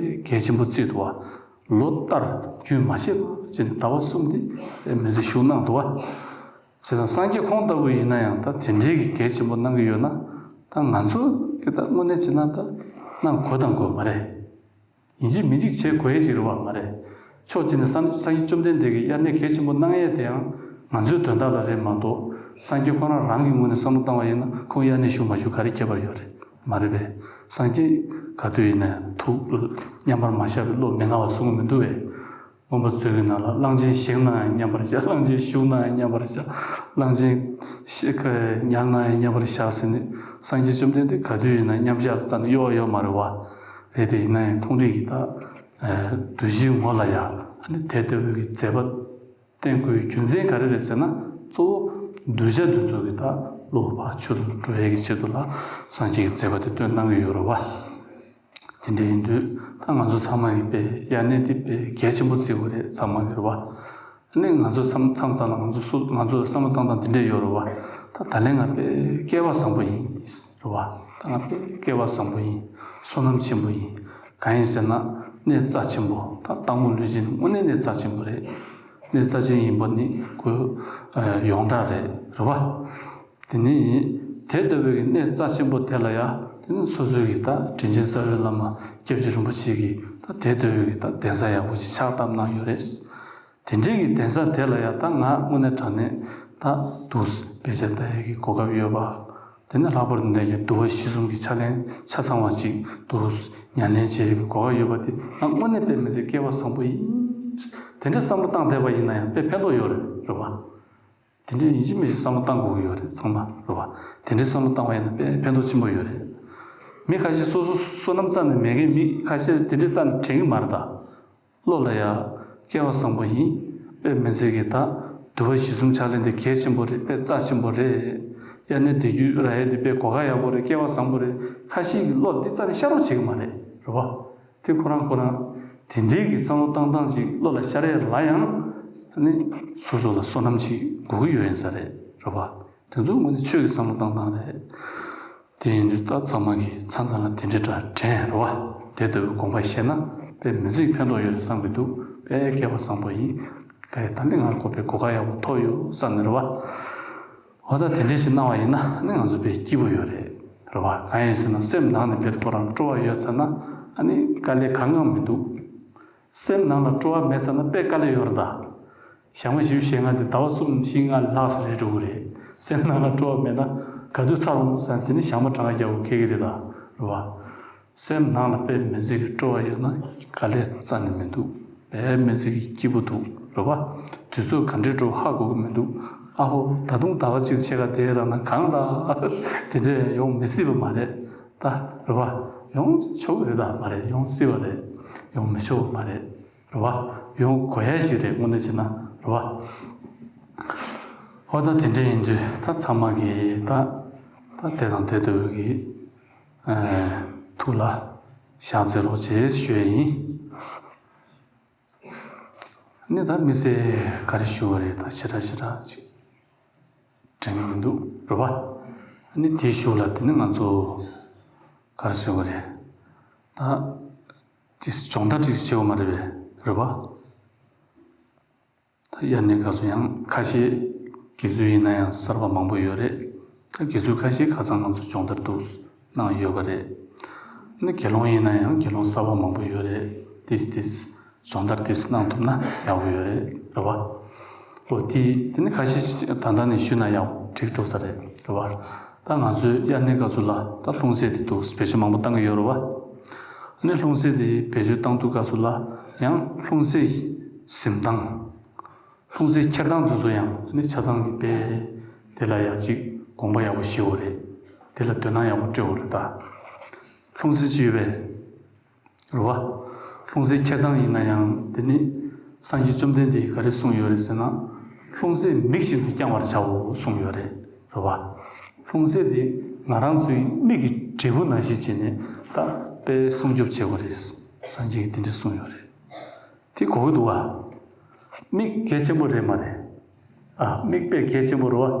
གལ་ཆེན་པོ་བརྩིས་འདུག་བ། ལོ་ལྟར་རྒྱུན་མ་ཆད་པ་བྱས་ནས་ཟླ་བ་གསུམ་དེ་དཔེ་མི་ཚེ་བཞུགས་གནང་འདུག་བ། བྱས་ཙང་སངས་རྒྱས་ཁོང་ལྟ་བུ་ཡིན་ན་ཡང་ད་དེ་འདྲའི་གི་གལ་ཆེན་པོ་གནང་གི་ཡོད་ན། ད་ང་ཚོ་གི་ད་དངོས་གནས་བྱས་ན་ད་གནང་དགོས་དང་དགོས་མ་རེད། ཡིན་གཅིག་མིན་གཅིག་བྱེད་དགོས་ཡས་ཅིག་རེད་བ། མ་རེད། ཕྱོགས་གཅིག་ནས་སངས་སངས་རྒྱས་བཅོམ་ལྡན་འདས་ཀྱིས་དབྱར་གནས་གལ་ཆེན་པོ་གནང་ཡས་དེ་ཡང་ང་ཚོའི་དོན་དག་ལ་རེད་མ་གཏོགས། སངས་རྒྱས་ཁོ་རང་རང་གི་ངོས་ནས་བསམ་བློ་བཏང་བ་ཡིན་ན་ཁོང་དབྱར་གནས་བཞུགས་མ་བཞུགས་ག་རེ་ཁྱད་པར་ཡོད་རེད། མ་རེད་པས། སངས་རྒྱས་ག་དུས་ཡིན་ན་ཡང་ཐུགས་མཉམ་པར་མ་བཞག་པའི་བློ་མི་མངའ་བ་གསུང་གི་མི་འདུག་པས། མངོན་པ་མཛོད་ཀྱི་ནང་ལ་གླང་ཆེན་བཞེངས་ན་ཡང་མཉམ་པར་བཞག་གླང་ཆེན་བཞུགས་ན་ཡང་མཉམ་པར་བཞག་གླང་ཆེན་ཤི་ཁ་ཉལ་ན་ཡང་མཉམ་པར་བཞག་ཟེར་ནས་སངས་རྒྱས་བཅོམ་ལྡན་འདས་ག་དུས་ཡིན་ན་མཉམ་བཞག་ལ་རྩ་ནས་གཡོ་བ་ཡོད་མ་རེད་བ། རེད་དེ་ཡིན་ན་ཡང་ཁོང་རིགས་ཀྱི་ད་ཨ་བདུད་བཞིའི་ངོ་ལ་ཡ་ཨ་ནི་དེ་ལྟ་བུའི་གི་མཛད་པ་བསྟན་དགོས་པའི་རྒྱུ་མཚན་ག་རེ་རེད་ཟེར་ན། གཙོ་བོ་གདུལ་བྱ་འདི་ཚོ་གི་ད་བློ་ཕར་ཆོས་སུ་འགྲོ་ཡས་ཀྱི་ཆེད་དུ་ལ་སངས་རྒྱས་ཀྱི་མཛད་པ་དེ་སྟོན་གནང་གི་ཡོད་རེད་བ། དེ་འདྲ་ཡིན་དུས་ད་ང་ཚོ་ཚང་མ་གིས་དཔེ་དབྱར་གནས་དེ་དཔེ་གལ་ཆེན་པོ་བརྩི་དགོས་རེད། ཚང་མ་གིས་རེད་བ། ཨ་ནི་ང་ཚོ་བསམ་མཚམས་མཚམས་ལ་ང་ཚོ་སོ་ང་ཚོ་བསམ་བློ་བཏང་སྟངས་དེ་འདྲ་ཡོད་རེད་བ། ད་ད་ལན་ང་དཔེ་སྐལ་བ་བཟང་པོ་ཡིན་རེད་བ། ད་ང་དཔེ་སྐལ་བ་བཟང་པོ་ཡིན། བསོད་ནམས་ཆེན་པོ་ཡིན། གང་ཡིན་ཟེར་ན་གནས་རྩ་ཆེན་པོ། ད་སྟག་མོ་ལུས་སྦྱིན་དངོས་གནས་གནས་རྩ་ཆེན་པོ་རེད། གནས་རྩ་ཆེན་ཡིན་པ་ནི་ཁོ་ཡོངས་གྲགས་རེད། རེད་བ། དེ་ནི་དེ་ལྟ་བུའི་གི་གནས་རྩ་ཆེན་པོ་དེ་ལ་ཡ་དེ་ནི་སོ་སོའི་གི་ད་དྲིན་ཅན་རྩ་བའི་བླ་མ་སྐྱབས་རྗེ་རིན་པོ་ཆེ་གིས་ད་དེ་ལྟ་བུའི་གི་ད་གདན་ས་ཡག་པོ་ཅིག་ཕྱག་བཏབ་གནང་ཡོད་རེད། དེ་འདྲའི་གི་གདན་ས་དེ་ལ་ཡ་ད་ང་དངོས་གནས་དྲང་གནས་ད་འདུག་དཔེ་ཆ་ལྟ་ཡས་ཀྱི་གོ་སྐབས་ཡོད་པ། དེ་ནས་ལྷག་པར་དུ་འདས་ཀྱི་འདུལ་བ་གཞི་གསུམ་གྱི་ཕྱག་ལེན་ཆ་ཚང་བ་ཅིག་འདུག་ཉམས་ལེན་བྱེད་ཡས་ཀྱི་གོ་སྐབས་ཡོད་པ་དེ་ང་དངོས་གནས་དཔེ་མི་སྲིད་སྐལ་བ་བཟང་པོ་ཡིན། དེ་འདྲ་བསམ་བློ་བཏང་བསྡད་པ་ཡིན་ན་ཡང་དཔེ་ཕན་ཐོགས་ཡོད་རེད། རེད་བ། དེ་འདྲའི་ཡིན་གཅིག་མིན་གཅིག་བསམ་བློ་བཏང་དགོས་ཀྱི་ཡོད་རེད་ཚང་མ། རེད་བ། དེ་འདྲའི་བསམ་བློ་བཏང་བ་ཡིན་ན་དཔེ་ཕན་ཐོགས་ཆེན་པོ་ཡོད་རེད། མི་ཁ་ཤས་སོ་སོ་བསོད་ནམས་རྩ་ནས་མེད་མཁན་མི་ཁ་ཤས་དེ་འདྲའི་རྩ་ནས་དྲན་གྱི་མ་རེད་ད། བློ་ལ་ཡ་སྐལ་བ་བཟང་པོ་ཡིན། དཔེ་མི་སྲིད་ཀྱི་ད་འདུལ་བ་གཞི་གསུམ་ཕྱག་ལེན་དེ་གལ་ཆེན་པོ་རེད། དཔེ་རྩ་ཆེན་པོ་རེད། དབྱར་གནས་དེ་རྒྱུ་ར་ཡ་དེ་དཔེ་གོ་སྐབས་ཡག་པོ་རེད། སྐལ་བ་བཟང་པོ་རེད། ཁ་ཤས་ཀྱི་བློ་ལ་འདི་རྩ་ནས་ཤར་རོགས་བྱེད་ཀྱི་མ་རེད། རེད་བ། དེ་ཁོ་རང་ཁོ་རང་དེ་འདྲའི་གི་བསམ་བློ་བཏང་སྟངས་ཅིག་བློ་ལ་ཤར་ཡས་ལ་ཡང་ནི་སོ་སོ་ལ་བསོད་ནམས་ཅིག་དགོས་ཀྱི་ཡོད་ཡིན་ས་རེད། རེད་བ། དེ་ཚོ་དངོས་གནས་ཆོས་ཀྱི་བསམ་བློ་བཏང་སྟངས་རེད། དེ་ཡིན་དུས་ད་ཚང་མ་གིས་མཚམས་མཚམས་ལ་དེ་འདྲའི་འདྲ་དྲན། རེད་བ། དེ་ལྟ་བུའི་དགོངས་པ་བཞེས་ན་དཔེ་མི་སྲིད་ཕན་ཐོགས་ཡོད་རེད་བསམ་གྱི་འདུག་དཔེ་སྐལ་བ་བཟང་པོ་ཡིན། ག་ཡི་ད་ནི་ང་ལ་ཁོ་པའི་གོ་སྐབས་ཡག་པོ་ཐོབ་ཡོད་བསམ་ནས། རེད་བ། འོ་ད་དེ་འདྲ་ཞིག་གནང་བ་ཡིན་ན་ནི་ང་ཚོ་དཔེ་སྐྱིད་པོ་ཡོད་རེད། རེད་བ། གང་ཡིན་ཟེར་ན་སེམས་ནང་ནས་དཔེ་ཁོ་རང་སྤྲོ་བ་ཡོད་ཚར་ན་ཨ་ནི་དཀའ་ལས་གང་གང་མི་འདུག་སེམས་ནང་ལ་སྤྲོ་བ་མེད་ཚར་ན་དཔེ་དཀའ་ལས་ཡོད་རེད་ད། ཞག་མ་བཞི་བཅུ་ཞེ་ལྔ་དེ་ཟླ་བ་གསུམ་བཞི་ལྔ་ལྷག་ཙམ་རེད་འགྲོ་གི་རེད། སེམས་ནང་ལ་སྤྲོ་བ་མེད་ན་ག་དུས་ཚར་འོང་ཟེར་ན་དེ་ནི་ཞག་མ་གྲངས་ཀ་རྒྱག་དགོས་ཁེལ་གི་རེད་ད། རེད་བ། སེམས་ནང་ལ་དཔེ་མི་སྲིད་ཀྱི་སྤྲོ་བ་ཡོད་ན་དཀའ་ལས་རྩ་ནས་མི་འདུག་དཔེ་མི་སྲིད་ཀྱི་སྐྱིད་པོ་འདུག་རེད་བ། དུས་ཚོད་ག་འདྲས་འགྲོ་ཧ་གོ་གི་མི་འདུག་ཨ་ཧོ་ད་དུང་ཟླ་བ་གཅིག་ཕྱེད་ཀ་དེ་རག་ན་གང་ལ་དེ་འདྲས་ཡོང་མི་སྲིད་པ་མ་རེད་ད། རེད་བ། ཡོང་ཆོག་གི་རེད་ད། མ་རེད། ཡོང་སྲིད་པ་རེད། ཡོང་མི་ཆོག་པ་མ་རེད། རེད་བ། ཡོང་དགོས་ཡ་ཞིག་རེད་དངོས་གནས་བྱས་ན། རེད་བ། འོ་ད་དེ་འདྲ་ཡིན་དུས་ད་ཚང་མ་གིས་ད་ད་དེ་དང་དེ་ལྟ་བུའི་གི་ཨ་ཐུགས་ལ་བཞག་མཛད་རོགས་བྱེད་ཞུ་ཡ་ཡིན། ནི་ད་དམིགས་བསལ་ག་རེ་ཞུ་བ་རེད། ད་ཞེ་དྲག་ཞེ་དྲག་ཅིག་དྲན་གྱི་མི་འདུག་རེད་བ། ནི་དེའི་གཞུག་ལ་དེ་ནི་ང་ཚོ་ག་རེ་ཞུ་བ་རེད། ད་དེ་སྦྱོང་བརྡར་ཅིག་བྱེད་དགོས་མ་རེད་པས། རེད་བ། ད་དབྱར་གནས་སྐབས་སུ་ཡང་ཁ་ཤས་དགེ་ཚུལ་ཡིན་ན་ཡང་གསར་པ་མང་པོ་ཡོད་རེད། ད་དགེ་ཚུལ་ཁ་ཤས་ཁ་སང་ང་ཚོ་སྦྱོང་བརྡར་འདུག་གནང་ཡོད་པ་རེད། ནི་དགེ་སློང་ཡིན་ན་ཡང་དགེ་སློང་གསར་པ་མང་པོ་ཡོད་རེད། དེ་དེ་སྦྱོང་བརྡར་དེ་གནང་ཐུབ་ན་ཡག་པོ་ཡོད་རེད། རེད་བ། ཨོ་དེ་དེ་ནི་ཁ་ཤས་ད་ལྟ་ནས་ཞུས་ན་ཡག་པོ་འགྲིག་འགྲོ་ས་རེད། རེད་བ། ད་ང་ཚོའི་དབྱར་གནས་སྐབས་སུ་ལ་ད་ལྷུང་བཟེད་དེ་འདུག་བེད་སྤྱོད་མང་པོ་བཏང་གི་ཡོད་རེད་བ། ནི་ལྷུང་བཟེད་དེ་བེད་སྤྱོད་བཏང་དུས་སྐབས་སུ་ལ་ཡང་ལྷུང་བཟེད་གཟིམ་སྟངས། ལྷུང་བཟེད་འཁྱེར་སྟངས་དེ་ཚོ་ཡང་ནི་ཆ་ཚང་གི་དཔེ་དེ་ལ་ཡང་ཅིག་དགོངས་པ་ཡག་པོ་བཞེས་དགོས་རེད། དེ་ལ་དོ་སྣང་ཡག་པོ་སྤྲོད་དགོས་རེད་ད། ལྷུང་བཟེད་ཅིག་ཡོད་པས། རེད་བ། ལྷུང་བཟེད་འཁྱེར་སྟངས་ཡིན་ན་ཡང་དེ་ནི་སངས་རྒྱས་བཅོམ་ལྡན་འདས་ཀྱིས་ག་རེ་གསུངས་ཡོད་རེད་ཟེར་ན། ལྷུང་བཟེད་མིག་བཞིན་དུ་བརྐྱང་བར་བྱའོ་གསུངས་ཡོད་རེད། རེད་བ། ལྷུང་བཟེད་དེ་ང་རང་ཚོའི་མིག་གི་འབྲས་བུ་ནང་བཞིན་བྱས་ནས་ད་དཔེ་སྲུང་སྐྱོབ་བྱེད་དགོས་རེད། སངས་རྒྱས་ཀྱིས་དེ་འདྲ་གསུངས་ཡོད་རེད། དེ་གོ་གི་འདུག་བ། མིག་གལ་ཆེན་པོ་རེད་མ་རེད། ཨ། མིག་དཔེ་གལ་ཆེན་པོ་རེད་བ།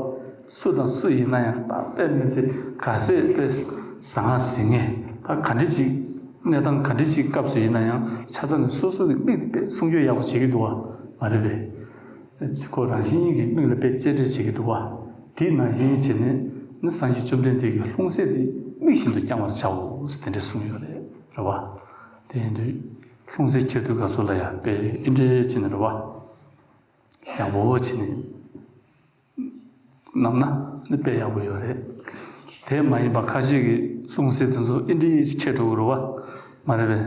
སུ་དང་སུ་ཡིན་ན་ཡང་ད་དཔེ་མི་ཚེ་ག་ཚད་དཔེ་ཟང་ངེ་ཟིང་ངེ་ད་ག་འདྲ་ཅིག་གནས་སྟངས་ག་འདྲ་ཅིག་སྐབས་སུ་ཡིན་ན་ཡང་ཆ་ཚང་གི་སོ་སོ་གི་མིག་དཔེ་སྲུང་སྐྱོབ་ཡག་པོ་བྱེད་ཀྱི་འདུག་བ་མ་རེད་པས། ཁོ་རང་བཞིན་གྱི་མིག་ལ་དཔེ་གཅེས་སྤྲས་བྱེད་ཀྱི་འདུག་བ། དེ་ནང་བཞིན་བྱས་ནས་ནི་སངས་རྒྱས་བཅོམ་ལྡན་འདས་ཀྱིས་ལྷུང་བཟེད་དེ་མིག་བཞིན་དུ་བསྐྱང་བར་བྱའོ་ཟེར་དེ་འདྲ་གསུངས་ཡོད་རེད། རེད་བ། དེ་ཡིན་དུས་ལྷུང་བཟེད་འཁྱེར་དུས་སྐབས་སུ་ལ་ཡང་དཔེ་ཨེ་འདྲ་བྱས་ནས་རེད་བ། ཡག་པོ་བྱས་ནས་བསྣམས་ན་ནི་དཔེ་ཡག་པོ་ཡོད་རེད། དེ་མ་ཡིན་པ་ཁ་ཤས་ཀྱིས་ལྷུང་བཟེད་དེ་ཚོ་ཨེ་འདྲ་འཁྱེར་འགྲོ་གི་རེད་བ། མ་རེད་པས།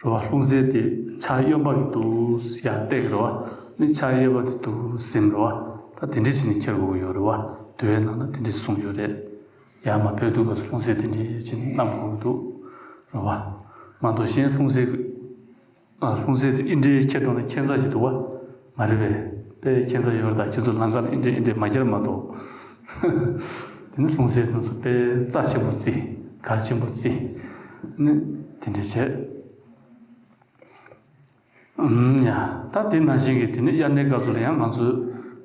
རེད་བ། ལྷུང་བཟེད་དེ་ཕྱག་གཡོན་པ་གི་འདུག་ཡར་བཏེགས་རེད་བ། ནི་ཕྱག་གཡས་པ་དེ་འདུག་ཟིན་རེད་བ། ད་དེ་འདྲ་བྱས་ནས་འཁྱེར་དགོས་ཀྱི་ཡོད་རེད་བ། འདུལ་བའི་ནང་ན་དེ་འདྲ་གསུངས་ཡོད་རེད། ཡར་མར་ཕེབས་དུས་སྐབས་སུ་ལྷུང་བཟེད་དེ་འདྲ་བྱས་ནས་བསྣམས་དགོས་ཀྱི་འདུག་རེད་བ། མ་གཏོགས་གཞན་ལྷུང་བཟེད། ཨ། ལྷུང་བཟེད་དེ་ཨེ་འདྲ་འཁྱེར་འགྲོ་ན་ཁྱད་མཚར་ཞིག་འདུག་བ། མ་རེད་པས། དཔེ་ཁྱད་མཚར་ཡོད་རེད། ད་ཁྱེད་ཚོ་ལམ་ཁ་ལ་ཨེ་འདྲ་ཨེ་འདྲ་མ་འཁྱེར་མ་གཏོགས། དེ་ནི་ལྷུང་བཟེད་དེ་ཚོ་དཔེ་རྩ་ཆེན་པོ་བརྩི། གལ་ཆེན་པོ་བརྩི། ནི་དེ་འདྲ་བྱས། ཨུམ། ཡ། ད་དེ་ནང་བཞིན་གྱི་དེ་ནི་དབྱར་གནས་སྐབས་སུ་ལ་ཡང་ང་ཚོས་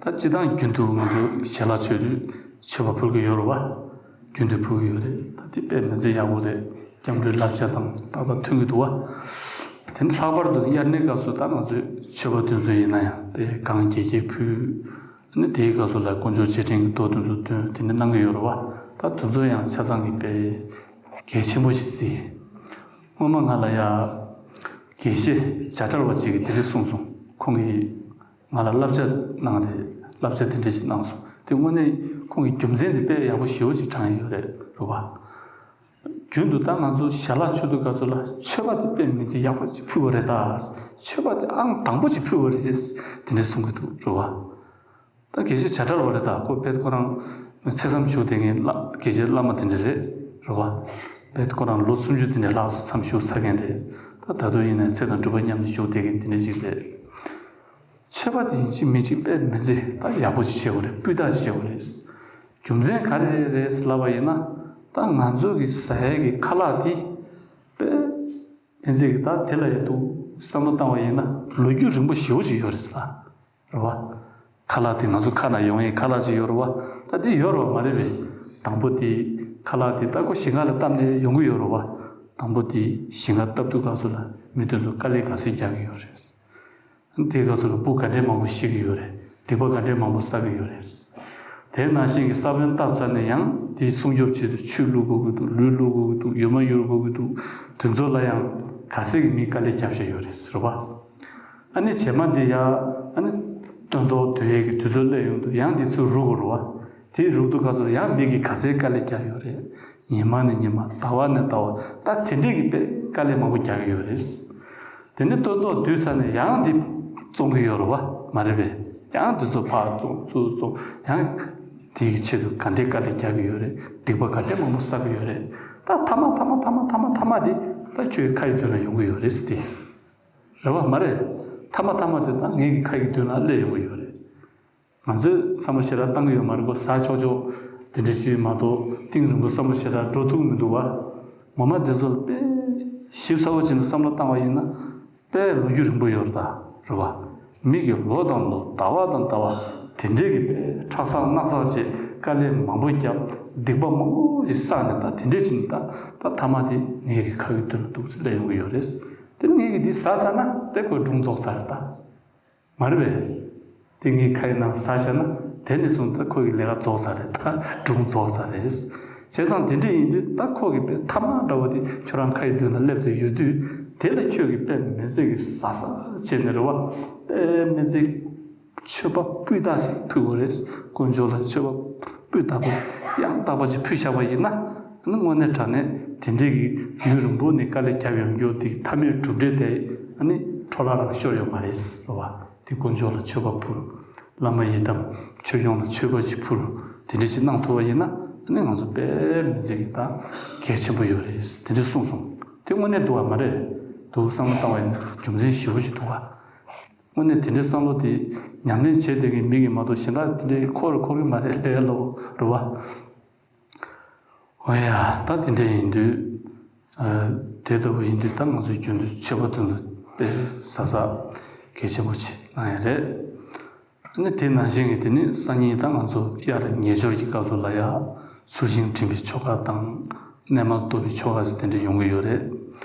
ད་སྤྱིར་བཏང་རྒྱུན་དུ་ང་ཚོ་ཞལ་ལག་མཆོད་དུས་མཆོད་པ་ཕུལ་གྱི་ཡོད་རེད་བ། རྒྱུན་དུ་ཕུལ་གྱི་ཡོད་རེད། ད་དེ་དཔེ་མི་ཚེ་ཡག་པོ་རེད། སྐྱབས་འགྲོའི་བསླབ་བྱ་དང་ཏག་ཏག་མཐུན་གྱི་འདུག་བ། དེ་ནི་ལྷག་པར་དུ་དབྱར་གནས་སྐབས་སུ་ད་ང་ཚོས་མཆོད་པ་དེ་ཚོ་ཡིན་ན་ཡང་དཔེ་གང་རྒྱས་རྒྱས་ཕུལ། ནི་དེའི་སྐབས་སུ་ལ་དཀོན་མཆོག་རྗེས་དྲན་གྱི་མདོ་དེ་ཚོ་འདོན། དེ་འདྲ་གནང་གི་ཡོད་རེད་བ། ད་དེ་ཚོ་ཡང་ཆ་ཚང་གི་དཔེ་གལ་ཆེན་པོ་ཞིག་བརྩི། སྔོན་མ་ང་ལ་ཡ་དགེ་བཤེས་བྱ་བྲལ་བ་ཅིག་གིས་དེ་འདྲ་གསུངས་སོང་། ཁོང་གིས་ང་ལ་བསླབ་བྱ་གནང་རེད། བསླབ་བྱ་དེ་འདྲ་ཞིག་གནང་སོང་། དེ་དངོས་གནས་ཁོང་གིས་རྒྱུ་མཚན་དེ་དཔེ་ཡག་པོ་ཞེ་པོ་ཅིག་དྲངས་ཡོད་རེད། རེད་བ། རྒྱུན་དུ་ད་ང་ཚོ་ཞལ་ལག་མཆོད་དུས་སྐབས་སུ་ལ་མཆོད་པ་དེ་དཔེ་མི་ཚེ་ཡག་པོ་ཅིག་ཕུལ་བ་རེད་ད། མཆོད་པ་དེ་ཨང་དང་པོ་ཅིག་ཕུལ་བ་རེད། དེ་འདྲ་གསུང་གི་འདུག་རེད་བ། ད་དགེ་བཤེས་བྱ་བྲལ་བ་རེད་ད། ཁོ་དཔེ་ཁོ་རང་ཚེ་མཚམས་བཞུགས་བསྡད་མཁན་བླ་དགེ་བཤེས་བླ་མ་དེ་འདྲ་རེད། རེད་བ། དཔེ་ཁོ་རང་ལོ་སུམ་ཅུ་དེ་འདྲ་ལྷག་མཚམས་བཞུགས་ཚར་མཁན་རེད། ད་ད་དུང་ཡིན་ནའི་ཚེ་དང་སྒྲུབ་པ་མཉམ་དུ་བཞུགས་བསྡད་མཁན་དེ་འདྲ་ཅིག་རེད། མཆོད་པ་དེ་ཡིན་གཅིག་མིན་གཅིག་དཔེ་མི་ཚེ་ད་ཡག་པོ་ཅིག་བྱེད་དགོས་རེད། སྤུས་དག་ཅིག་བྱེད་དགོས་རེད། རྒྱུ་མཚན་ག་རེ་རེད་ལབ་པ་ཡིན་ན། ད་ང་ཚོ་གི་ཟ་ཡས་ཀྱི་ཁ་ལག་དེ་དཔེ་མི་ཚེ་གི་ད་དེ་ལ་ཡོད་འདུག་བསམ་བློ་བཏང་བ་ཡིན་ན་ལོ་རྒྱུས་རིང་པོ་ཞེ་པོ་ཅིག་ཡོད་རེད་ཟེར། རེད་བ། ཁ་ལག་དེ་ང་ཚོ་ཁ་ནང་ཡོང་ཡས་ཁ་ལག་ཅིག་ཡོད་རེད་བ། ད་དེ་ཡོད་རེད་བ་མ་རེད་པས། དང་པོ་དེ་ཁ་ལག་དེ་ད་ཁོ་ཞིང་ཁ་ལ་བཏབ་ནས་ཡོང་གི་ཡོད་རེད་བ། དང་པོ་དེ་ཞིང་ཁ་བཏབ་དུས་སྐབས་སུ་ལ་མི་དེ་ཚོ་དཀའ་ལས་ག་ཚོད་རྒྱག་གི་ཡོད་རེད། དེའི་སྐབས་སུ་ལ་འབུ་ག་འདྲའི་མང་པོ་ཤི་གི་ཡོད་རེད། སྡིག་པ་ག་འདྲའི་མང་པོ་བསགས་ཀྱི་ཡོད་རེད། དེ་ནང་བཞིན་གྱི་ས་བོན་བཏབ་ཚར་ནས་ཡང་དེའི་སྲུང་སྐྱོབ་ཆེད་དུ་ཆུ་བླུག་དགོས་ཀྱི་འདུག་ལུད་བླུག་དགོས་ཀྱི་འདུག་ཡུར་མ་ཡུར་དགོས་ཀྱི་འདུག་དེ་ཚོ་ལ་ཡང་ག་ཚད་ཀྱི་མིས་དཀའ་ལས་བརྒྱབ་བཞག་ཡོད་རེད་ཟེར་བ། ཨ་ནི་རྗེས་མ་འདི་ཡ་ཨ་ནི་སྟོན་ཐོག་སྡོད་ཡས་ཀྱི་དུས་ཚོད་སླེབས་ཡོང་དུས་ཡང་འདི་ཚུར་རུག་དགོས་རེད་བ། དེ་རུག་དུས་སྐབས་སུ་ཡང་མི་གིས་ག་ཚད་དཀའ་ལས་བརྒྱབ་ཡོད་རེད། ཉི་མ་ནས་ཉི་མ་ཟླ་བ་ནས་ཟླ་བ་ད་དེ་འདྲས་ཀྱི་དཔེ་དཀའ་ལས་མང་པོ་རྒྱག་གི་ཡོད་རེད། དེ་ནས་སྟོན་ཐོག་བསྡུས་ཚར་ནས་ཡང་འདི་བཙོང་གི་ཡོད་རེད་བ་མ་རེད་པས། ཡང་འདི་ཚོ་ཕར་བཙོང་ཚུར་བཙོང་ཡང་དེའི་ཆེད་དུ་ག་འདྲས་དཀའ་ལས་རྒྱག་གི་ཡོད་རེད། སྡིག་པ་ག་འདྲས་མང་པོ་བསགས་ཀྱི་ཡོད་རེད། ད་ཐ་མ་ཐ་མ་ཐ་མ་ཐ་མ་ཐ་མ་དེ་ད་ཁྱོད་ཁ་ཡི་མདུན་ལ་ཡོང་གི་ཡོད་རེད་ཟེར་ཏེ། རེད་བ་མ་རེད། ཐ་མ་ཐ་མ་དེ་ད་ངེད་ཀྱི་ཁ་ཡི་མདུན་ལ་སླེབས་ཡོང་གི་ཡོད་རེད། ང་ཚོས་བསམ་བློ་ཞེ་དྲག་བཏང་གི་ཡོད་མ་རེད། ཁོ་ཟ་ཆོག་ཆོག་དེ་འདྲ་ཞིག་མ་གཏོགས་གཏིང་རིང་པོ་བསམ་བློ་ཞེ་དྲག་འགྲོ་ཐུབ་མི་འདུག་བ། ངོ་མ་དེ་ཚོ་ལ་དཔེ་ཞིབ་ཚགས་པོ་བྱས་ནས་བསམ་བློ་བཏང་བ་ཡིན་ན་དཔེ་ལོ་རྒྱུས་རིང་པོ་ཡོད་རེད་ད། རེད་བ། མི་གི་ལོ་དང་ལོ་ཟླ་བ་དང་ཟླ་བ་དེ་འདྲས་ཀྱི་དཔེ་ཁྲག་ཟག་རྣག་ཟག་བྱས་དཀའ་ལས་མང་པོ་བརྒྱབ་སྡིག་པ་མང་པོ་ཞིག་བསགས་ནས་ད་དེ་འདྲས་བྱས་ནས་ད་ད་ཐ་མ་དེ་ངེད་ཀྱི་ཁ་གི་མདུན་ལ་འདུག་སེ་སླེབས་ཡོང་གི་ཡོད་རེད། དེ་ངེད་ཀྱི་འདི་ཟ་ཚར་ན་དཔེ་ཁོའི་སྒྲུང་རྫོགས་ཚར་རེད་ད། མ་རེད་པས། དེ་ངའི་ཁ་ཡི་ནང་ཟ་བཞག་ན་དེ་ནས་བཟུང་ད་ཁོ་ཡི་ལས་ཀ་རྫོགས་ཚར་རེད། ད་སྒྲུང་རྫོགས་ཚར་རེད། བྱས་ཙང་དེ་འདྲ་ཡིན་དུས་ད་ཁོ་གི་དཔེ་ཐ་མ་འདྲ་བོ་དེ་ཁྱོད་རང་ཁ་ཡི་མདུན་ལ་སླེབས་ཏེ་ཡོད་དུས་དེ་ལ་ཁྱོད་ཀྱི་དཔེ་མི་ཚེ་གི་ཟ་ཟ་བྱས་ནས་རེད་བ། དཔེ་མི་ཚེ་མཆོད་པ་སྤུས་དག་ཅིག་ཕུལ་དགོས་རེད། དཀོན་མཆོག་ལ་མཆོད་པ་སྤུས་དག་པོ་ཡང་དག་པ་ཅིག་ཕུལ་བཞག་པ་ཡིན་ན་ཨ་ནི་དངོས་གནས་དྲང་གནས་དེ་འདྲའི་གི་ཡུན་རིང་པོ་ནས་དཀའ་ལས་བརྒྱབ་ཡོང་རྒྱུ་དེ་མཐའ་མའི་གྲུབ་འབྲས་དེ་ཨ་ནི་འཕྲོ་བརླག་ལ་ཤོར་ཡོད་མ་རེད་རེད་བ། དེ་དཀོན་མཆོག་ལ་མཆོད་པ་ཕུལ། བླ་མ་ཡི་དམ་ཆོས་སྐྱོང་ལ་མཆོད་པ་ཞིག་ཕུལ། དེ་འདྲ་ཞིག་གནང་ཐུབ་པ་ཡིན་ན་ཨ་ནི་ང་ཚོ་དཔེ་མི་ཚེ་གི་ད་གལ་ཆེན་པོ་ཡོད་རེད། དེ་འདྲ་གསུངས་སོང་། དེ་དངོས་གནས་འདུག་བ་མ་རེད། འདུག་བསམ་བློ་བཏང་བ་ཡིན་ན་རྒྱུ་མཚན་ཞེ་པོ་ཞིག་འདུག་བ། དངོས་གནས་དེ་འདྲའི་བསམ་བློ་དེ་ཉམས་ལེན་བྱས་བསྡད་མཁན་མི་གི་མ་གཏོགས་གཞན་དག་དེ་འདྲའི་འཁོར་འཁོར་གི་མ་རེད་ལས་སླ་པོ་རེད་བ། འོ་ཡ། ད་དེ་འདྲ་ཡིན་དུས། ཨ། དེ་ལྟ་བུ་ཡིན་དུས་ད་ང་ཚོའི་རྒྱུན་དུ་ཆོས་པ་དེ་ཚོ་དཔེ་གཟབ་གཟབ་གལ་ཆེན་པོ་ཅིག་གནང་ཡ་རེད། ཨ་ནི་དེ་ནང་བཞིན་གྱི་དེ་ནི་སང་ཉིན་ད་ང་ཚོ་དབྱར་ཉེ་སྦྱོར་གྱི་སྐབས་སུ་ལ་ཡ་ཚུལ་ཤིང་འབྲིམ་པའི་ཆོ་ག་དང་། གནས་མལ་གཏོར་བའི་ཆོ་ག་ཟེར་དེ་འདྲ་ཡོང་གི་ཡོད་རེད།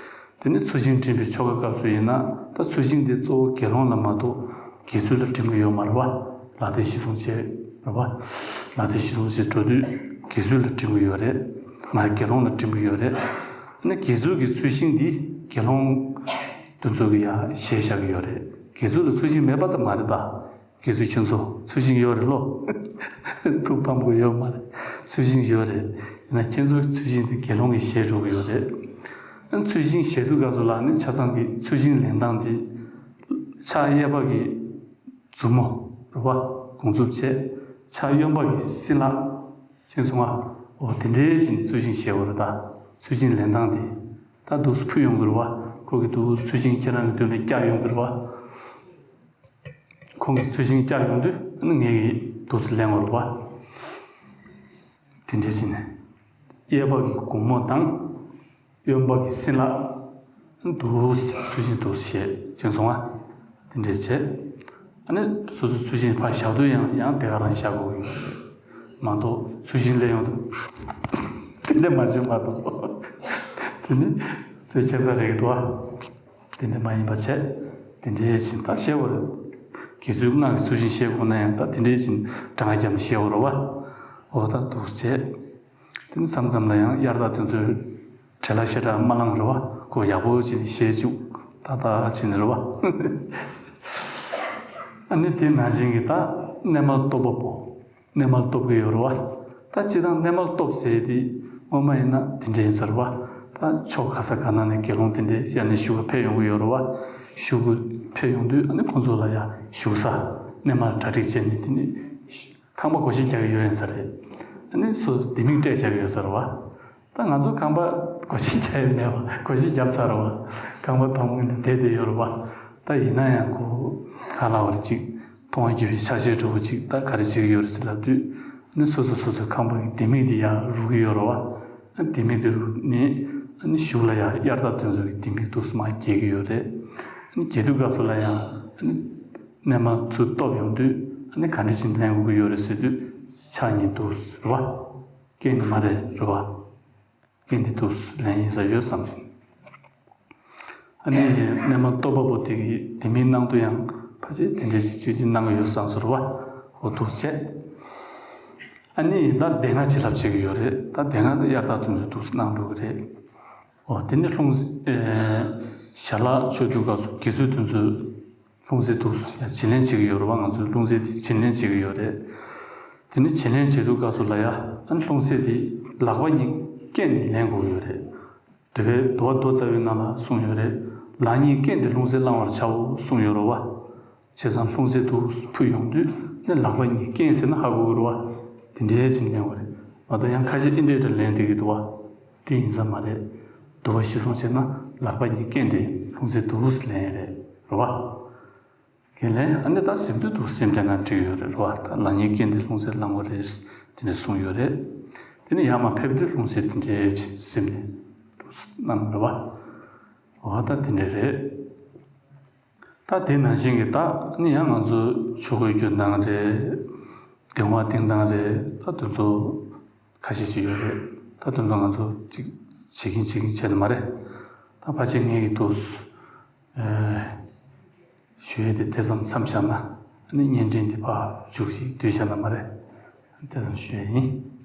དེ་ནི་ཚུལ་ཤིང་འབྲིམ་པའི་ཆོ་ག་སྐབས་སུ་ཡིན་ན། ད་ཚུལ་ཤིང་དེ་གཙོ་བོ་དགེ་སློང་ལ་མ་གཏོགས་དགེ་ཚུལ་ལ་འབྲིམ་གི་ཡོད་མ་རེད་བ། ལག་མཐིལ་གཞི་བཟུང་བྱས་རེད་བ། ལག་མཐིལ་གཞི་བཟུང་བྱས་འགྲོ་དུས་དགེ་ཚུལ་ལ་འབྲིམ་གི་ཡོད་རེད། མ་རེད། དགེ་སློང་ལ་འབྲིམ་གི་ཡོད་རེད། ཨ་ནི་དགེ་ཚུལ་གྱི་ཚུལ་ཤིང་འདི་དགེ་སློང་དེ་ཚོ་གི་ཡ་བཞེས་བཞག་གི་ཡོད་རེད། དགེ་ཚུལ་ལ་ཚུལ་ཤིང་མེད་པ་ད་མ་རེད་ད། དགེ་ཚུལ་ཁྱེད་ཚོ་ཚུལ་ཤིང་ཡོད་རེད་ལོ། ཐུགས་ཕམ་དགོས་ཡོད་མ་རེད། ཚུལ་ཤིང་ཡོད་རེད། ཡིན་ན་ཁྱེད་ཚོའི་ཚུལ་ཤིང་དེ་དགེ་སློང་གིས་བཞེས་འགྲོ་གི་ཡོད་རེད། ཨ་ཚུལ་ཤིང་བཞེས་དུས་སྐབས་སུ་ལ་ནི་ཆ་ཚང་གི་ཚུལ་ཤིང་ལེན་སྟངས་དེ་ཕྱག་གཡས་པ་གི་མཛུབ་མོ་རེད་བ། གུང་མཛུབ་བྱས། ཕྱག་གཡོན་པ་གི་སྲིན་ལག་ཁྱེད་ཚོ་ང་། འོ་དེ་འདྲའི་ཅིག་ནི་ཚུལ་ཤིང་བཞེས་པ་རེད་ད། ཚུལ་ཤིང་ལེན་སྟངས་དེ། ད་འདུག་སེ་ཕུལ་ཡོང་གི་རེད་བ། ཁོ་གིས་འདུག་སེ་ཚུལ་ཤིང་ཁྱེད་རང་གི་མདུན་ལ་བཀྱག་ཡོང་གི་རེད་བ། ཁོང་གིས་ཚུལ་ཤིང་བཀྱག་ཡོང་དུས་ཨ་ནི་ངས་ཀྱིས་འདུག་སེ་ལེན་དགོས་རེད་བ། དེ་འདྲ་བྱས་ནས་གཡས་པ་གི་གུང་མོ་དང་གཡོན་པ་གི་སྲིན་ལག་འདུག་སེ་ཚུལ་ཤིང་འདུག་སེ་བྱས་བྱས་སོང་ང་། དེ་འདྲ་བྱས། ཨ་ནི་སོ་སོའི་ཚུལ་ཤིང་ཕར་བཞག་དུས་ཡང་ཡང་དེ་ག་རང་བཞག་དགོས་ཀྱི་ཡོད་མ་གཏོགས་ཚུལ་ཤིང་ལེན་ཡོང་དུས་དེ་འདྲ་མ་བྱེད་མ་གཏོགས། དེ་ནི་ཚེ་ཁྱད་མཚར་རེད་འདུག་ཨ། དེ་འདྲ་མ་ཡིན་པ་བྱས། དེ་འདྲའི་ཕྱིན་ད་བཤད་པ་རེད། དགེ་ཚུལ་སྔགས་ཀྱི་ཚུལ་བཞིན་བཤད་དགོས་ན་ཡང་ད་དེ་འདྲའི་ཕྱིན་གྲངས་ཀ་བརྒྱབ་ནས་བཤད་པ་རེད་བ། འོ་ད་འདུག་བྱས། དེ་ནི་མཚམས་མཚམས་ལ་ཡང་དབྱར་རྟགས་དེ་ཚོའི་བྲེལ་བ་ཞེ་དྲག་མ་ལངས་རེད་བ། ཁོ་ཡག་པོ་བྱས་ནས་བཤད་བཅུག་ཏག་ཏག་བྱས་ནས་རེད་བ། ཨ་ནི་དེ་ནང་བཞིན་གྱི་ད་གནས་མལ་གཏོར་བ་པོ། གནས་མལ་གཏོར་གྱི་ཡོད་རེད་བ། ད་སྤྱིར་བཏང་གནས་མལ་གཏོར་ཟེར་དེ་སྔོན་མ་ཡིན་ན་དེ་འདྲ་ཡིན་ས་རེད་བ། ད་ཕྱོགས་ག་ས་ག་ནང་ནས་དགེ་སློང་དེ་འདྲའི་ཡར་ནས་བཞུགས་པ་ཕེབས་ཡོང་གི་ཡོད་རེད་བ། བཞུགས་ཕེབས་ཡོང་དུས་ཨ་ནི་ཁོང་ཚོ་ལ་ཡ་བཞུགས་ས་གནས་མལ་གྲ་སྒྲིག་བྱས་ནས་དེ་ནི་ཁང་པ་སྒོ་ཕྱེ་རྒྱག་གི་ཡོད་ཡིན་ས་རེད། ཨ་ནི་སོ་ལྡེ་མིག་སྤྲད་བཞག་གི་ཡོད་ས་རེད་བ། ད་ང་ཚོ་ཁང་པ་སྒོ་ཕྱེ་རྒྱག་ཡ་མེད་བ། སྒོ་ཕྱེ་བརྒྱབ་ཚར་བ། ཁང་པ་དང་པོ་ནས་བསྡད་བསྡད་ཡོད་རེད་བ། ད་ཡིན་ན་ཡང་ཁོ་ག་ལབ་དགོས་རེད། ཅིག་མཐོང་བ་བརྒྱུད་པའི་ཆ་ཤས་འདྲ་བོ་ཅིག་ད་ག་རེ་བྱེད་ཀྱི་ཡོད་རེད་ཟེར་ལབ་དུས། ཨ་ནི་སོ་སོ་སོ་སོའི་ཁང་པ་གི་ལྡེ་མིག་དེ་ཡར་རུག་གི་ཡོད་རེད་བ། ཨ་ལྡེ་མིག་དེ་རུག་ནས་ཨ་ནི་གཞུག་ལ་ཡང་དབྱར་རྟགས་དེ་ཚོ་གི་ལྡེ་མིག་འདུག་སེ་མར་འགྱེལ་གྱི་ཡོད་རེད། ཨ་ནི་འགྱེལ་དུས་སྐབས་སུ་ལ་ཡང་ཨ་ནི་གནས་མལ་ཚུར་གཏོར་ཡོང་དུས་ཨ་ནི་ག་འདྲ་ཞིག་ལེན་དགོས་ཀྱི་ཡོད་རེད་ཟེར་དུས། ཕྱག་གཉིས་འདུག་སེ་རེད་བ། རྐྱེན་དེ་མ་རེད་རེད་བ། རྐྱེན་དེ་འདུག་སེ་ལེན་ཡིན་ས་ཡོད་བསམ་སོང་། ཨ་ནི་གནས་མལ་གཏོར་བ་པོ་དེ་གིས་ལྡེ་མིག་གནང་དུས་ཡང་ཕལ་ཆེར་དེ་འདྲ་ཞིག་ཅིག་ཅིག་གནང་གི་ཡོད་བསམ་སོང་རེད་བ། འོ་འདུག་སེ་བྱས། ཨ་ནི་ད་སྡེ་ལྔ་བྱིན་རླབས་བྱེད་ཀྱི་ཡོད་རེད། ད་སྡེ་ལྔ་ད་དབྱར་རྟགས་དེ་ཚོ་འདུག་སེ་གནང་འགྲོ་གི་རེད། འོ་དེ་ནི་ལྷུང་བཟེད། ཨེ། ཞལ་ལག་མཆོད་དུས་སྐབས་སུ་དགེ་ཚུལ་དེ་ཚོས་ལྷུང་བཟེད་འདུག་སེ་ཡང་བྱིན་ལེན་བྱེད་ཀྱི་ཡོད་རེད་བ། ང་ཚོས་ལྷུང་བཟེད་དེ་བྱིན་ལེན་བྱེད་ཀྱི་ཡོད་རེད། དེ་ནི་བྱིན་ལེན་བྱེད་དུས་སྐབས་སུ་ལ་ཡ་ཨ་ནི་ལྷུང་བཟེད་དེ་ལག་པ་གཉིས་བཀལ་ནས་ལེན་དགོས་ཀྱི་ཡོད་རེད། འདུལ་བའི་འདུལ་བ་མདོ་རྩ་བའི་ནང་ལ་གསུངས་ཡོད་རེད། ལག་གཉིས་བཀལ་ཏེ་ལྷུང་བཟེད་བླང་བར་བྱའོ་གསུངས་ཡོད་རེད་བ། བྱས་ཙང་ལྷུང་བཟེད་དུ་ཕུལ་ཡོང་དུས་ནི་ལག་པ་གཉིས་བཀལ་ཟེར་ན་ཧ་གོ་གི་རེད་བ། དེ་འདྲའི་ཅིག་ལེན་དགོས་རེད། མ་གཏོགས་ཡང་ཁ་ཤས་ཨེ་འདྲས་འདྲ་ལེན་བསྡད་ཀྱི་འདུག་བ། དེ་ཡིན་ས་མ་རེད། འདུལ་བ་གཞིར་བཟུང་བྱས་ན་ལག་པ་གཉིས་བཀལ་ཏེ་ལྷུང་བཟེད་དུ་ལེན་ཡ་རེད། རེད་བ། ཁས་ལེན། ཨ་ནི་ད་གཟིམ་དུས་འདུག་སེ་སེམས་བསྐྱེད་ན་འགྲིག་ཡོད་རེད། རེད་བ། ད་ལག་གཉིས་བཀལ་ཏེ་ལྷུང་བཟེད་བླང་དགོས་རེད། དེ་འདྲ་གསུངས་ཡོད་རེད། དེ་ནས་ཡར་མར་ཕེབས་དུས་ལྷུང་བཟེད་དེ་འདྲའི་ཅིག་གཟིམ་ནས་འདུག་སེ་གནང་རེད་བ། འོ་ད་དེ་འདྲ་རེད། ད་དེ་ནང་བཞིན་གྱི་ད་ནི་ཡང་ང་ཚོ་ཆོ་གའི་རྒྱུན་དང་རེད། གདིང་བ་བཏིང་སྟངས་རེད། ད་དེ་ཚོ་ཁ་ཤས་ཤིག་ཡོད་རེད། ད་དེ་ཚོ་ང་ཚོ་ཅིག་བྱེད་ཀྱིན་བྱེད་ཀྱིན་བྱས་ནས་མ་རེད། ད་ཕལ་ཆེར་ངེད་ཀྱི་འདུག་སེ། ཨེ། ཞུ་ཡས་དེ་དེ་ཙམ་མཚམས་བཞག་ན་ཨ་ནི་བརྙན་འཕྲིན་འདི་ཕར་མཇུག་ཅིག་བསྡུས་བཞག་ན་མ་རེད། དེ་ཙམ་ཞུ་ཡས་ཡིན།